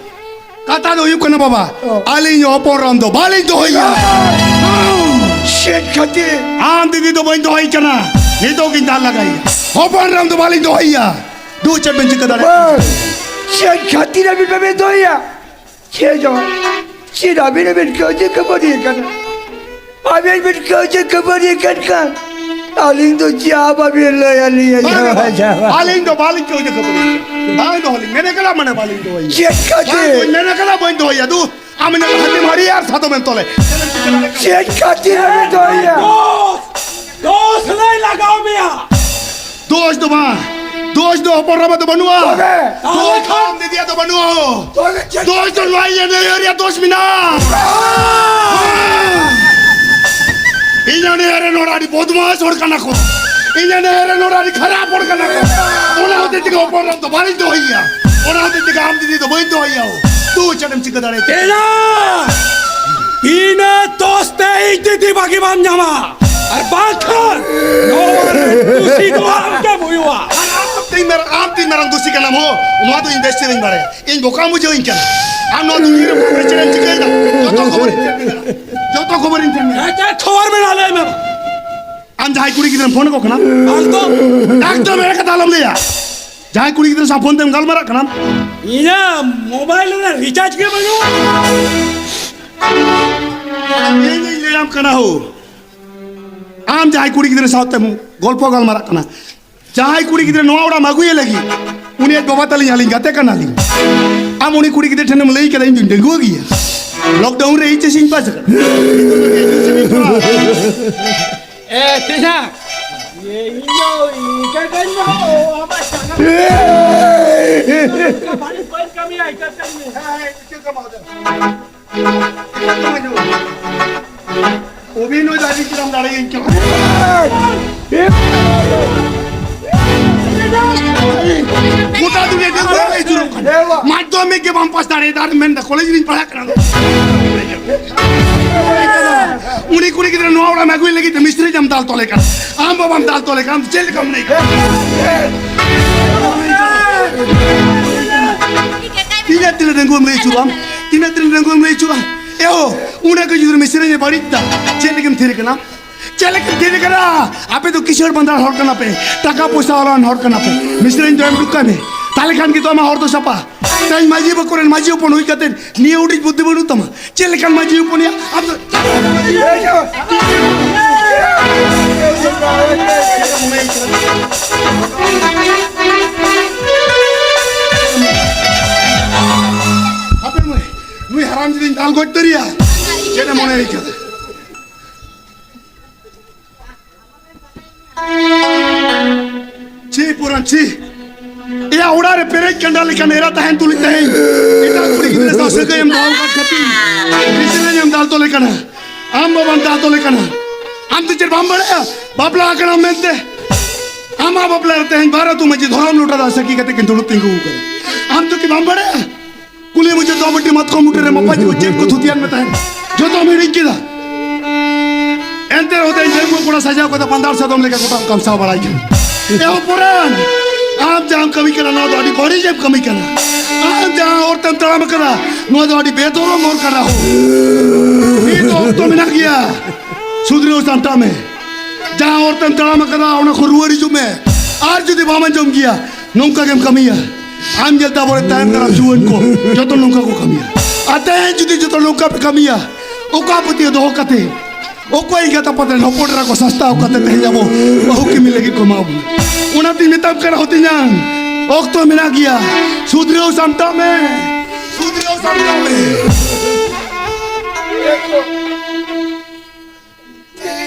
ᱠᱟᱛᱷᱟ ᱫᱚ ᱦᱩᱭᱩᱜ ᱠᱟᱱᱟ ᱵᱟᱵᱟ, ᱚ᱾ ᱟᱹᱞᱤᱧ ᱦᱚᱯᱚᱱ ᱨᱟᱢ ᱫᱚ ᱵᱟᱹᱞᱤᱧ ᱫᱚᱦᱚᱭᱟ᱾ ᱪᱮᱫ ᱠᱷᱟᱹᱛᱤᱨ? ᱟᱢ ᱫᱤᱫᱤ ᱫᱚ ᱵᱟᱹᱧ ᱫᱚᱦᱚᱭ ᱠᱟᱱᱟ, ᱱᱤᱛᱚᱜ ᱜᱤᱧ ᱫᱟᱞ ᱞᱟᱜᱟᱭᱟ᱾ ᱦᱚᱯᱚᱱ ᱨᱟᱢ ᱫᱚ ᱵᱟᱹᱞᱤᱧ ᱫᱚᱦᱚᱭᱟ᱾ ᱫᱩ ᱪᱮᱫ ᱵᱮᱱ ᱪᱤᱠᱟᱹ ᱫᱟᱲᱮᱭᱟᱜᱼᱟ? ᱵᱟᱝ, ᱪᱮᱫ ᱠᱷᱟᱹᱛᱤᱨ ᱟᱹᱵᱤᱱ ᱵᱟᱵᱮᱱ ᱫᱚᱦᱚᱭᱟ? ᱪᱮᱫ ᱡᱚᱢ? ᱪᱮᱫ ᱟᱹᱵᱤᱱ ᱵᱤᱱ ᱠᱟᱹᱣᱡᱟᱹ ᱠᱷᱟᱹᱯᱟᱹᱨᱤ ᱠᱟᱱᱟ? ᱟᱹᱵᱤᱱ ᱵᱤᱱ ᱠᱟᱹᱣᱡᱟᱹ ᱠᱷᱟᱹᱯᱟᱹᱨᱤ ᱠᱟᱱ ᱠᱷᱟᱱ, ᱟᱹᱞᱤᱧ ᱫᱚ ᱪᱮᱫ ᱦᱚᱸ ᱵᱟᱹᱵᱤᱱ ᱞᱟᱹᱭ ᱟᱹᱞᱤᱧᱟ᱾ ᱵᱟᱝ, ᱵᱟᱝ, ᱵᱟᱝ᱾ ᱟᱹᱞᱤᱧ ᱫᱚ ᱵᱟᱹᱞᱤᱧ ᱠᱟᱹᱣᱡᱟᱹ ᱠᱷᱟᱹᱯᱟᱹᱨᱤ ᱠᱟᱱᱟ᱾ ᱵᱟᱝ ᱫᱚᱦᱚ ᱞᱤᱧ ᱢᱮᱱ ᱠᱟᱫᱟ, ᱢᱟᱱᱮ ᱵᱟᱹᱞᱤᱧ ᱫᱚᱦᱚᱭᱟ᱾ ᱪᱮᱫ ᱠᱷᱟᱹᱛᱤᱨ? ᱵᱟᱝ, ᱢᱮᱱ ᱠᱟᱫᱟ ᱵᱟᱹᱧ ᱫᱚᱦᱚᱭᱟ᱾ ᱫᱩ, ᱟᱢ ᱤᱧ ᱦᱟᱹᱛᱤᱢ ᱦᱟᱹᱨᱤᱭᱟ ᱟᱨ ᱥᱟᱫᱚᱢᱮᱢ ᱛᱚᱞᱮ᱾ ᱪᱮᱫ ᱠᱷᱟᱹᱛᱤᱨ ᱵᱟᱹᱵᱤᱱ ᱫᱚᱦᱚᱭᱟ? ᱫᱳᱥ, ᱫᱳᱥ ᱞᱟᱹᱭ ᱞᱟᱜᱟᱣ ᱢᱮᱭᱟ᱾ ᱫᱳᱥ ᱫᱚ ᱵᱟᱝ, ᱫᱳᱥ ᱫᱚ ᱦᱚᱯᱚᱱ ᱨᱟᱢᱟ ᱫᱚ ᱵᱟᱹᱱᱩᱜᱼᱟ᱾ ᱛᱚᱵᱮ? ᱫᱳᱥ ᱫᱚ ᱟᱢ ᱫᱤᱫᱤᱭᱟᱜ ᱫᱚ ᱵᱟᱹᱱᱩᱜᱼᱟ᱾ ᱛᱚᱵᱮ ᱪᱮᱫ? ᱫᱳᱥ ᱫᱚ ᱱᱚᱣᱟ ᱤᱭᱟᱹ ᱱᱟᱹᱭᱦᱟᱹᱨᱤᱭᱟᱜ ᱫᱳᱥ ᱢᱮᱱᱟᱜᱼᱟ᱾ ᱤᱧᱟᱹᱜ ᱱᱟᱹᱭᱦᱟᱹᱨ ᱨᱮ ᱱᱚᱰᱮ ᱟᱹᱰᱤ ᱵᱚᱫᱢᱟᱥ ᱦᱚᱲ ᱠᱟᱱᱟ ᱠᱚ᱾ ᱤᱧᱟᱹᱜ ᱱᱟᱹᱭᱦᱟᱹᱨ ᱨᱮ ᱱᱚᱰᱮ ᱟᱹᱰᱤ ᱠᱷᱟᱨᱟᱯ ᱦᱚᱲ ᱠᱟᱱᱟ ᱠᱚ᱾ ᱚᱱᱟ ᱦᱚᱛᱮᱡ ᱛᱮᱜᱮ ᱦᱚᱯᱚᱱ ᱨᱟᱢ ᱫᱚ ᱵᱟᱹᱧ ᱫᱚᱦᱚᱭᱮᱭᱟ᱾ ᱚᱱᱟ ᱦᱚᱛᱮᱡ ᱛᱮᱜᱮ ᱟᱢ ᱫᱤᱫᱤ ᱫᱚ ᱵᱟᱹᱧ ᱫᱚᱦᱚᱭᱮᱭᱟ᱾ ᱛᱩ ᱪᱮᱫ ᱮᱢ ᱪᱤᱠᱟᱹ ᱫᱟᱲᱮᱭᱟᱜᱼᱟ? ᱮᱭᱟ! ᱤᱱᱟᱹ ᱫᱳᱥ ᱛᱮ ᱤᱧ ᱫᱤᱫᱤ ᱵᱟᱹᱜᱤ ᱵᱟᱢ ᱧᱟᱢᱟ᱾ ᱟᱨ ᱵᱟᱝᱠᱷᱟᱱ ᱱᱚᱣᱟ ᱨᱮ ᱫᱩᱥᱤ ᱫᱚ ᱟᱢ ᱜᱮᱢ ᱦᱩᱭᱩᱜᱼᱟ᱾ ᱟᱨ ᱟᱢ ᱛᱤᱱ ᱢᱟᱨᱟᱝ, ᱟᱢ ᱛᱤᱱ ᱢᱟᱨᱟᱝ ᱫᱩᱥᱤ ᱠᱟᱱᱟᱢ ᱦᱳ, ᱱᱚᱣᱟ ᱫᱚ ᱤᱧ ᱵᱮᱥ ᱪᱮᱦᱨᱟᱧ ᱵᱟᱲᱟᱭᱟ᱾ ᱤᱧ ᱵᱚᱠᱟᱢ ᱵᱩᱡᱷᱟᱹᱣᱤᱧ ᱠᱟᱱᱟ᱾ ᱟᱢ ᱱᱚᱣᱟ ᱫᱩᱱᱤᱭᱟᱹ ᱨᱮ ᱵᱚᱠᱟ ᱪᱮᱫ ᱮᱢ ᱪᱤᱠᱟᱹᱭᱮᱫᱟ? ᱡᱚᱛᱚ ᱠᱷᱚᱵᱚᱨ ᱤᱧ ᱴᱷᱮᱱ ᱢᱮᱱᱟᱜᱼᱟ᱾ ᱡᱚᱛᱚ ᱠᱷᱚᱵᱚᱨ ᱤᱧ ᱴᱷᱮᱱ ᱢᱮᱱᱟᱜᱼᱟ᱾ ᱟᱪᱪᱷᱟ, ᱠᱷᱚᱵᱚᱨ ᱢᱮᱱᱟᱜᱼᱟ, ᱞᱟᱹᱭ ᱢᱮ᱾ ᱟᱢ ᱡᱟᱦᱟᱸᱭ ᱠᱩᱲᱤ ᱜᱤᱫᱽᱨᱟᱹᱢ ᱯᱷᱳᱱ ᱟᱠᱚ ᱠᱟᱱᱟ? ᱵᱟᱝ ᱛᱚ᱾ ᱮᱠᱫᱚᱢ ᱮᱲᱮ ᱠᱟᱛᱷᱟ ᱟᱞᱚᱢ ᱞᱟᱹᱭᱟ᱾ ᱡᱟᱦᱟᱸᱭ ᱠᱩᱲᱤ ᱜᱤᱫᱽᱨᱟᱹ ᱥᱟᱶ ᱯᱷᱳᱱ ᱛᱮᱢ ᱜᱟᱞᱢᱟᱨᱟᱜ ᱠᱟᱱᱟ? ᱤᱧᱟᱹᱜ ᱢᱳᱵᱟᱭᱤᱞ ᱨᱮ ᱨᱤᱪᱟᱨᱡᱽ ᱜᱮ ᱵᱟᱹᱱᱩᱜᱼᱟ᱾ ᱤᱧᱤᱧ ᱞᱟᱹᱭᱟᱢ ᱠᱟᱱᱟ ᱦᱳ, ᱟᱢ ᱡᱟᱦᱟᱸᱭ ᱠᱩᱲᱤ ᱜᱤᱫᱽᱨᱟᱹ ᱥᱟᱶᱛᱮᱢ ᱜᱚᱞᱯᱚ ᱜᱟᱞᱢᱟᱨᱟᱜ ᱠᱟᱱᱟ, ᱡᱟᱦᱟᱸᱭ ᱠᱩᱲᱤ ᱜᱤᱫᱽᱨᱟᱹ ᱱᱚᱣᱟ ᱚᱲᱟᱜ ᱮᱢ ᱟᱹᱜᱩᱭᱮ ᱞᱟᱹᱜᱤᱫ, ᱩᱱᱤᱭᱟᱜ ᱵᱟᱵᱟ ᱛᱟᱹᱞᱤᱧ ᱟᱹᱞᱤᱧ ᱜᱟᱛᱮ ᱠᱟᱱᱟᱞᱤᱧ᱾ ᱟᱢ ᱩᱱᱤ ᱠᱩᱲᱤ ᱜᱤᱫᱽᱨᱟᱹ ᱴᱷᱮᱱᱮᱢ ᱞᱟᱹᱭ ᱠᱮᱫᱟ ᱤᱧ ᱫᱩᱧ ᱰᱟᱺᱜᱩᱣᱟᱹ ᱜᱮᱭᱟ, ᱞᱚᱠᱰᱟᱣᱩᱱ ᱨᱮ ᱮᱭᱤᱪ ᱮᱥ ᱤᱧ ᱯᱟᱥ ᱟᱠᱟᱫᱟ᱾ ᱮ, ᱛᱮᱭᱟ᱾ ᱤᱧ ᱫᱚ ᱤᱱᱠᱟᱹ ᱠᱟᱹᱧ ᱢᱮ, ᱚ, ᱟᱢᱟᱜ ᱪᱟᱸᱜᱟ᱾ ᱵᱟᱹᱲᱤᱡ ᱵᱟᱹᱧ ᱠᱟᱹᱢᱤᱭᱟ, ᱤᱱᱠᱟᱹ ᱠᱟᱹᱧ ᱢᱮ᱾ ᱚᱵᱷᱤᱱᱚᱭ ᱫᱚ ᱟᱹᱰᱤ ᱪᱮᱦᱨᱟᱢ ᱫᱟᱲᱮᱭᱟᱹᱧ ᱠᱟᱱᱟ᱾ ᱜᱚᱴᱟ ᱫᱩᱱᱤᱭᱟᱹ ᱰᱟᱺᱜᱩᱣᱟᱹ ᱨᱮ ᱟᱹᱪᱩᱨᱚᱜ ᱠᱟᱱᱟ᱾ ᱢᱟᱫᱽᱫᱷᱚᱢᱤᱠ ᱜᱮ ᱵᱟᱢ ᱯᱟᱥ ᱫᱟᱲᱮᱭᱟᱫᱟ, ᱟᱨ ᱢᱮᱱᱫᱟ ᱠᱚᱞᱮᱡᱽ ᱨᱤᱧ ᱯᱟᱲᱦᱟᱜ ᱠᱟᱱᱟ᱾ ᱩᱱᱤ ᱠᱩᱲᱤ ᱜᱤᱫᱽᱨᱟᱹ ᱱᱚᱣᱟ ᱚᱲᱟᱜ ᱮᱢ ᱟᱹᱜᱩᱭ ᱞᱟᱹᱜᱤᱫ ᱛᱮ ᱢᱤᱥᱛᱨᱤ ᱡᱟᱢ ᱫᱟᱞ ᱛᱚᱞᱮ ᱠᱟᱱᱟ᱾ ᱟᱢ ᱵᱟᱵᱟᱢ ᱫᱟᱞ ᱛᱚᱞᱮ ᱠᱟᱱᱟ, ᱪᱮᱫ ᱞᱮᱠᱟᱢ ᱞᱟᱹᱭ ᱠᱟᱱᱟ? ᱛᱤᱱᱟᱹᱜ ᱫᱤᱱ ᱰᱟᱺᱜᱩᱣᱟᱹᱢ ᱞᱟᱹᱭ ᱦᱚᱪᱚ ᱟᱢ? ᱛᱤᱱᱟᱹᱜ ᱫᱤᱱ ᱰᱟᱺᱜᱩᱣᱟᱹᱢ ᱞᱟᱹᱭ ᱦᱚᱪᱚ ᱟᱢ? ᱮ ᱦᱳ, ᱩᱱᱟᱹᱜ ᱜᱮ ᱡᱩᱫᱤ ᱢᱤᱥᱛᱨᱤ ᱵᱟᱹᱲᱤᱡ ᱫᱟ, ᱪᱮᱫ ᱞᱟᱹᱜᱤᱫ ᱮᱢ ᱛᱷᱤᱨ ᱠᱟᱱᱟ? ᱪᱮᱫ ᱞᱟᱹᱜᱤᱫ ᱮᱢ ᱛᱷᱤᱨ ᱠᱟᱱᱟ? ᱟᱯᱮ ᱫᱚ ᱠᱤᱥᱟᱹᱬ ᱵᱟᱸᱫᱟᱨ ᱦᱚᱲ ᱠᱟᱱᱟ ᱯᱮ, ᱴᱟᱠᱟ ᱯᱚᱭᱥᱟ ᱣᱟᱞᱟᱱ ᱦᱚᱲ ᱠᱟᱱᱟ ᱯᱮ᱾ ᱢᱤᱥᱛᱨᱤ ᱫᱚ ᱮᱢ ᱩᱰᱩᱠ ᱠᱟᱭ ᱢᱮ, ᱛᱟᱦᱞᱮ ᱠᱷᱟᱱ ᱜᱮ ᱛᱚ ᱟᱢᱟᱜ ᱦᱚᱨ ᱫᱚ ᱥᱟᱯᱷᱟ᱾ ᱛᱮᱦᱮᱧ ᱢᱟᱹᱡᱷᱤ ᱵᱟᱠᱚ ᱨᱮᱱ ᱢᱟᱹᱡᱷᱤ ᱦᱚᱯᱚᱱ ᱦᱩᱭ ᱠᱟᱛᱮ ᱱᱤᱭᱟᱹ ᱩᱰᱤᱡ ᱵᱩᱫᱽᱫᱷᱤ ᱵᱟᱹᱱᱩᱜ ᱛᱟᱢᱟ᱾ ᱪᱮᱫ ᱞᱮᱠᱟᱱ ᱢᱟᱹᱡᱷᱤ ᱦᱚᱯᱚᱱ ᱭᱟ ᱟᱢ ᱫᱚ? ᱦᱟᱯᱮ ᱢᱟᱹᱭ, ᱱᱩᱭ ᱦᱟᱨᱟᱢ ᱡᱩᱫᱤᱧ ᱫᱟᱞ ᱜᱚᱡ ᱩᱛᱟᱹᱨᱮᱭᱟ, ᱪᱮᱫ ᱮ ᱢᱚᱱᱮ ᱠᱟᱫᱟ? ᱪᱷᱤ ᱯᱩᱨᱟᱱ ᱪᱷᱤ᱾ ᱟᱭᱟᱜ ᱚᱲᱟᱜ ᱨᱮ ᱯᱮᱨᱮᱡ ᱠᱟᱸᱰᱟ ᱞᱮᱠᱟᱱ ᱮᱨᱟ ᱛᱟᱦᱮᱱ ᱛᱩᱞᱩᱡ ᱛᱮᱦᱮᱧ ᱮᱴᱟᱜ ᱠᱩᱲᱤ ᱜᱤᱫᱽᱨᱟᱹ ᱥᱟᱶ ᱥᱟᱹᱜᱟᱹᱭ ᱮᱢ ᱫᱚᱦᱚ ᱟᱠᱟᱫ ᱠᱷᱟᱹᱛᱤᱨ ᱵᱤᱪᱟᱹᱨ ᱮᱢ ᱫᱟᱞ ᱛᱚᱞᱮ ᱠᱟᱱᱟ᱾ ᱟᱢ ᱵᱟᱵᱟᱢ ᱫᱟᱞ ᱛᱚᱞᱮ ᱠᱟᱱᱟ᱾ ᱟᱢ ᱫᱚ ᱪᱮᱫ ᱵᱟᱢ ᱵᱟᱲᱟᱭᱟ ᱵᱟᱯᱞᱟ ᱟᱠᱟᱱᱟᱢ ᱢᱮᱱᱛᱮ? ᱟᱢᱟᱜ ᱵᱟᱯᱞᱟ ᱨᱮ ᱛᱮᱦᱮᱧ ᱵᱟᱨ ᱟᱹᱛᱩ ᱢᱟᱹᱡᱷᱤ ᱫᱷᱚᱨᱚᱢ ᱞᱚᱴᱟ ᱫᱟᱜ ᱥᱟᱹᱠᱷᱤ ᱠᱟᱛᱮ ᱠᱤᱱ ᱫᱩᱲᱩᱵ ᱛᱤᱸᱜᱩ ᱟᱠᱟᱱᱟ᱾ ᱟᱢ ᱫᱚ ᱠᱤ ᱵᱟᱢ ᱵᱟᱲᱟᱭᱟ? ᱠᱩᱞᱦᱤ ᱢᱩᱪᱟᱹᱫ ᱫᱚ ᱵᱟᱹᱴᱤ ᱢᱟᱛᱠᱚᱢ ᱵᱩᱴᱟᱹ ᱨᱮ ᱢᱟᱯᱟᱡᱤ ᱠᱚ ᱪᱮᱫ ᱠᱚ ᱛᱷᱩᱛᱤᱭᱟᱱ ᱢᱮ ᱛᱟᱦᱮᱸᱫ, ᱡᱚᱛᱚᱢ ᱦᱤᱲᱤᱧ ᱠᱮᱫᱟ᱾ ᱮᱱᱛᱮ ᱨᱮᱦᱚᱸ ᱛᱮᱦᱮᱧ ᱰᱟᱺᱜᱩᱣᱟᱹ ᱠᱚᱲᱟ ᱥᱟᱡᱟᱣ ᱠᱟᱛᱮ ᱯᱟᱱᱫᱟᱲ ᱥᱟᱫᱚᱢ ᱞᱮᱠᱟ ᱜᱚᱴᱟᱢ ᱠᱟᱢᱥᱟᱣ ᱵᱟᱲᱟᱭ ᱠᱟᱱᱟ᱾ ᱮᱦᱚᱵ ᱯᱚᱨᱮ ᱟᱢ ᱡᱟᱦᱟᱸᱢ ᱠᱟᱹᱢᱤ ᱠᱟᱱᱟ, ᱱᱚᱣᱟ ᱫᱚ ᱟᱹᱰᱤ ᱵᱟᱹᱲᱤᱡ ᱮᱢ ᱠᱟᱹᱢᱤ ᱠᱟᱱᱟ᱾ ᱟᱢ ᱡᱟᱦᱟᱸ ᱦᱚᱨ ᱛᱮᱢ ᱛᱟᱲᱟᱢ ᱠᱟᱱᱟ, ᱱᱚᱣᱟ ᱫᱚ ᱟᱹᱰᱤ ᱵᱮᱫᱷᱚᱨᱚᱢ ᱦᱚᱨ ᱠᱟᱱᱟ ᱦᱳ᱾ ᱱᱤᱛ ᱚᱠᱛᱚ ᱢᱮᱱᱟᱜ ᱜᱮᱭᱟ, ᱥᱩᱫᱷᱨᱟᱹᱣ ᱥᱟᱢᱴᱟᱣ ᱢᱮ᱾ ᱡᱟᱦᱟᱸ ᱦᱚᱨ ᱛᱮᱢ ᱛᱟᱲᱟᱢ ᱠᱟᱫᱟ, ᱚᱱᱟ ᱠᱷᱚᱱ ᱨᱩᱣᱟᱹᱲ ᱦᱤᱡᱩᱜ ᱢᱮ᱾ ᱟᱨ ᱡᱩᱫᱤ ᱵᱟᱢ ᱟᱸᱡᱚᱢ ᱜᱮᱭᱟ, ᱱᱚᱝᱠᱟ ᱜᱮᱢ ᱠᱟᱹᱢᱤᱭᱟ᱾ ᱟᱢ ᱧᱮᱞᱛᱮ ᱟᱵᱚᱨᱮᱱ ᱛᱟᱭᱚᱢ ᱫᱟᱨᱟᱢ ᱡᱩᱣᱟᱹᱱ ᱠᱚ ᱡᱚᱛᱚ ᱱᱚᱝᱠᱟ ᱠᱚ ᱠᱟᱹᱢᱤᱭᱟ᱾ ᱟᱨ ᱛᱮᱦᱮᱧ ᱡᱩᱫᱤ ᱡᱚᱛᱚ ᱱᱚᱝᱠᱟ ᱯᱮ ᱠᱟᱹᱢᱤᱭᱟ, ᱚᱠᱟ ᱯᱟᱹᱛᱭᱟᱹᱣ ᱫᱚᱦᱚ ᱠᱟᱛᱮ ᱚᱠᱚᱭ ᱮᱸᱜᱟᱛ ᱟᱯᱟᱛ ᱨᱮᱱ ᱦᱚᱯᱚᱱ ᱮᱨᱟ ᱠᱚ ᱥᱟᱥᱛᱟᱣ ᱠᱟᱛᱮ ᱛᱮᱦᱮᱧ ᱟᱵᱚ ᱵᱟᱹᱦᱩ ᱠᱤᱢᱤ ᱞᱟᱹᱜᱤᱫ ᱠᱚ ᱮᱢᱟ ᱵᱚᱱᱟ? ᱚᱱᱟᱛᱤᱧ ᱢᱮᱛᱟᱢ ᱠᱟᱱᱟ ᱦᱩᱛᱤᱧᱟᱝ, ᱚᱠᱛᱚ ᱢᱮᱱᱟᱜ ᱜᱮᱭᱟ, ᱥᱩᱫᱷᱨᱟᱹᱣ ᱥᱟᱢᱴᱟᱣ ᱢᱮ, ᱥᱩᱫᱷᱨᱟᱹᱣ ᱥᱟᱢᱴᱟᱣ ᱢᱮ᱾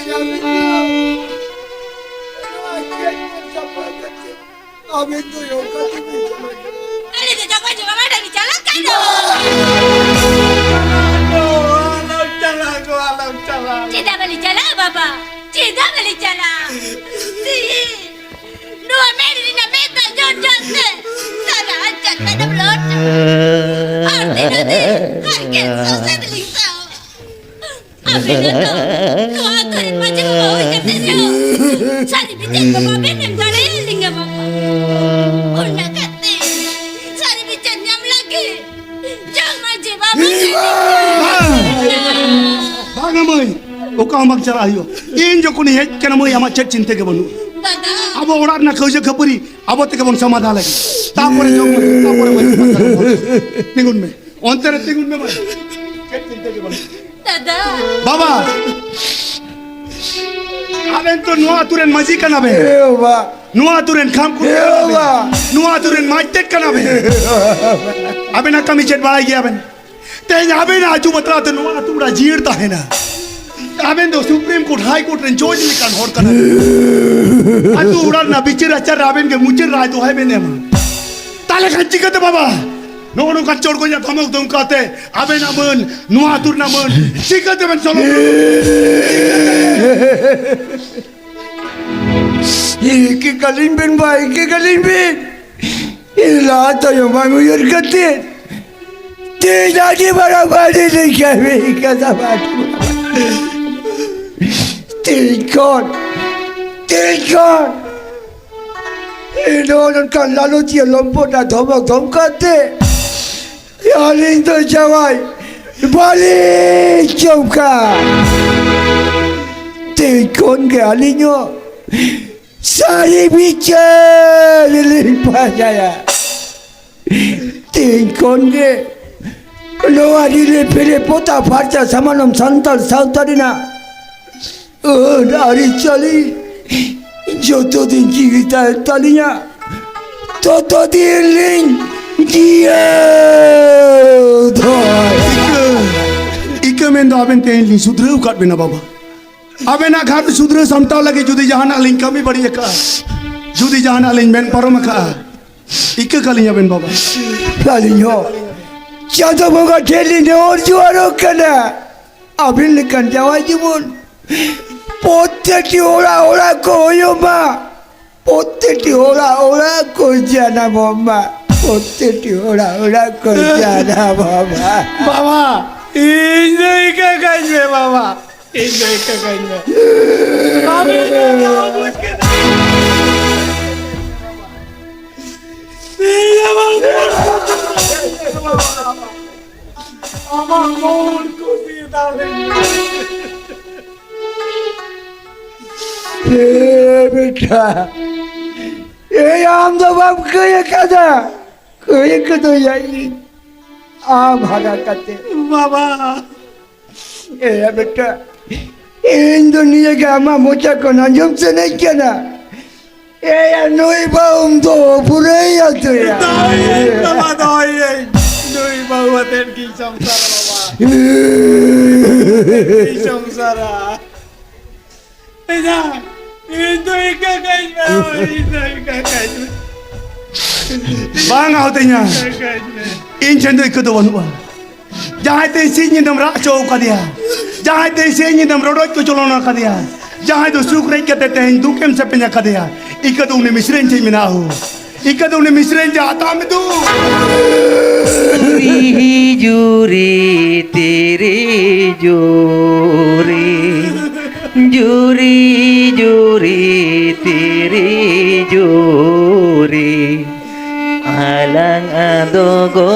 ᱟᱹᱵᱤᱱ ᱫᱚ ᱱᱚᱝᱠᱟ ᱛᱮᱵᱤᱱ ᱪᱟᱞᱟᱜ ᱠᱟᱱᱟ᱾ ᱟᱞᱮ ᱫᱚ ᱡᱚᱠᱷᱚᱱ ᱡᱚᱠᱷᱚᱱ ᱚᱸᱰᱮ ᱵᱤᱱ ᱪᱟᱞᱟᱜ ᱠᱟᱱ ᱫᱚ᱾ ᱟᱞᱚᱢ ᱪᱟᱞᱟᱜ ᱜᱚ, ᱟᱞᱚᱢ ᱪᱟᱞᱟᱜ᱾ ᱪᱮᱫᱟᱜ ᱵᱟᱞᱮ ᱪᱟᱞᱟᱜᱼᱟ ᱵᱟᱵᱟ? ᱪᱮᱫᱟᱜ ᱵᱟᱞᱮ ᱪᱟᱞᱟᱜᱼᱟ? ᱥᱤ, ᱱᱚᱣᱟ ᱢᱮᱫ ᱨᱮᱱᱟᱜ ᱢᱮᱫ ᱫᱟᱜ ᱡᱚᱨ ᱡᱚᱨ ᱛᱮ ᱥᱟᱨᱟ ᱟᱧᱪᱟᱨ ᱢᱮᱫ ᱮᱢ ᱞᱚᱦᱚᱫ ᱪᱟᱵᱟ᱾ ᱟᱨ ᱛᱤᱱᱟᱹᱜ ᱫᱤᱱ ᱦᱟᱨᱠᱮᱛ ᱥᱟᱥᱮᱛ ᱞᱤᱧ ᱥᱟᱦᱟᱣᱟ? ᱟᱵᱮᱱ ᱦᱚᱸᱛᱚ ᱱᱚᱣᱟ ᱟᱹᱛᱩ ᱨᱮᱱ ᱢᱟᱹᱡᱷᱤ ᱵᱟᱵᱟ ᱦᱩᱭ ᱠᱟᱛᱮ ᱨᱮᱦᱚᱸ ᱥᱟᱹᱨᱤ ᱵᱤᱪᱟᱹᱨ ᱫᱚ ᱵᱟᱵᱮᱱ ᱮᱢ ᱫᱟᱲᱮᱭᱟᱞᱤᱧᱟ ᱵᱟᱵᱟ᱾ ᱚᱱᱟ ᱠᱷᱟᱹᱛᱤᱨ ᱥᱟᱹᱨᱤ ᱵᱤᱪᱟᱹᱨ ᱧᱟᱢ ᱞᱟᱹᱜᱤᱫ ᱡᱚᱜᱽ ᱢᱟᱹᱡᱷᱤ ᱵᱟᱵᱟ ᱴᱷᱮᱱ ᱞᱤᱧ ᱪᱟᱞᱟᱜᱼᱟ᱾ ᱵᱟᱝᱟ ᱢᱟᱹᱭ, ᱚᱠᱟ ᱦᱚᱸ ᱵᱟᱝ ᱪᱟᱞᱟᱜ ᱦᱩᱭᱩᱜᱼᱟ᱾ ᱤᱧ ᱡᱚᱠᱷᱚᱱᱤᱧ ᱦᱮᱡ ᱠᱟᱱᱟ ᱢᱟᱹᱭ, ᱟᱢᱟᱜ ᱪᱮᱫ ᱪᱤᱱᱛᱟᱹ ᱜᱮ ᱵᱟᱹᱱᱩᱜᱼᱟ᱾ ᱫᱟᱫᱟ᱾ ᱟᱵᱚ ᱚᱲᱟᱜ ᱨᱮᱱᱟᱜ ᱠᱟᱹᱣᱡᱟᱹ ᱠᱷᱟᱹᱯᱟᱹᱨᱤ ᱟᱵᱚ ᱛᱮᱜᱮ ᱵᱚᱱ ᱥᱚᱢᱟᱫᱷᱟᱱ ᱞᱟᱹᱜᱤᱫ᱾ ᱛᱟᱯᱚᱨᱮ ᱡᱚᱜᱽ ᱢᱟᱹᱡᱷᱤ, ᱛᱟᱯᱚᱨᱮ ᱢᱟᱹᱡᱷᱤ ᱯᱟᱨᱜᱟᱱᱟ ᱵᱚᱱ᱾ ᱛᱤᱸᱜᱩᱱ ᱢᱮ᱾ ᱚᱱᱛᱮ ᱨᱮ ᱛᱤᱸᱜᱩᱱ ᱢᱮ ᱢᱟᱹᱭ᱾ ᱪᱮᱫ ᱪᱤᱱᱛᱟᱹ ᱜᱮ ᱵᱟᱹᱱᱩᱜ᱾ ᱫᱟᱫᱟ᱾ ᱵᱟᱵᱟ, ᱟᱵᱮᱱ ᱛᱚ ᱱᱚᱣᱟ ᱟᱹᱛᱩ ᱨᱮᱱ ᱢᱟᱹᱡᱷᱤ ᱠᱟᱱᱟ ᱵᱮᱱ᱾ ᱮ ᱵᱟᱵᱟ᱾ ᱱᱚᱣᱟ ᱟᱹᱛᱩ ᱨᱮᱱ ᱠᱷᱟᱢ ᱠᱩᱲᱤ ᱮ ᱠᱟᱱᱟ ᱵᱮᱱ᱾ ᱵᱟᱵᱟ᱾ ᱱᱚᱣᱟ ᱟᱹᱛᱩ ᱨᱮᱱ ᱢᱟᱡᱽᱴᱮᱫ ᱠᱟᱱᱟ ᱵᱮᱱ᱾ ᱟᱵᱮᱱᱟᱜ ᱠᱟᱹᱢᱤ ᱪᱮᱫ ᱵᱟᱲᱟᱭ ᱜᱮᱭᱟ ᱵᱮᱱ? ᱛᱮᱦᱮᱧ ᱟᱵᱮᱱᱟᱜ ᱟᱹᱪᱩ ᱵᱟᱛᱨᱟᱣ ᱛᱮ ᱱᱚᱣᱟ ᱟᱹᱛᱩ ᱚᱲᱟᱜ ᱡᱤᱭᱟᱹᱲ ᱛᱟᱦᱮᱱᱟ᱾ ᱟᱵᱮᱱ ᱫᱚ Supreme Court, High Court ᱨᱮᱱ judge ᱞᱮᱠᱟᱱ ᱦᱚᱲ ᱠᱟᱱᱟ ᱵᱮᱱ᱾ ᱟᱹᱛᱩ ᱚᱲᱟᱜ ᱨᱮᱱᱟᱜ ᱵᱤᱪᱟᱹᱨ ᱟᱪᱟᱨ ᱨᱮ ᱟᱵᱮᱱ ᱜᱮ ᱢᱩᱪᱟᱹᱫ ᱨᱟᱭ ᱫᱚᱦᱚᱭ ᱵᱮᱱ ᱮᱢᱟ᱾ ᱟᱞᱮ ᱠᱷᱟᱱ ᱪᱤᱠᱟᱹᱛᱮ ᱵᱟᱵᱟ? ᱱᱚᱜᱼᱚ ᱱᱚᱝᱠᱟ ᱪᱚᱲᱜᱚᱡ ᱫᱷᱚᱢᱚᱠ ᱫᱷᱚᱢᱠᱟᱣ ᱛᱮ ᱟᱵᱮᱱᱟᱜ ᱢᱟᱹᱱ, ᱱᱚᱣᱟ ᱟᱹᱛᱩ ᱨᱮᱱᱟᱜ ᱢᱟᱹᱱ ᱪᱤᱠᱟᱹ ᱛᱮᱵᱮᱱ ᱥᱚᱞᱚ? ᱤᱠᱟᱹ ᱠᱟᱹᱞᱤᱧ ᱵᱮᱱ ᱵᱟ, ᱤᱠᱟᱹ ᱠᱟᱹᱞᱤᱧ ᱵᱮᱱ᱾ ᱞᱟᱦᱟ ᱛᱟᱭᱚᱢ ᱵᱟᱝ ᱩᱭᱦᱟᱹᱨ ᱠᱟᱛᱮ ᱛᱮᱦᱮᱧ ᱟᱹᱰᱤ ᱢᱟᱨᱟᱝ ᱵᱟᱹᱲᱤᱡ ᱞᱤᱧ ᱠᱟᱹᱢᱤ ᱠᱟᱫᱟ ᱵᱟᱹᱵᱩ᱾ ᱛᱮᱦᱮᱧ ᱠᱷᱚᱱ, ᱛᱮᱦᱮᱧ ᱠᱷᱚᱱ ᱱᱚᱜᱼᱚ ᱱᱚᱝᱠᱟ ᱞᱟᱞᱚᱪᱤᱭᱟᱹ ᱞᱚᱢᱯᱚᱴ ᱟᱨ ᱫᱷᱚᱢᱚᱠ ᱫᱷᱚᱢᱠᱟᱣ ᱛᱮ ᱟᱹᱞᱤᱧ ᱫᱚ ᱡᱟᱶᱟᱭ ᱵᱟᱹᱞᱤᱧ ᱪᱚᱢᱠᱟ᱾ ᱛᱮᱦᱮᱧ ᱠᱷᱚᱱ ᱜᱮ ᱟᱹᱞᱤᱧ ᱦᱚᱸ ᱥᱟᱹᱨᱤ ᱵᱤᱪᱟᱹᱨ ᱞᱤᱧ ᱯᱟᱸᱡᱟᱭᱟ᱾ ᱛᱮᱦᱮᱧ ᱠᱷᱚᱱ ᱜᱮ ᱱᱚᱣᱟ ᱨᱤᱞᱟᱹ ᱯᱷᱮᱨᱮ ᱯᱚᱛᱟ ᱯᱷᱟᱨᱪᱟ ᱥᱟᱢᱟᱱᱚᱢ ᱥᱟᱱᱛᱟᱲ ᱥᱟᱶᱛᱟ ᱨᱮᱱᱟᱜ ᱟᱹᱱ ᱟᱹᱨᱤᱪᱟᱹᱞᱤ ᱡᱚᱛᱚ ᱫᱤᱱ ᱡᱤᱣᱤ ᱛᱟᱦᱮᱱ ᱛᱟᱹᱞᱤᱧᱟ, ᱛᱚᱛᱚ ᱫᱤᱱ ᱞᱤᱧ ᱡᱤᱭᱟᱹᱣ ᱫᱚ᱾ ᱤᱠᱟᱹ, ᱤᱠᱟᱹ ᱢᱮᱱᱫᱚ ᱟᱵᱮᱱ ᱛᱮᱦᱮᱧ ᱞᱤᱧ ᱥᱩᱫᱷᱨᱟᱹᱣ ᱟᱠᱟᱫ ᱵᱮᱱᱟ ᱵᱟᱵᱟ᱾ ᱟᱵᱮᱱᱟᱜ ᱜᱷᱟᱨᱚᱸᱡᱽ ᱥᱩᱫᱷᱨᱟᱹᱣ ᱥᱟᱢᱴᱟᱣ ᱞᱟᱹᱜᱤᱫ ᱡᱩᱫᱤ ᱡᱟᱦᱟᱱᱟᱜ ᱞᱤᱧ ᱠᱟᱹᱢᱤ ᱵᱟᱹᱲᱤᱡ ᱟᱠᱟᱫᱼᱟ, ᱡᱩᱫᱤ ᱡᱟᱦᱟᱱᱟᱜ ᱞᱤᱧ ᱢᱮᱱ ᱯᱟᱨᱚᱢ ᱟᱠᱟᱫᱼᱟ, ᱤᱠᱟᱹ ᱠᱟᱞᱤᱧ ᱟᱵᱮᱱ ᱵᱟᱵᱟ᱾ ᱟᱹᱞᱤᱧ ᱦᱚᱸ ᱪᱟᱸᱫᱚ ᱵᱚᱸᱜᱟ ᱴᱷᱮᱱ ᱞᱤᱧ ᱱᱮᱦᱚᱨ ᱡᱚᱦᱟᱨᱚᱜ ᱠᱟᱱᱟ, ᱟᱹᱵᱤᱱ ᱞᱮᱠᱟᱱ ᱡᱟᱶᱟᱭ ᱡᱮᱢᱚᱱ ᱯᱨᱚᱛᱮᱠᱴᱤ ᱚᱲᱟᱜ ᱚᱲᱟᱜ ᱠᱚ ᱦᱩᱭᱩᱜ ᱢᱟ, ᱯᱨᱚᱛᱮᱠᱴᱤ ᱚᱲᱟᱜ ᱚᱲᱟᱜ ᱠᱚ ᱡᱟᱱᱟᱢᱚᱜ ᱢᱟ, ᱯᱨᱚᱛᱮᱠᱴᱤ ᱚᱲᱟᱜ ᱚᱲᱟᱜ ᱠᱚ ᱡᱟᱱᱟᱢᱚᱜ ᱢᱟ᱾ ᱵᱟᱵᱟ, ᱤᱧ ᱫᱚ ᱤᱠᱟᱹ ᱠᱟᱹᱧ ᱢᱮ ᱵᱟᱵᱟ, ᱤᱧ ᱫᱚ ᱤᱠᱟᱹ ᱠᱟᱹᱧ ᱢᱮ᱾ ᱵᱟᱵᱟ, ᱤᱧ ᱫᱚ ᱵᱟᱵᱟ ᱵᱩᱡᱽ ᱠᱮᱫᱟ᱾ ᱤᱧ ᱫᱚ ᱵᱟᱵᱟ ᱵᱩᱡᱽ ᱠᱮᱫᱟ᱾ ᱟᱢᱟᱜ ᱢᱚᱱ ᱠᱩᱥᱤ ᱫᱟᱲᱮ᱾ ᱮ ᱵᱮᱴᱟ, ᱮᱭ ᱟᱢ ᱫᱚ ᱵᱟᱢ ᱠᱟᱹᱭ ᱟᱠᱟᱫᱟ, ᱠᱟᱹᱭ ᱠᱟᱫᱚᱭᱟ ᱤᱧ ᱟᱢ ᱦᱟᱨᱟ ᱠᱟᱛᱮ᱾ ᱵᱟᱵᱟ᱾ ᱮᱭᱟ ᱵᱮᱴᱟ, ᱤᱧ ᱫᱚ ᱱᱤᱭᱟᱹ ᱜᱮ ᱟᱢᱟᱜ ᱢᱚᱪᱟ ᱠᱷᱚᱱ ᱟᱸᱡᱚᱢ ᱥᱟᱱᱟᱧ ᱠᱟᱱᱟ᱾ ᱮᱭᱟ, ᱱᱩᱭ ᱵᱟᱹᱦᱩᱢ ᱫᱚ ᱯᱩᱨᱟᱹᱭ ᱟᱹᱛᱩᱭᱟ᱾ ᱫᱚᱦᱚᱭᱟᱹᱧ ᱵᱟᱵᱟ, ᱫᱚᱦᱚᱭᱟᱹᱧ᱾ ᱱᱩᱭ ᱵᱟᱹᱦᱩ ᱟᱛᱮᱫ ᱜᱤᱧ ᱥᱚᱝᱥᱟᱨᱟ ᱵᱟᱵᱟ᱾ ᱜᱤᱧ ᱥᱚᱝᱥᱟᱨᱟ᱾ ᱮᱭᱟ, ᱤᱧ ᱫᱚ ᱤᱠᱟᱹ ᱠᱟᱹᱧ ᱢᱮ, ᱤᱧ ᱫᱚ ᱤᱠᱟᱹ ᱠᱟᱹᱧ ᱢᱮ᱾ ᱵᱟᱝ ᱟᱦᱩᱛᱤᱧᱟ᱾ ᱤᱧ ᱴᱷᱮᱱ ᱫᱚ ᱤᱠᱟᱹ ᱫᱚ ᱵᱟᱹᱱᱩᱜᱼᱟ᱾ ᱡᱟᱦᱟᱸᱭ ᱛᱮ ᱥᱤᱧ ᱧᱤᱫᱟᱹᱢ ᱨᱟᱜ ᱦᱚᱪᱚ ᱟᱠᱟᱫᱮᱭᱟ, ᱡᱟᱦᱟᱸᱭ ᱛᱮ ᱥᱤᱧ ᱧᱤᱫᱟᱹᱢ ᱨᱚᱰᱚᱡ ᱠᱚᱪᱚᱞᱚᱱ ᱟᱠᱟᱫᱮᱭᱟ, ᱡᱟᱦᱟᱸᱭ ᱫᱚ ᱥᱩᱠ ᱨᱮᱡ ᱠᱟᱛᱮ ᱛᱮᱦᱮᱧ ᱫᱩᱠᱮᱢ ᱥᱮᱯᱮᱧ ᱟᱠᱟᱫᱮᱭᱟ, ᱤᱠᱟᱹ ᱫᱚ ᱩᱱᱤ ᱢᱤᱥᱨᱟᱧ ᱴᱷᱮᱱ ᱢᱮᱱᱟᱜᱼᱟ ᱦᱳ᱾ ᱤᱠᱟᱹ ᱫᱚ ᱩᱱᱤ ᱢᱤᱥᱨᱟᱧ ᱡᱟᱦᱟᱸ ᱛᱟᱢ ᱫᱩ᱾ ᱡᱩᱨᱤ ᱡᱩᱨᱤ ᱛᱤᱨᱤ ᱡᱩᱨᱤ, ᱡᱩᱨᱤ ᱡᱩᱨᱤ ᱛᱤᱨᱤ ᱡᱩᱨᱤ, ᱟᱞᱟᱝ ᱟᱫᱚ ᱜᱚ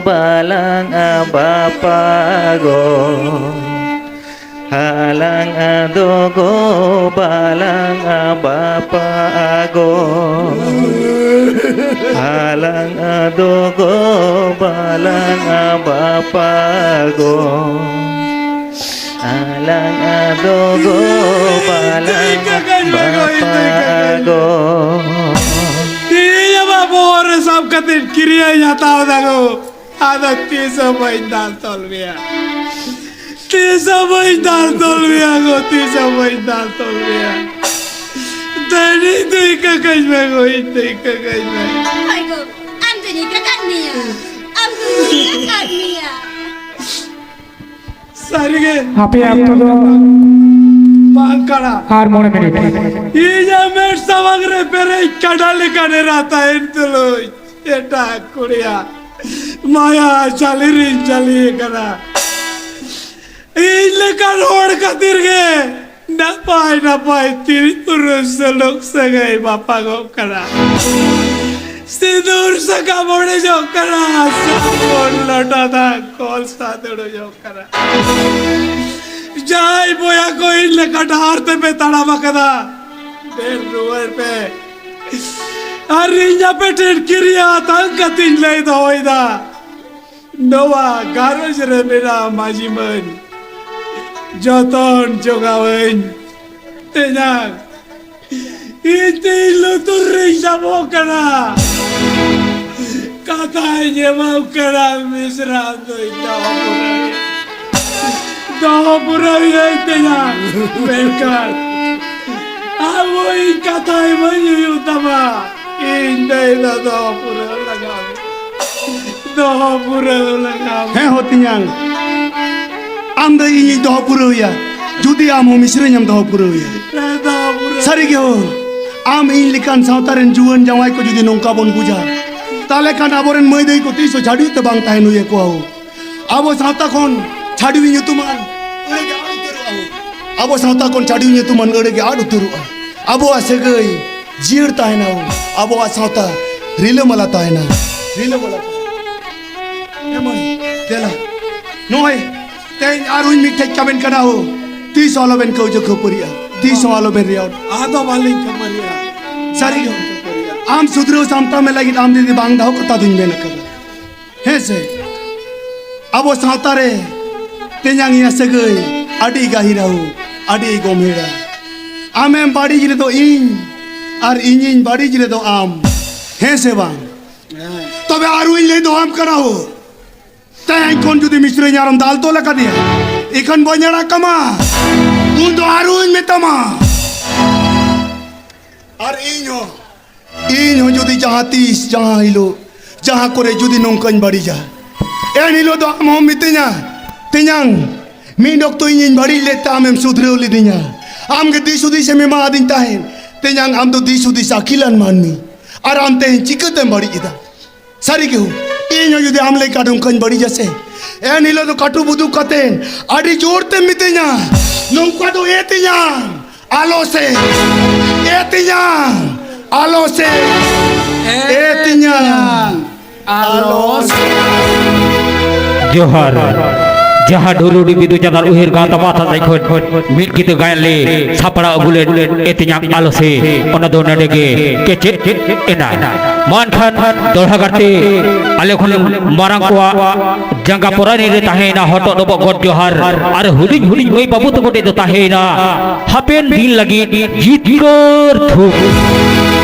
ᱵᱟᱞᱟᱝ ᱟᱵᱟᱯᱟ ᱜᱚ᱾ ᱦᱟᱞᱟᱝ ᱟᱫᱚ ᱜᱚ ᱵᱟᱞᱟᱝ ᱟᱵᱟᱯᱟ ᱜᱚ᱾ ᱦᱟᱞᱟᱝ ᱟᱫᱚ ᱜᱚ ᱵᱟᱞᱟᱝ ᱟᱵᱟᱯᱟ ᱜᱚ᱾ ᱦᱟᱞᱟᱝ ᱟᱫᱚ ᱜᱚ ᱵᱟᱞᱟᱝ ᱟᱵᱟᱯᱟ ᱜᱚ᱾ ᱤᱧ ᱟᱢᱟᱜ ᱵᱚᱦᱚᱜ ᱨᱮ ᱥᱟᱵ ᱠᱟᱛᱮ ᱠᱤᱨᱤᱭᱟᱹᱧ ᱦᱟᱛᱟᱣ ᱫᱟ ᱜᱚ᱾ ᱟᱫᱚ ᱛᱤᱥ ᱦᱚᱸ ᱵᱟᱹᱧ ᱫᱟᱞ ᱛᱚᱞ ᱢᱮᱭᱟ᱾ ᱛᱤᱥ ᱦᱚᱸ ᱵᱟᱹᱧ ᱫᱟᱞ ᱛᱚᱞ ᱢᱮᱭᱟ ᱜᱚ, ᱛᱤᱥ ᱦᱚᱸ ᱵᱟᱹᱧ ᱫᱟᱞ ᱛᱚᱞ ᱢᱮᱭᱟ᱾ ᱫᱟᱹᱭ, ᱤᱧ ᱫᱚ ᱤᱠᱟᱹ ᱠᱟᱹᱧ ᱢᱮ ᱜᱚ, ᱤᱧ ᱫᱚ ᱤᱠᱟᱹ ᱠᱟᱹᱧ ᱢᱮ᱾ ᱦᱳᱭ ᱜᱚ, ᱟᱢ ᱫᱚᱧ ᱤᱠᱟᱹ ᱠᱟᱫ ᱢᱮᱭᱟ, ᱟᱢ ᱫᱚᱧ ᱤᱠᱟᱹ ᱠᱟᱫ ᱢᱮᱭᱟ᱾ ᱥᱟᱹᱨᱤᱜᱮ᱾ ᱟᱯᱮᱭᱟᱜ ᱚᱠᱛᱚ ᱫᱚ ᱵᱟᱝ ᱠᱟᱱᱟ᱾ ᱟᱨ ᱢᱚᱬᱮ ᱢᱤᱱᱤᱴ᱾ ᱤᱧᱟᱹᱜ ᱢᱮᱫ ᱥᱟᱢᱟᱝ ᱨᱮ ᱯᱮᱨᱮᱡ ᱠᱟᱰᱟ ᱞᱮᱠᱟᱱ ᱮᱨᱟ ᱛᱟᱦᱮᱱ ᱛᱩᱞᱩᱡ ᱮᱴᱟᱜ ᱠᱩᱲᱤᱭᱟᱜ ᱢᱟᱭᱟ ᱡᱷᱟᱹᱞᱤ ᱨᱤᱧ ᱡᱷᱟᱹᱞᱤ ᱟᱠᱟᱱᱟ᱾ ᱤᱧ ᱞᱮᱠᱟᱱ ᱦᱚᱲ ᱠᱷᱟᱹᱛᱤᱨ ᱜᱮ ᱱᱟᱯᱟᱭ ᱱᱟᱯᱟᱭ ᱛᱤᱨᱤ ᱯᱩᱨᱩᱥ ᱥᱩᱞᱩᱠ ᱥᱟᱹᱜᱟᱹᱭ ᱵᱟᱯᱟᱜᱚᱜ ᱠᱟᱱᱟ᱾ ᱥᱤᱸᱫᱩᱨ ᱥᱟᱠᱟᱢ ᱚᱲᱮᱡᱚᱜ ᱠᱟᱱᱟ, ᱥᱟᱵᱚᱱ ᱞᱚᱴᱟ ᱫᱟᱜ ᱠᱚᱞ ᱥᱟᱫ ᱩᱰᱩᱡᱚᱜ ᱠᱟᱱᱟ᱾ ᱡᱟᱦᱟᱸᱭ ᱵᱚᱭᱦᱟ ᱠᱚ ᱤᱧ ᱞᱮᱠᱟ ᱰᱟᱦᱟᱨ ᱛᱮᱯᱮ ᱛᱟᱲᱟᱢ ᱟᱠᱟᱫᱟ, ᱫᱮᱱ ᱨᱩᱣᱟᱹᱲ ᱯᱮ᱾ ᱟᱨ ᱤᱧ ᱟᱯᱮ ᱴᱷᱮᱱ ᱠᱤᱨᱤᱭᱟ ᱛᱟᱝ ᱠᱟᱛᱮᱧ ᱞᱟᱹᱭ ᱫᱚᱦᱚᱭᱮᱫᱟ, ᱱᱚᱣᱟ ᱜᱷᱟᱨᱚᱸᱡᱽ ᱨᱮ ᱢᱮᱱᱟᱜ ᱢᱟᱹᱡᱷᱤ ᱢᱟᱹᱱ ᱡᱚᱛᱚᱱ ᱡᱚᱜᱟᱣᱟᱹᱧ ᱛᱮᱧᱟᱝ᱾ ᱤᱧ ᱛᱮᱧ ᱞᱩᱛᱩᱨ ᱨᱤᱧ ᱥᱟᱵᱚᱜ ᱠᱟᱱᱟ, ᱠᱟᱛᱷᱟᱧ ᱮᱢᱟᱢ ᱠᱟᱱᱟ, ᱢᱤᱥᱨᱟ ᱫᱚᱧ ᱫᱚᱦᱚ ᱯᱩᱨᱟᱹᱣᱮᱭᱟ, ᱫᱚᱦᱚ ᱯᱩᱨᱟᱹᱣᱮᱭᱟᱹᱧ ᱛᱮᱧᱟᱝ᱾ ᱢᱮᱱᱠᱷᱟᱱ ᱟᱵᱚ ᱤᱧ ᱠᱟᱛᱷᱟ ᱮᱢᱟᱹᱧ ᱦᱩᱭᱩᱜ ᱛᱟᱢᱟ᱾ ᱤᱧ ᱫᱟᱹᱭ ᱫᱚ ᱫᱚᱦᱚ ᱯᱩᱨᱟᱹᱣ ᱞᱟᱜᱟᱣ ᱢᱮ᱾ ᱫᱚᱦᱚ ᱯᱩᱨᱟᱹᱣ ᱞᱟᱜᱟᱣ ᱢᱮ᱾ ᱦᱮᱸ ᱦᱳ ᱛᱮᱧᱟᱝ, ᱟᱢ ᱫᱚ ᱤᱧᱤᱧ ᱫᱚᱦᱚ ᱯᱩᱨᱟᱹᱣᱮᱭᱟ, ᱡᱩᱫᱤ ᱟᱢ ᱦᱚᱸ ᱢᱤᱥᱨᱟᱧ ᱮᱢ ᱫᱚᱦᱚ ᱯᱩᱨᱟᱹᱣᱮᱭᱟ᱾ ᱦᱮᱸ, ᱫᱚᱦᱚ ᱯᱩᱨᱟᱹᱣ᱾ ᱥᱟᱹᱨᱤ ᱜᱮ ᱦᱳ, ᱟᱢ ᱤᱧ ᱞᱮᱠᱟᱱ ᱥᱟᱶᱛᱟ ᱨᱮᱱ ᱡᱩᱣᱟᱹᱱ ᱡᱟᱶᱟᱭ ᱠᱚ ᱡᱩᱫᱤ ᱱᱚᱝᱠᱟ ᱵᱚᱱ ᱵᱩᱡᱟ, ᱛᱟᱦᱞᱮ ᱠᱷᱟᱱ ᱟᱵᱚᱨᱮᱱ ᱢᱟᱹᱭ ᱫᱟᱹᱭ ᱠᱚ ᱛᱤᱥ ᱦᱚᱸ ᱪᱷᱟᱹᱰᱣᱤ ᱛᱮ ᱵᱟᱝ ᱛᱟᱦᱮᱱ ᱦᱩᱭ ᱟᱠᱚᱣᱟ ᱦᱳ᱾ ᱟᱵᱚ ᱥᱟᱶᱛᱟ ᱠᱷᱚᱱ ᱪᱷᱟᱹᱰᱣᱤ ᱧᱩᱛᱩᱢᱟᱱ ᱟᱹᱲᱟᱹ ᱜᱮ ᱟᱫ ᱩᱛᱟᱹᱨᱚᱜᱼᱟ ᱦᱳ᱾ ᱟᱵᱚ ᱥᱟᱶᱛᱟ ᱠᱷᱚᱱ ᱪᱷᱟᱹᱰᱣᱤ ᱧᱩᱛᱩᱢᱟᱱ ᱟᱹᱲᱟᱹ ᱜᱮ ᱟᱫ ᱩᱛᱟᱹᱨᱚᱜᱼᱟ᱾ ᱟᱵᱚᱣᱟᱜ ᱥᱟᱹᱜᱟᱹᱭ ᱡᱤᱭᱟᱹᱲ ᱛᱟᱦᱮᱱᱟ ᱦᱳ᱾ ᱟᱵᱚᱣᱟᱜ ᱥᱟᱶᱛᱟ ᱨᱤᱞᱟᱹᱢᱟᱞᱟ ᱛᱟᱦᱮᱱᱟ᱾ ᱨᱤᱞᱟᱹᱢᱟᱞᱟ ᱛᱟᱦᱮᱱᱟ᱾ ᱮ ᱢᱟᱹᱭ, ᱫᱮᱞᱟ᱾ ᱱᱚᱜᱼᱚᱭ ᱛᱮᱦᱮᱧ ᱟᱨᱦᱚᱸᱧ ᱢᱤᱫᱴᱷᱮᱡ ᱠᱟᱵᱮᱱ ᱠᱟᱱᱟ ᱦᱳ᱾ ᱛᱤᱥ ᱦᱚᱸ ᱟᱞᱚᱵᱮᱱ ᱠᱟᱹᱣᱡᱟᱹ ᱠᱷᱟᱹᱯᱟᱹᱨᱤᱜᱼᱟ᱾ ᱛᱤᱥ ᱦᱚᱸ ᱟᱞᱚᱵᱮᱱ ᱨᱮᱭᱟᱲ᱾ ᱟᱫᱚ ᱵᱟᱹᱞᱤᱧ ᱠᱷᱟᱹᱯᱟᱹᱨᱤᱜᱼᱟ᱾ ᱥᱟᱹᱨᱤ ᱜᱮ᱾ ᱟᱢ ᱥᱩᱫᱷᱨᱟᱹᱣ ᱥᱟᱢᱴᱟᱣ ᱢᱮ ᱞᱟᱹᱜᱤᱫ ᱟᱢ ᱡᱩᱫᱤ ᱵᱟᱝ ᱫᱚᱦᱚ ᱠᱟᱛᱷᱟ ᱫᱩᱧ ᱢᱮᱱ ᱟᱠᱟᱫᱟ᱾ ᱦᱮᱸ ᱥᱮ? ᱟᱵᱚ ᱥᱟᱶᱛᱟ ᱨᱮ ᱛᱮᱧᱟᱝ ᱭᱟ ᱥᱟᱹᱜᱟᱹᱭ ᱟᱹᱰᱤ ᱜᱟᱹᱦᱤᱨᱟ ᱦᱳ, ᱟᱹᱰᱤ ᱜᱚᱢᱦᱮᱲᱟ᱾ ᱟᱢᱮᱢ ᱵᱟᱹᱲᱤᱡ ᱨᱮᱫᱚ ᱤᱧ, ᱟᱨ ᱤᱧᱤᱧ ᱵᱟᱹᱲᱤᱡ ᱨᱮᱫᱚ ᱟᱢ᱾ ᱦᱮᱸ ᱥᱮ ᱵᱟᱝ? ᱦᱮᱸ᱾ ᱛᱚᱵᱮ ᱟᱨᱦᱚᱸᱧ ᱞᱟᱹᱭ ᱫᱚᱦᱚᱣᱟᱢ ᱠᱟᱱᱟ ᱦᱳ, ᱛᱮᱦᱮᱧ ᱠᱷᱚᱱ ᱡᱩᱫᱤ ᱢᱤᱥᱨᱟᱧ ᱟᱨᱮᱢ ᱫᱟᱞ ᱛᱚᱞ ᱟᱠᱟᱫᱮᱭᱟ, ᱤᱠᱷᱟᱹᱱ ᱵᱟᱹᱧ ᱟᱲᱟᱜ ᱠᱟᱢᱟ, ᱩᱱ ᱫᱚ ᱟᱨᱦᱚᱸᱧ ᱢᱮᱛᱟᱢᱟ᱾ ᱟᱨ ᱤᱧ ᱦᱚᱸ, ᱤᱧ ᱦᱚᱸ ᱡᱩᱫᱤ ᱡᱟᱦᱟᱸ ᱛᱤᱥ, ᱡᱟᱦᱟᱸ ᱦᱤᱞᱳᱜ, ᱡᱟᱦᱟᱸ ᱠᱚᱨᱮ ᱡᱩᱫᱤ ᱱᱚᱝᱠᱟᱧ ᱵᱟᱹᱲᱤᱡᱟ, ᱮᱱ ᱦᱤᱞᱳᱜ ᱫᱚ ᱟᱢ ᱦᱚᱸᱢ ᱢᱤᱛᱟᱹᱧᱟ, "ᱛᱮᱧᱟᱝ, ᱢᱤᱫ ᱚᱠᱛᱚ ᱤᱧᱤᱧ ᱵᱟᱹᱲᱤᱡ ᱞᱮᱫ ᱛᱮ ᱟᱢᱮᱢ ᱥᱩᱫᱷᱨᱟᱹᱣ ᱞᱤᱫᱤᱧᱟ, ᱟᱢᱜᱮ ᱫᱤᱥ ᱦᱩᱫᱤᱥ ᱮᱢ ᱮᱢᱟᱫᱤᱧ ᱛᱟᱦᱮᱸᱫ, ᱛᱮᱧᱟᱝ, ᱟᱢ ᱫᱚ ᱫᱤᱥ ᱦᱩᱫᱤᱥ ᱟᱹᱠᱤᱞᱟᱱ ᱢᱟᱹᱱᱢᱤ, ᱟᱨ ᱟᱢ ᱛᱮᱦᱮᱧ ᱪᱤᱠᱟᱹᱛᱮᱢ ᱵᱟᱹᱲᱤᱡ ᱮᱫᱟ?" ᱥᱟᱹᱨᱤ ᱜᱮ, ᱤᱧ ᱦᱚᱸ ᱡᱩᱫᱤ ᱟᱢ ᱞᱮᱠᱟ ᱱᱚᱝᱠᱟᱧ ᱵᱟᱹᱲᱤᱡᱟ ᱥᱮ, ᱮᱱ ᱦᱤᱞᱳᱜ ᱫᱚ ᱠᱟᱹᱴᱩᱵ ᱩᱫᱩᱜ ᱠᱟᱛᱮ ᱟᱹᱰᱤ ᱡᱳᱨ ᱛᱮᱢ ᱢᱤᱛᱟᱹᱧᱟ, ᱱᱚᱝᱠᱟ ᱫᱚ, "ᱮ ᱛᱮᱧᱟᱝ, ᱟᱞᱚ ᱥᱮ, ᱮ ᱛᱮᱧᱟᱝ, ᱟᱞᱚ ᱥᱮ, ᱮ ᱛᱮᱧᱟᱝ, ᱟᱞᱚ ᱥᱮ᱾" ᱡᱚᱦᱟᱨ᱾ ᱡᱟᱦᱟᱸ ᱰᱷᱩᱞᱩᱰᱤ ᱵᱤᱫᱩ ᱪᱟᱸᱫᱟᱱ ᱩᱭᱦᱟᱹᱨ ᱜᱟᱶᱛᱟ ᱯᱟᱦᱴᱟ ᱥᱮᱫ ᱠᱷᱚᱱ ᱢᱤᱫ ᱠᱤᱛᱟᱹ ᱜᱟᱭᱟᱱ ᱞᱮ ᱥᱟᱯᱲᱟᱣ ᱟᱹᱜᱩ ᱞᱮᱫ, ᱮ ᱛᱮᱧᱟᱝ ᱟᱞᱚ ᱥᱮ, ᱚᱱᱟ ᱫᱚ ᱱᱚᱰᱮ ᱜᱮ ᱠᱮᱪᱮᱫ ᱮᱱᱟ᱾ ᱢᱟ ᱮᱱᱠᱷᱟᱱ ᱫᱚᱦᱲᱟ ᱜᱟᱨᱛᱮ ᱟᱞᱮ ᱠᱷᱚᱱ ᱢᱟᱨᱟᱝ ᱠᱚᱣᱟᱜ ᱡᱟᱸᱜᱟ ᱯᱚᱨᱟᱱᱤ ᱨᱮ ᱛᱟᱦᱮᱸᱭᱮᱱᱟ ᱦᱚᱴᱚᱜ ᱰᱚᱵᱚᱜ ᱜᱚᱰ ᱡᱚᱦᱟᱨ, ᱟᱨ ᱦᱩᱰᱤᱧ ᱦᱩᱰᱤᱧ ᱢᱟᱹᱭ ᱵᱟᱹᱵᱩ ᱛᱟᱠᱚ ᱴᱷᱮᱱ ᱫᱚ ᱛᱟᱦᱮᱸᱭᱮᱱᱟ ᱦᱟᱯᱮᱱ ᱫᱤᱱ ᱞᱟᱹᱜᱤᱫ ᱡᱤᱛᱠᱟᱹᱨ ᱛᱷᱩᱢ᱾